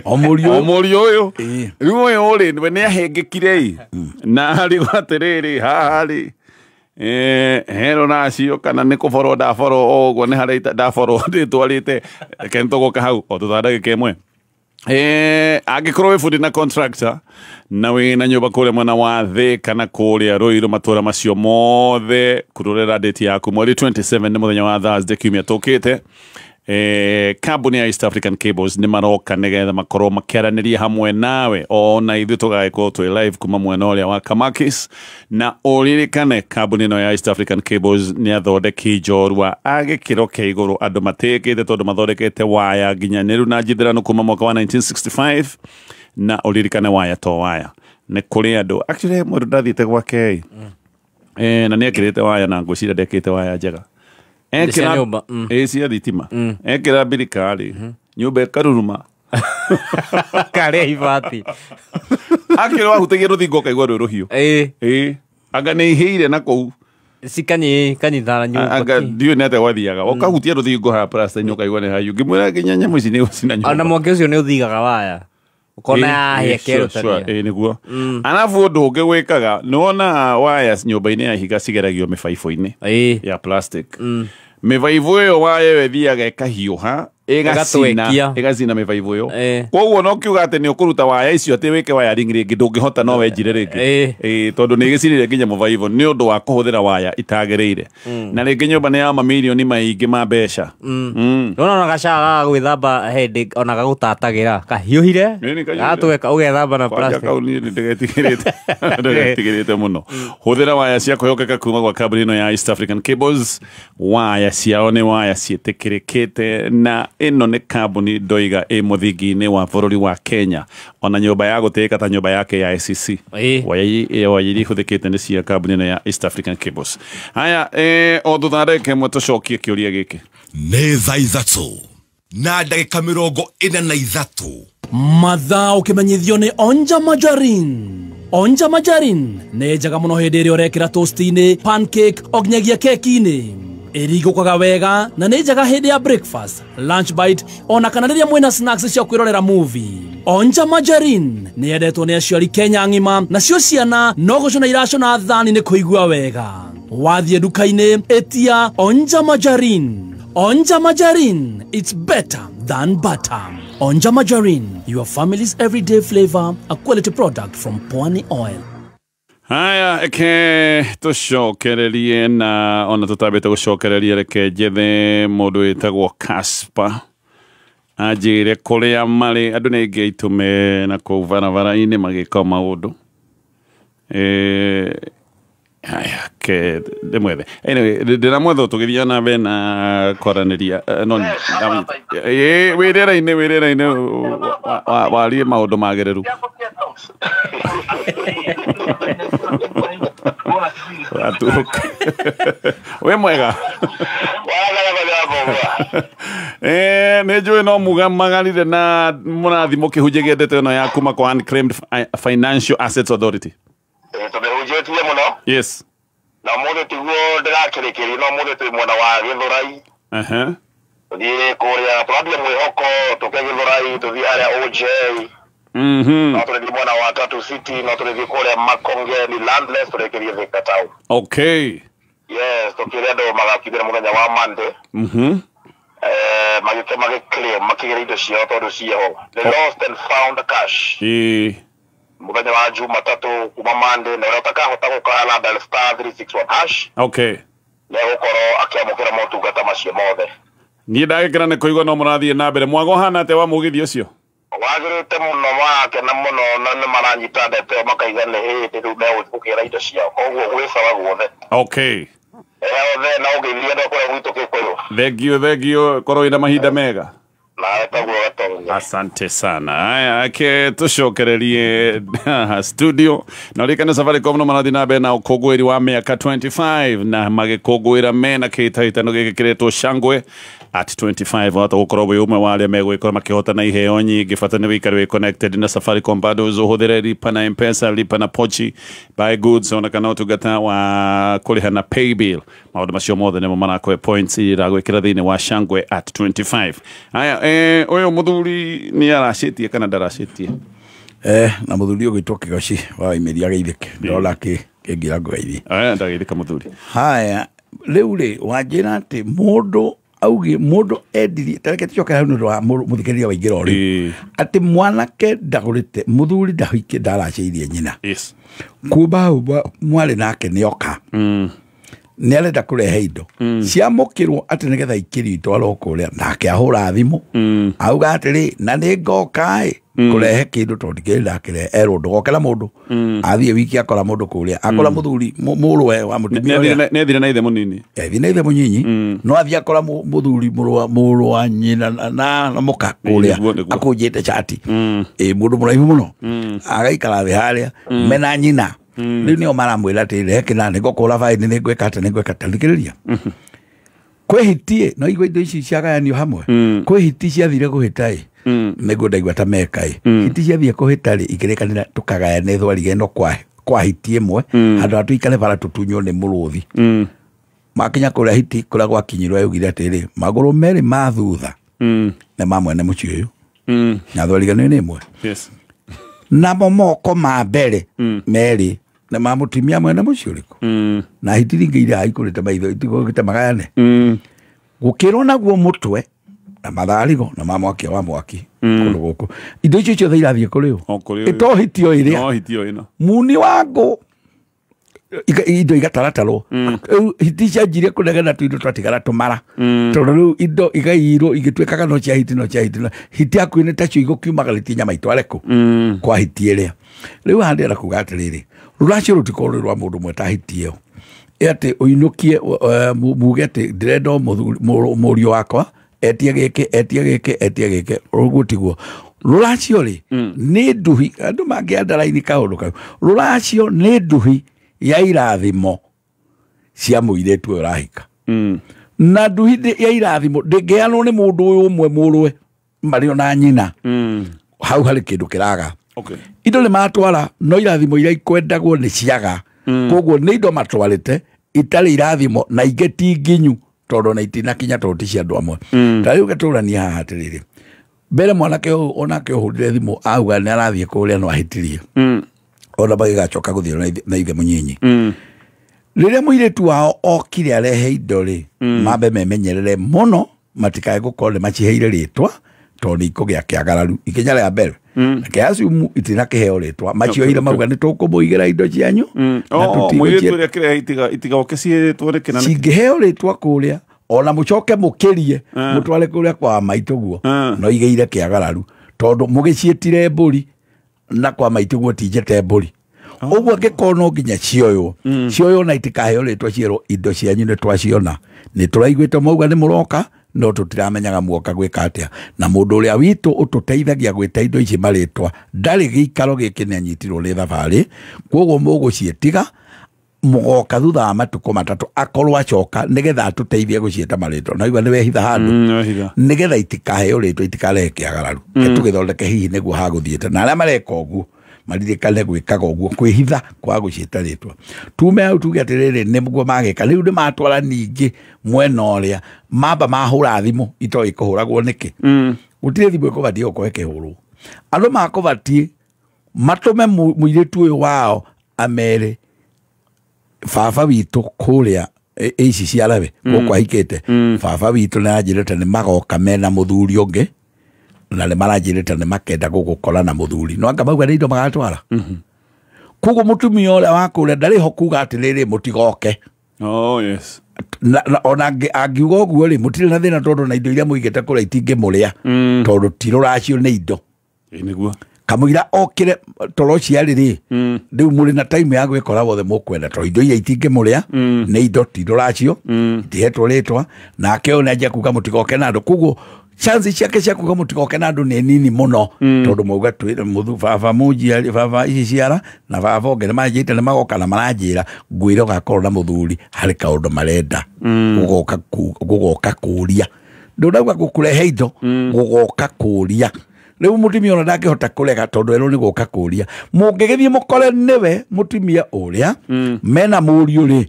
o mũriũ ũyũ. Rĩu ũyũ rĩ we nĩ ahĩngĩkire ĩ na arigwo atĩrĩrĩ haha rĩ hero nacio kana nĩ kũborwo ndaborwo o ũguo nĩ harĩa ndaborwo ndĩtwarĩte, reke nĩtũgũka hau o thutha wa ndagĩka ĩmwe. Angĩkorwo wĩ bundi na contractor na wĩna nyũmba kũrĩa mwena wa thĩ kana kũrĩa Ruiru matũra macio mothe, kurũrĩra date yaku mweri 27 nĩ mũthenya wa Thursday kiumia tũkĩte. Kambuni ya East African Cables nĩ maroka nĩgetha makorwo makĩaranĩria hamwe nawe ona ithuĩ tũgagĩkorwo twĩ live kuma mwena ũrĩa wa Kamakis. Na ũririkane kambuni ĩno ya East African Cables nĩ athondeki njorua a gĩkĩro kĩa igũrũ, andũ matĩĩkĩte tondũ mathondekete waya nginyanĩru na njithĩrano kuma mwaka wa 1965. Na ũririkane waya to waya nĩ kũrĩ andũ actually mũndũ ndathiĩte gwake na nĩ ekĩrĩte waya na ngwĩciria ndekĩrĩte waya njega ekĩra cia thitima ekĩra mbirika rĩ nyũmba ĩkaruruma karĩa ibati akĩrwo wahutagia rũthingo ũkaigua rwĩ rũhiũ anga nĩ ihĩire na kũu cikanyitana nyũmba anga ndiũĩ nĩ atĩa gwathiaga ũkahutia rũthingo haha plaster-inĩ ũkaigua nĩ haiyu ngĩmwĩra nginya nyamũ ici nĩ gũcina nyũmba ona mwaki ũcio nĩ ũthigaga waya ũkona yahĩa kerũtania nĩguo. Arabu ũndũ ũngĩ wĩkaga nĩ wona waya nyũmba-inĩ ya ihiga cigeragio mĩbaibũ-inĩ ya plastic. Mĩbaibũ ĩyo waya ĩyo ĩthiaga ĩkahiũha ĩgacina ĩgacina mĩbaibũ ĩyo. Koguo no kiuga atĩ nĩ ũkũruta waya icio atĩ wĩke wiring rĩngĩ ndũngĩhota no wenjire rĩngĩ. Tondũ nĩ ĩgĩcinire nginya mũbaibũ nĩ ũndũ wa kũhũthĩra waya itagĩrĩire. Na rĩngĩ nyũmba nĩ ya mamirioni maingĩ ma mbeca. Nona gacaga gwĩthamba hĩndĩ ona gagũtatagĩra kahiũhire gatweka ũgethamba na plastic. Kau niĩ nĩndĩgetigĩrĩte ndĩgetigĩrĩte mũno. Hũthĩra waya cia kwĩhokeka kuma gwa kambuni ĩno ya East African Cables. Waya ciao nĩ waya ciĩtĩkĩrĩkĩte na ĩno nĩ kambuni ndoiga ĩ mũthingi-inĩ wa bũrũri wa Kenya. Ona nyũmba ya gũtĩĩka ta nyũmba ya KICC waya iria ihũthĩkĩte nĩ cia kambuni ĩno ya East African Cables. Haya, o thutha ndagĩka ĩmwe tũcokie kĩũria gĩkĩ. Nĩ thaa 3 na ndagĩka 43. Mathaa ũkĩmenyithio nĩ Onja Margarine. Onja Margarine nĩ njega mũno hĩndĩ ĩrĩa ũrekĩra toast-inĩ, pancake o nginyagia keki-inĩ. Ĩringũkaga wega na nĩ njega hĩndĩ ya breakfast, lunch bite ona kana rĩrĩa mwĩna snacks cia kwĩrorera movie. Onja Margarine nĩ yendetwo nĩ aciari Kenya ng'ima, nacio ciana no gũcũna iracũna thani nĩ kũigua wega. Wathiĩ nduka-inĩ ĩtia Onja Margarine. Onja Margarine, it's better than butter. Onja Margarine, your family's everyday flavor, a quality product from Pwani Oil. Haya, eke tũcokererie na ona tũtambĩte gũcokereria reke njethe mũndũ wĩtagwo Casper anjĩre kũrĩa marĩ. Andũ nĩ aingĩ aitũ me na kũu barabara-inĩ magĩka maũndũ. Haya, ke ndĩmwethe. Anyway, ndĩramwetha tũgĩthiĩ na mbere na kwaranĩria. No wĩ rĩera-inĩ, wĩ rĩera-inĩ, warie maũndũ magĩrĩru. Wĩ mwega. Nĩ njũĩ no muga magarire na mũrathi mũkĩhunjagia ndeto ĩno ya kuma kwa Unclaimed Financial Assets Authority. Tũmĩhunjĩtie mũno. Yes. Na ũmũthĩ tiguo ndĩrakĩrĩkĩria, no ũmũthĩ twĩ mwena wa Gĩthũrai. Tũthiĩ kũrĩa tũrambia mwĩhoko tũke Gĩthũrai tũthiĩ harĩa OJ. No tũrĩthiĩ mwena wa Tatu City, no tũrĩthiĩ kũrĩa Makongeni Landless tũrĩkĩrie Thika Town. Okay. Yes, tũkĩre andũ magakinyĩra mũthenya wa Monday. Magĩke magĩclaim makĩgĩra indo ciao tondũ ciĩho. The lost and found cash. Mũthenya wa Jumatatũ kuma Monday, na ũrĩa ũtakahota gũka dial *361#. Okay. Nĩegũkorwo akĩamũkĩra motungata macio mothe. Niĩ ndagĩkena nĩ kũigua no mũrathiĩ na mbere. Mwago ũhana atĩa wa mũgithi ũcio? Wagĩrĩte mũno, marakena mũno na nĩ maranyita ndeto ĩyo makaiga nĩ hĩndĩ rĩu megũkĩra indo ciao. Koguo gwĩ sawa guothe. Okay. Othe na ũgeithie andũ a kũrĩa gwitũ Gĩkũyũ. Thengiũ, thengiũ, korwo wĩna mahinda mega. Nawe taguo Gatonye. Asante sana. Haya, ake tũcokererie studio. Na ũririkane Safaricom no marathiĩ na mbere na ũkũngũĩri wa mĩaka 25 na magĩkũngũĩra mena kĩhĩtahĩtano gĩkĩ kĩretwo Shangwe at 25. Wahota gũkorwo wĩ ũmwe wa arĩa megũgĩkorwo makĩhotana iheo nyingĩ. Bata nĩ wĩikare wĩ connected na Safaricom bundles, ũhũthĩre lipa na M-Pesa, lipa na Pochi, buy goods ona kana ũtungata wa kũrĩha na paybill. Maũndũ macio mothe nĩmo marakũhe points iria iragwĩkĩra thĩinĩ wa Shangwe at 25. Haya, ũyũ mũthuri nĩ aracĩtie kana ndaracĩtie? Na mũthuri ũgwĩtwo Kĩgoci wa Imeria Geithĩke. Ndĩrona kĩngira ngũgeithie. Ndageithĩka mũthuri. Haya, rĩu rĩ wanjĩra atĩ mũndũ auge mũndũ endirie, tareke tũcoke hau nĩ ũndũ wa mũthikĩrĩria waingĩra o rĩu, atĩ mwanake ndagũrĩte, mũthuri ndahikĩte, ndaracĩirie nyina. Yes. Kuma hau mwarĩ nake nĩoka. Nĩ arenda kũrehe indo ciamũkĩrwo atĩ nĩgetha ikĩrio itwarwo kũrĩa, nake ahũra thimũ auga atĩrĩ na nĩ ngoka ĩ kũrehe kĩndũ tondũ ndikĩrĩ ndakĩrehe, erwo ndũgoke na mũndũ. Athiĩ wiki akora mũndũ kũrĩa, akora mũthuri mũrũwe wa mũtumia ũrĩa. Nĩethire na ithe mũnini. Ethire na ithe mũnyinyi, no athiĩ akora mũthuri mũrũ wa nyina na mũka kũrĩa akũnjĩte cati. Mũndũ mũraihu mũno agaikara thĩ harĩa mena nyina. Rĩu nĩo maramwĩra atĩ rehe kĩna nĩngũkũra baĩni, nĩngwĩka atĩ nĩngwĩka atĩ. Thikĩrĩria, kwĩ hiti no igua indo ici ciagayanio hamwe. Kwĩ hiti ciathire kũhĩta ĩ, nĩguo ndaigua ta meka ĩ. Hiti ciathire kũhĩta rĩ, ikĩrĩkanĩra tũkagayane thwariga ĩno kwa hiti ĩmwe, handũ ha tũikare bara tũtunywo nĩ mũrũthi. Makinya kũrĩa hiti kũrĩa gwakinyirwo yaugire atĩrĩ, magũrũ merĩ ma thutha nĩ ma mwene mũciĩ ũyũ, na thwariga ĩno nĩ ĩmwe. Yes. Namo moko ma mbere merĩ nĩ ma mũtumia mwene mũciĩ ũrĩkũ. Na hiti ringĩ iria ikũrĩte maitho itigũkĩte magayane. Gũkĩrwo naguo mũtwe Na matharigo na ma mwaki wa mwaki kũndũ gũkũ indo icio ciothe irathiĩ kũrĩ ũ ĩto hitio ĩrĩa no hitio ĩno muni wa ngũ indo igatarataro rĩu hiti cianjirie kũnegena tũindo twatigara tũmara tondũ rĩu indo igairwo igĩtuĩkaga no cia hiti no cia hiti hiti hakuhĩ nĩ tacio igũkiumagarĩtie nyama itware kũ kwa hiti ĩrĩa rĩu haha ndĩrenda kuga atĩrĩrĩ rũracio rũtikorwo rwĩ rwa mũndũ ũmwe ta hiti ĩyo ĩ atĩ ũinũkie muge atĩ ndĩrenda mũriũ wakwa etie gĩkĩ etie gĩkĩ etie gĩkĩ ũguo tiguo rũracio rĩ nĩ nduhi andũ mangĩandaraini kaũndũ kau rũracio nĩ nduhi ya irathimo cia mũirĩtu ũyũ ũrahika na nduhi ya irathimo ndĩngĩheanwo nĩ mũndũ ũyũ ũmwe mũrũwe marĩ ona nyina hau harĩ kĩndũ kĩraga indo nĩ matwara no irathimo iria ikwendagwo nĩ ciaga koguo nĩ indo matwarĩte itarĩ irathimo na ingĩ ti nginyu tondũ na itinakinya tondũ ti cia andũ amwe ta rĩu gĩtũrania haha atĩrĩrĩ mbere mwanake ũyũ onake ũhũrire thimũ auga nĩ arathiĩ kũrĩa no ahĩtirie ona magĩgacoka gũthiĩ na ithe mũnyinyi rĩrĩa mũirĩtu wao okire arehe indo rĩ mambe memenyerere mũno matikae gũkorwo nĩ maciheire rĩtwa tondũ nĩ ikũgĩa kĩagararu ikinya rĩa mbere reke aciumu itinakĩheo rĩtwa macioire mauga nĩ tũkũmũigĩra indo cianyu na mũirĩtu ũrĩa kĩrehe itigoke ciĩtwo nĩkĩ na cingĩheo rĩtwa kũrĩa ona mũcoke mũkĩrie mũtware kũrĩa kwa maitũ guo no igĩire kĩagararu tondũ mũgĩciĩtire mbũri na kwa maitũ guo ti njĩte mbũri ũguo angĩkorwo no nginya cioywo cioywo na itikaheo rĩtwa cierwo indo cianyu nĩ twaciona nĩ tũraiguĩte mauga nĩ mũroka no tũtiramenyaga muoka gwĩka atĩa na mũndũ ũrĩa witũ ũtũteithagia gwĩta indo ici marĩtwa ndarĩ gĩikaro gĩkĩ nĩ anyitirwo nĩ thabarĩ koguo mũgũciĩtiga mũgoka thutha wa matukũ matatũ akorwo acoka nĩgetha atũteithie gũciĩta marĩtwa na igua nĩ wehitha handũ nĩgetha itikaheo rĩtwa itikarehe kĩagararu tũgĩthondeke hihi nĩguo hagũthiĩte na arĩa mareka ũguo maririkane gwĩkaga ũguo kwĩhitha kwa gũciĩta rĩtwa tume hau tuge atĩrĩrĩ nĩguo magĩka rĩu nĩ matwara ningĩ mwena ũrĩa mamba mahũra thimũ itoĩ kũhũragwo nĩkĩ gũtirĩ thimũ ĩkũbatiĩ gũkorwo ĩkĩhũrwo andũ makũbatiĩ matũme mũirĩtu ũyũ wao amere baba witũ kũrĩa ici ciarawe gũkũ ahikĩte baba witũ nĩ aranjĩrĩte nĩ magoka mena mũthuri ũngĩ na nĩ maranjĩrĩte nĩ makenda gũgũkora na mũthuri no anga mauga nĩ indo magatwara koguo mũtumia ũrĩa wa kũrĩa ndarĩ ho kuga atĩrĩrĩ mũtigoke oh yes ona angiuga ũguo rĩ mũtirĩ na thĩna tondũ na indo iria mũigĩte kũrĩa itingĩmũrĩa tondũ ti rũracio nĩ indo nĩguo kamũira okire toro ciarĩ rĩ rĩu mũrĩ na time ya gwĩkora wothe mũkwenda tondũ indo iria itingĩmũrĩa nĩ indo ti rũracio itihetwo rĩtwa nake ũyũ nĩanjia kuga mũtigoke na andũ koguo chance ciake cia kuga mũtigoke na andũ nĩ nini mũno tondũ mauga twĩ baba mũnjiari baba ici ciara na baba ũngĩ nĩ manjĩte nĩ magoka na maranjĩra ngwĩra ũgakorwo na mũthuri harĩ kaũndũ marenda gũgoka kũria ndũnauga gũkũrehe indo gũgoka kũria rĩu mũtumia ona ndangĩhota kũrega tondũ erwo nĩ gũka kũria mũngĩgĩthiĩ mũkore nĩwe mũtumia ũrĩa mena mũriũ rĩ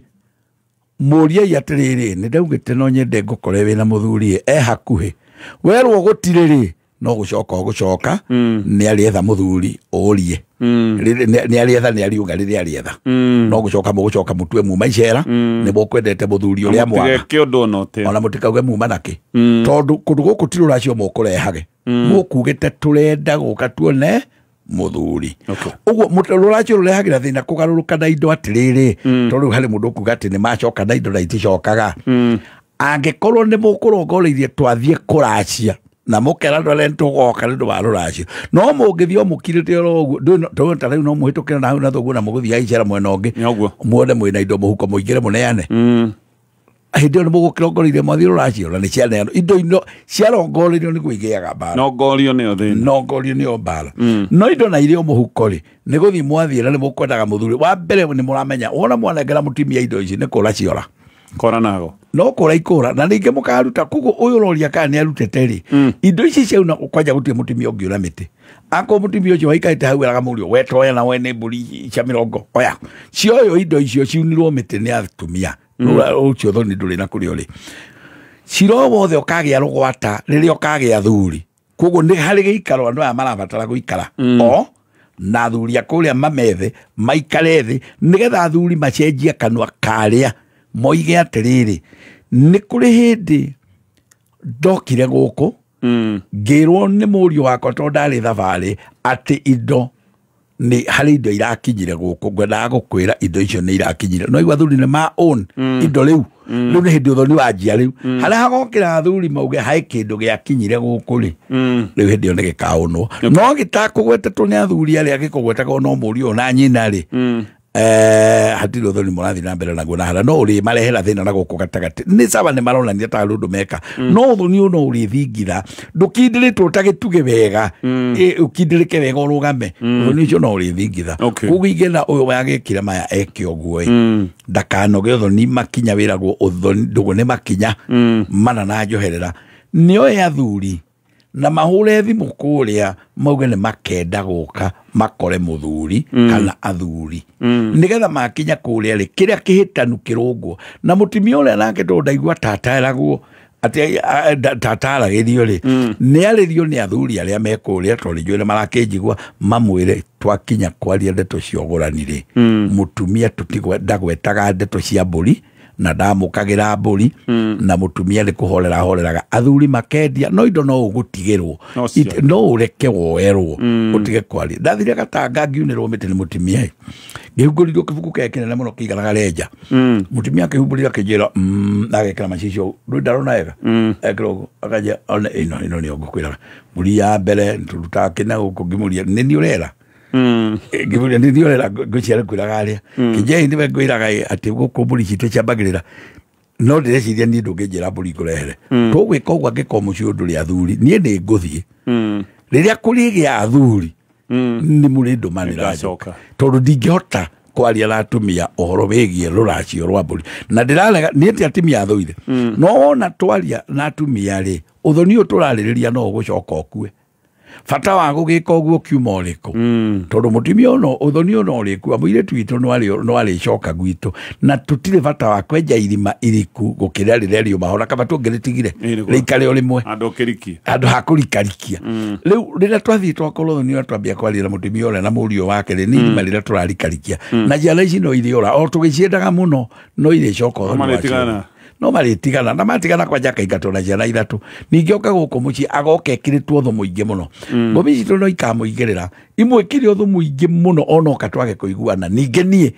mũriei atĩrĩrĩ nĩ ndaugĩte no nyende ngũkore wĩna mũthuri e hakuhĩ werwo gũtirĩ rĩ no gũcoka ũgũcoka nĩ arĩetha mũthuri ũrie nĩ arĩetha nĩ ariuga rĩrĩa arĩetha no gũcoka mũgũcoka mũtue muma icera nĩ mũkwendete mũthuri ũrĩa mwaga ona mũtikauge muma nakĩ tondũ kũndũ gũkũ ti rũracio mũkũrehage mũkugĩte tũrenda gũka tuone mũthuri ũguo rũracio rũrehagĩra thĩna kũgarũrũka na indo atĩrĩrĩ tondũ rĩu harĩ mũndũ ũkuga atĩ nĩ macoka na indo na iticokaga angĩkorwo nĩ mũkũrongoreirie twathiĩ kũracia na mũkera andũ arĩa nĩtũgoka nĩ ũndũ wa rũracio no mũngĩthiĩ o mũkirĩte oro ũguo ndũĩ ta rĩu no mũhĩtũkĩre na hau na thoguo na mũgũthiĩ icera mwena ũngĩ muone mwĩna indo mũhuko mũingĩre mũneane hĩndĩ ĩyo nĩ mũgũkĩrongoreirie mwathiĩ rũracio na nĩ cianeanwo indo ino ciarongoreirio nĩguo igĩaga mbara no ngorio nĩyo thĩna no ngorio nĩyo mbara no indo na irĩ o mũhuko rĩ nĩ gũthiĩ mwathiĩ na nĩ mũkwendaga mũthuri wa mbere nĩ mũramenya wona mwanengera mũtumia indo ici nĩ kũra ciora kora nago no kũra ikũra na ningĩ mũkaruta koguo ũyũ ũroria kana nĩ arutĩte rĩ indo ici ciauna kwanja gũtirĩ mũtumia ũngĩũra mĩtĩ akorwo mũtumia ũcio waikarĩte hau eraga mũriũ we toya na we nĩ mbũri cia mĩrongo oya cioywo indo icio ciunirwo mĩtĩ nĩ atumia ũcio thoni ndũrĩ na kũrĩa ũrĩ cira wothe ũkagĩa rũgwata rĩrĩa ũkagĩa thuri koguo nĩ harĩ gĩikaro andũ aya marabatara gũikara o na athuri a kũrĩa mamethe maikare thĩ nĩgetha athuri macenjie kanua karĩa moige atĩrĩrĩ nĩ kũrĩ hĩndĩ ndokire gũkũ Ngĩrwo nĩ mũriũ wakwa tondũ ndarĩ thabarĩ atĩ indo nĩ harĩ indo irakinyire gũkũ, ngwendaga gũkwĩra indo icio nĩ irakinyire. No igua athuri nĩ ma own indo rĩu. Rĩu nĩ hĩndĩ ũthoni wanjia rĩu. Harĩa hagokĩra athuri mauge haĩ kĩndũ gĩakinyire gũkũ rĩ, rĩu hĩndĩ ĩyo nĩ gĩkaũnwo. No gĩtakũgwetetwo nĩ athuri arĩa gĩkũgwetagwo no mũriũ na nyina rĩ, hatirĩ ũthoni mũrathiĩ na mbere naguo na harĩa no ũrĩmarehera thĩna na gũkũ gatagatĩ. Nĩ sawa nĩ maronania ta ũndũ meka, no ũthoni ũyũ no ũrĩthingira ndũkindĩrĩtwo ta gĩtugĩ wega, ũkindĩrĩke wega ũrũgame, ũthoni ũcio no ũrĩthingitha. Koguo ingĩenda ũyũ wagĩkire maya eke ũguo ĩ, ndakanoge ũthoni makinya wĩragwo ũthoni ndũgũ nĩ makinya mana na njoherera. Nĩoe athuri na mahũre thimũ kũrĩa mauge nĩ makenda gũka makore mũthuri kana athuri, nĩgetha makinya kũrĩa rĩ kĩrĩa kĩhĩtanu kĩrũngwo. Na mũtumia ũrĩa nake tondũ ndaigua tataragwo atĩ tataragĩrio rĩ, nĩ arĩrio nĩ athuri arĩa me kũrĩa tondũ njũĩ nĩ marakĩnjigua, mamwĩre twakinya kwaria ndeto cia ũgũrani rĩ, mũtumia ndagwetaga ndeto cia mbũri na ndamũkagĩra mbũri, na mũtumia nĩ kũhorera horeraga athuri makendia, no indo no ũgũtigĩrwo, no ũreke woerwo ũtige kwaria. Ndathire Gatanga ngiunĩrwo mĩtĩ nĩ mũtumia, ngĩhungũrirwo kĩbuku kĩrĩa kĩnene mũno kĩiganaga renja. Mũtumia akĩhumbũrira akĩnjĩra na agekĩra macicio, rĩu ndarona wega, ekĩra ũguo akanjĩra one ĩno ĩno nĩyo ngũkwĩraga, mbũri ya mbere tũrutaga kĩna gũkũ. Ngĩmũria nĩ niĩ ũrera, ngĩmũria nĩ niĩ ũrera ngũciara ngwĩraga arĩa kĩnjei nĩwe ngwĩraga atĩ gũkũ mbũri citũ ciambagĩrĩra, no ndĩreciria niĩ ndũngĩnjĩra mbũri ngũrehere. Tũgwĩka ũguo angĩkorwo mũciĩ ũyũ ndũrĩ athuri, niĩ nĩ ngũthiĩ. Rĩrĩa kũrĩgĩa athuri nĩ mũrĩndũmanĩra njoka, tondũ ndingĩhota kwaria na atumia ũhoro wĩgiĩ rũracio rwa mbũri. Na ndĩrarega niĩ ti atumia athũire, no wona twaria na atumia rĩ, ũthoni ũyũ tũrarĩrĩria no ũgũcoka ũkue. Bata wa gũgĩka ũguo kiuma ũrĩkũ? Tondũ mũtumia ũyũ ũthoni ũyũ no ũrĩkua, mũirĩtu witũ no arĩcoka gwitũ, na tũtirĩ bata wa kwenja irima iriku gũkĩra rĩrĩa riuma hora, kaba tũngĩrĩtigire rĩikare o rĩmwe handũ ha kũrikarikia. Rĩu rĩrĩa twathiĩ twakorwo ũthoni ũrĩa twambia kwaria na mũtumia ũrĩa na mũriũ wake rĩ, nĩ irima rĩrĩa tũrarikarikia. Na njiara ici no irĩũra o tũgĩciendaga mũno, no irĩcoka ũthoni wacio no marĩtigana, na matigana kwanja akaingatwo na ciana ithatũ. Ningĩ oka gũkũ mũciĩ agoka ekĩrĩtwo ũthũ mũingĩ mũno. Ngũmi citũ no ikamũigĩrĩra imwĩkĩre ũthũ mũingĩ mũno, onoka twage kũiguana. Ningĩ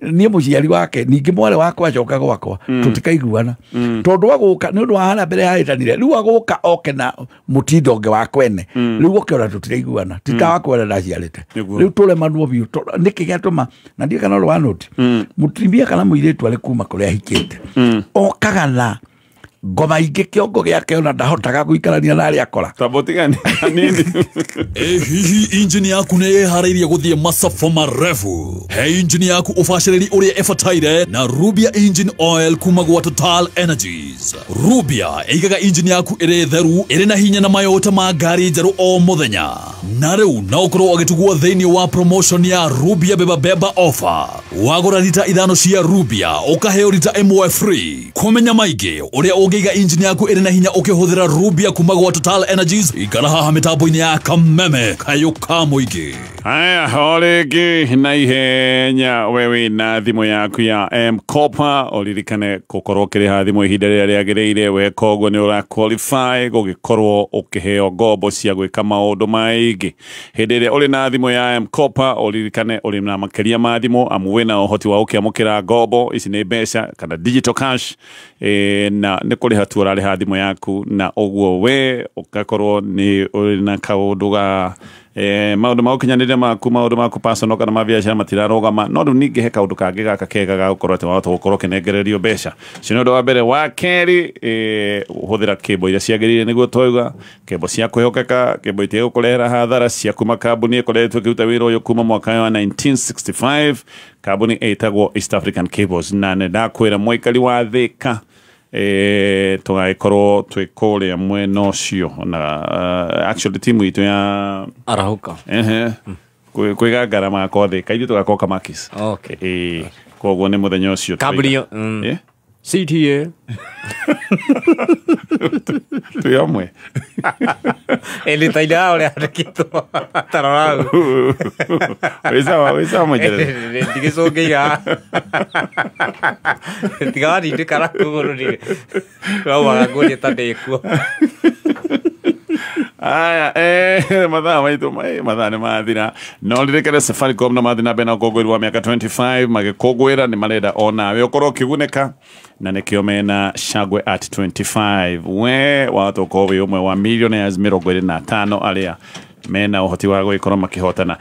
niĩ mũciari wake, ningĩ mwarĩ wakwa acoka gwakwa tũtikaiguana, tondũ agũka nĩ ũndũ wa harĩa mbere hahĩtanire. Rĩu agũka oke na mũtindo ũngĩ wa kwene, rĩu oke ona tũtiraiguana, ti ta wakwa ũrĩa ndaciarĩte. Rĩu tũremanwo biũ. Nĩkĩ gĩatũma na ndiũĩ kana ũrĩ wa noti, mũtumia kana mũirĩtu arĩ kuma kũrĩa ahikĩte okaga na ngoma ingĩ kĩongo gĩake ona ndahotaga gũikarania na arĩa akora. Hihi injini yaku nĩ ĩharĩirie gũthiĩ masafa marefu? He injini yaku ũbacĩrĩri ũrĩa ĩbataire na Rubia Engine Oil kuma gwa Total Energies. Rubia ĩigaga injini yaku ĩrĩ theru, ĩrĩ na hinya na mayota ma ngari njerũ o mũthenya. Na rĩu no ũkorwo ũgĩtugwo thĩinĩ wa promotion ya Rubia Beba Beba offer. Wagũra rita 5 cia Rubia ũkaheo rita 1 free. Kũmenya maingĩ ũrĩa ũngĩiga injini yaku ĩrĩ na hinya ũkĩhũthĩra Rubia kuma gwa Total Energies, ikara haha mĩtambo-inĩ ya Kameme kayũ ka mũingĩ. Haya, orĩngĩ na ihenya wewe na thimũ yaku ya M-Kopa, ũririkane gũkorwo ũkĩrĩha thimũ ihinda rĩrĩa rĩagĩrĩire. Weka ũguo nĩ ũra qualify gũgĩkorwo ũkĩheo ngombo cia gwĩka maũndũ maingĩ. Hĩndĩ ĩrĩa ũrĩ na thimũ ya M-Kopa, ũririkane ũrĩ na makĩria ma thimũ, amu wĩna ũhoti wa gũkĩamũkĩra ngombo ici nĩ mbeca kana digital cash, na nĩ kũrĩha tu ũrarĩha thimũ yaku, na ũguo we ũgakorwo nĩ ũrĩ na kaũndũ ga maũndũ ma ũkinyanĩria maku, maũndũ maku personal kana ma biacara matirarũgama. No rĩu ningĩ he kaũndũ kangĩ gaka kega ga gũkorwo atĩ wahota gũkorwo ũkĩnengererio mbeca. Ũcio nĩ ũndũ wa mbere. Wa kerĩ, hũthĩra kĩmbo iria ciagĩrĩire nĩguo twauga, kĩmbo cia kwĩhokeka, kĩmbo itegũkũrehera hathara, cia kuma kambuni ĩkoretwo ĩkĩruta wĩra ũyũ kuma mwaka wa 1965, kambuni ĩtagwo East African Cables. Na nĩ ndakwĩra mũikari wa Thĩka, tũgagĩkorwo twĩ kũrĩa mwena ũcio na actually timu itũ ya Arahũka kwĩ ngarama kwa Thĩka, ithuĩ tũgakorwo Kamakis. Koguo nĩ mũthenya ũcio kambuni CTA twĩ amwe. Ĩndĩ ta ira ũrĩa andĩkĩtwo tarora wĩ sawa mwenjerere. Ndigĩcũngĩire tiga watindĩka na kũgũrũ raumaga nguonie ta ndĩkuo. Aya, mathaa maitũ mathaa nĩ mathira. No ririkane Safaricom na mathi na mbere na ũkũngũĩri wa mĩaka 25 magĩkũngũĩra nĩ marenda onawe ũkorwo ũkĩgunĩka na nĩkĩo mena Shagwe at 25. We wahota ũkorwo wĩ ũmwe wa millionaires 25 arĩa mena ũhoti wa gũgĩkorwo makĩhotana.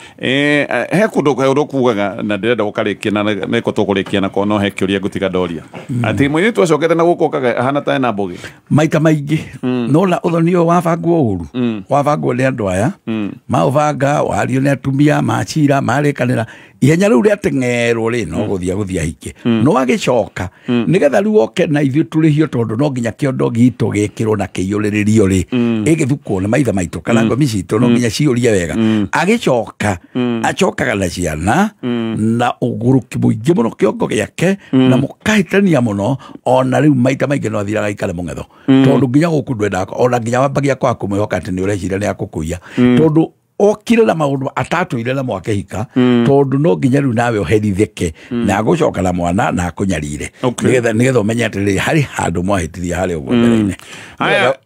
He kũndũ ũndũ kugaga na ndĩrenda gũkarĩkia na nĩko tũkũrĩkia nako no he kĩũria ngũtiga ndoria. Atĩ mũirĩtu acokete na gũkũ okaga ahana ta ena mbũgĩ. Maita maingĩ no na ũthoni ũyũ wabangwo ũru wabangwo nĩ andũ aya maũbanga wario nĩ atumia macira marĩkanĩra ihenya rĩu rĩateng'erwo rĩ no gũthiĩ ahike no agĩcoka nĩgetha rĩu oke na ithuĩ tũrĩhio tondũ no nginya kĩondo gitũ gĩkĩrwo na kĩiyũrĩrĩrio rĩ ĩgĩthukwo nĩ maithe maitũ kana ngomi citũ no nginya ciũrie wega agĩcoka acokaga na ciana na ũgũrũki mũingĩ mũno kĩongo gĩake na mũkahĩtania mũno ona rĩu maita maingĩ no athiraga aikare mũng'etho tondũ nginya gũkũ ndwendaga ona nginya wambagia kwaga kũmwĩhoka atĩ nĩ ũreciria nĩ akũkũiya tondũ okire na maũndũ atatũire namo akĩhika tondũ no nginya rĩu nawe ũherithĩke na agũcoka na mwana na akũnyarire nĩgetha ũmenye atĩrĩrĩ harĩ handũ mwahĩtirie harĩ ũguo mbere-inĩ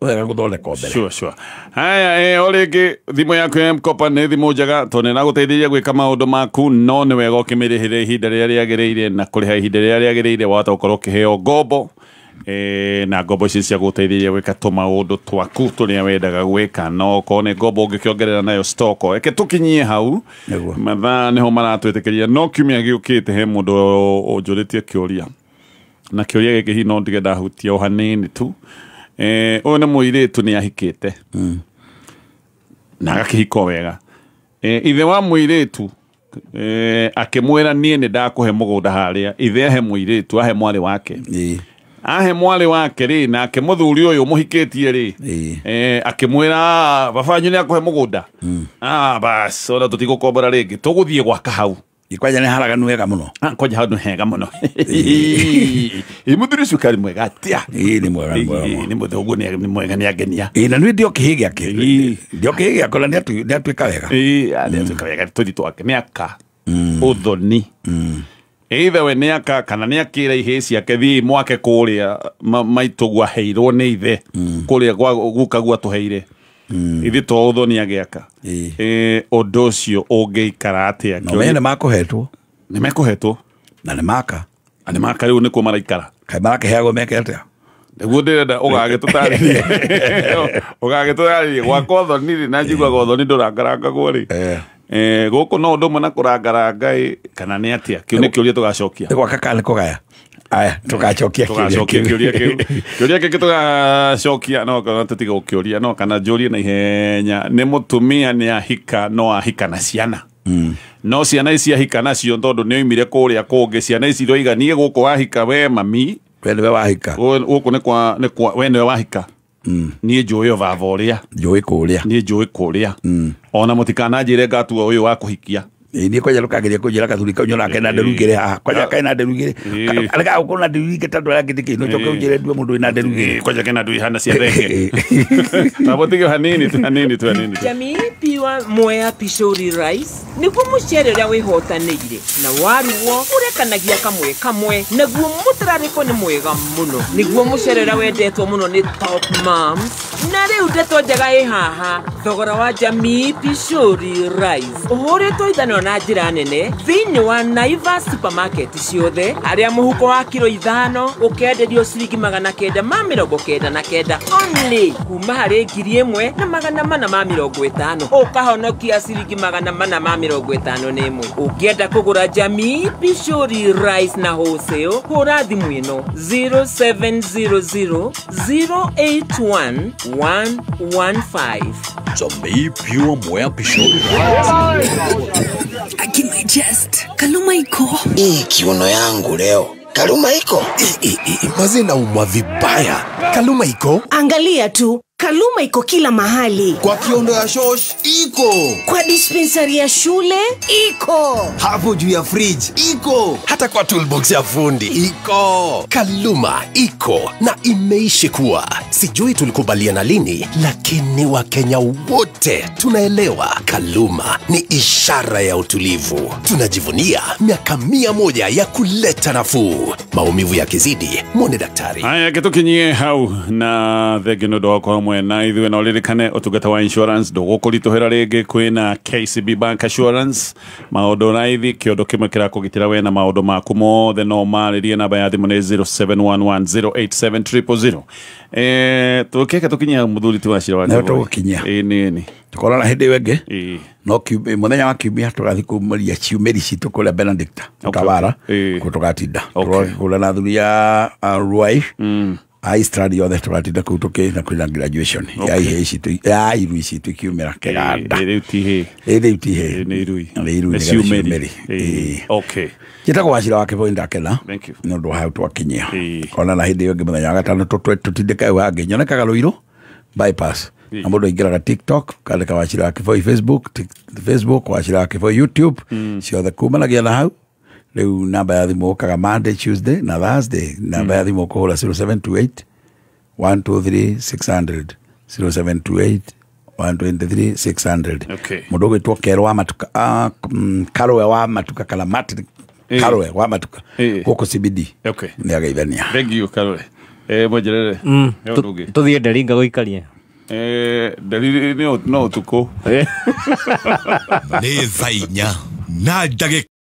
wega gũthondeka mbere. Sure. Haya, o rĩngĩ thimũ yaku ya M-Kopa nĩ thimũ njega tondũ nĩ ĩragũteithĩrĩria gwĩka maũndũ maku no nĩ wega ũkĩmĩrĩhĩre ihinda rĩrĩa rĩagĩrĩire na kũrĩha ihinda rĩrĩa rĩagĩrĩire wahota gũkorwo ũkĩheo ngombo na ngombo ici cia gũteithĩrĩria gwĩka tũmaũndũ twaku tũrĩa wendaga gwĩka no okorwo nĩ ngombo ũngĩkĩongerera nayo stock reke tũkinyie hau mathaa nĩho maratwĩtĩkĩria no kiumia gĩũkĩte he mũndũ ũnjũrĩtie kĩũria na kĩũria gĩkĩ hihi no ndige ndahutia o hanini tu. Ũyũ nĩ mũirĩtu nĩ ahikĩte na agakĩhika wega. Ithe wa mũirĩtu akĩmwĩra niĩ nĩ ndakũhe mũgũnda harĩa ithe ahe mũirĩtu ahe mwarĩ wake ahe mwarĩ wake rĩ nake mũthuri ũyũ mũhikĩtie rĩ akĩmwĩra baba wanyu nĩ akũhe mũgũnda bas ona tũtigũkombora rĩngĩ tũgũthiĩ gwaka hau kwanja nĩ haraganu wega mũno kwanja hau nĩ hega mũno mũthuri ũcio karĩ mwega atĩa nĩ mwega nĩ mũthuri ũguo nĩ mwega nĩ angenia na nĩ ndio kĩhĩ gĩake ndio kĩhĩ gĩake na nĩ atuĩka wega nĩ atuĩka wega tũthi twake nĩ aka ũthoni either we nĩ aka kana nĩ akĩra ihĩĩ ciake thiĩ mwake kũrĩa maitũ gwaheirwo nĩ ithe kũrĩa guka gwatũheire ithe to ũthoni agĩaka ũndũ ũcio ũngĩikara atĩa no mene makũhetwo nĩ mekũhetwo na nĩ maka na nĩ maka rĩu nĩkuo maraikara kaĩ marakĩheagwo meke atĩa nĩguo ndĩrenda ũgagĩtũtarĩrie gwaka ũthoni rĩ na njiguaga ũthoni ndũrangarangagwo rĩ gũkũ no ũndũ ũmwe na kũrangaranga kana nĩ atĩa kĩu nĩ kĩũria tũgacokia nĩ gwaka kana nĩ kũgaya aya tũgacokia kĩũria kĩu kĩũria kĩngĩ tũgacokia no kana tũtige gũkĩũria no kana njũrie na ihenya nĩ mũtumia nĩ ahika no ahika na ciana no ciana ici ahika nacio tondũ nĩ oimire kũrĩa kũngĩ ciana ici iroiga niĩ gũkũ wahika we mami we nĩwe wahika gũkũ nĩ kwa we nĩwe wahika niĩ njũĩ o baba ũrĩa njũĩ kũrĩa niĩ njũĩ kũrĩa ona mũtikananjĩre ngatua ũyũ wa kũhikia niĩ kwanja ndũkageria kũnjĩra gathuri kau nyonaga kena nderu igĩrĩ haha kwanja kena nderu igĩrĩ arega gũkorwo na nderu igĩrĩ tondũ arĩa angĩ nĩkĩ no njoke ũnjĩre ndue mũndũ wĩna nderu igĩrĩ kwanja kena nderu ihana cia thenge tabũtige hanini tu hanini tu hanini tu Jamii piwa Mwea Pishori Rice nĩguo mũcere ũrĩa wĩhotanĩire na warugwo ũrekanagia kamwe kamwe naguo mũtararĩko nĩ mwega mũno nĩguo mũcere ũrĩa wendetwo mũno nĩ top moms na rĩu ndeto njega ĩ haha thogora wa Jamii Pishori Rice ũhũrĩtwo ithanwa na njĩra nene thĩinĩ wa Naivas supermarket ciothe harĩa mũhuko wa kiro 5 ũkenderio ciringi 999 only kuma harĩ 1450 ũkahonokia ciringi 451 ũngĩenda kũgũra Jamii Pishori Rice na wholesale hũra thimũ ĩno 0700 081 115. Jamii Pure Mwea Pishori Rice. Akini just Kaluma iko kiuno yangu leo. Kaluma iko maze naumwa vibaya. Kaluma iko, angalia tu, Kaluma iko kila mahali. Kwa kiondo ya shosh iko, kwa dispensary ya shule iko, hapo juu ya fridge iko, hata kwa toolbox ya fundi iko. Kaluma iko na imeishi kuwa. Sijui tulikubaliana lini, lakini Wakenya wote tunaelewa Kaluma ni ishara ya utulivu. Tunajivunia miaka 100 ya kuleta nafuu. Maumivu yakizidi, mwone daktari. Haya, kitukinyie hau na thengio nĩ ũndũ wa hamwe na ithuĩ. Na ũririkane ũtungata wa insurance ndũgũkũritũhĩra rĩngĩ, kwĩna KCB Bank Assurance, maũndũ raithi, kĩũndũ kĩmwe kĩrakũgitĩra we na maũndũ maku mothe. No marĩrie, namba ya thimũ nĩ 0711087000. Tũkĩke tũkinyia mũthuri ti wa cira wa Nĩ tũgũkinyia. Ĩĩ nĩ Tũkorana hĩndĩ ĩyo ĩngĩ, no mũthenya wa kiumia tũgathiĩ kumaria ciumĩri citũ kũrĩa Benedicta Ũtawara, kũu tũgatinda kũrĩa na athuri a Ruai a Eastland yothe, tũgatinda kũu tũkĩ na kwĩna graduation ya ihĩĩ citũ, ya irui citũ ikiumĩra kĩganda. Rĩu ti hĩ. Ĩ rĩu ti hĩ. Nĩ irui. Nĩ irui. Nĩ nĩgetha ciumĩri. ciumĩri. Ĩĩ. Okay. Njĩtagwo Wachira wa Kĩboi, ndakena Thank you. nĩ ũndũ wa hau twakinyia. Kona na hĩndĩ ĩyo ĩngĩ mũthenya wa gatano tũtindĩke hau hangĩ nyonekaga Rũirũ bypass, na mũndũ aingĩraga TikTok kandĩka Wachira wa Kĩboi, Facebook, Facebook Wachira wa Kĩboi, YouTube, ciothe kumanagia na hau. Rĩu namba ya thimũ ũkaga Monday, Tuesday na Thursday. Namba ya thimũ ũkũhũra 0728 123 600, 0728 123 600. Okay. Mũndũ ũgwĩtwo Kerũ wa Matuka, Karũe wa Matuka kana Martin Karũe wa Matuka gũkũ CBD Okay. nĩ ageithania. Thank you Karũe. Mwenjerere. He ũndũ ũngĩ. Tũthiĩ Nderinga gũikaria. Nderi no ũtukũ. Nĩ thaa 4 na ndagĩka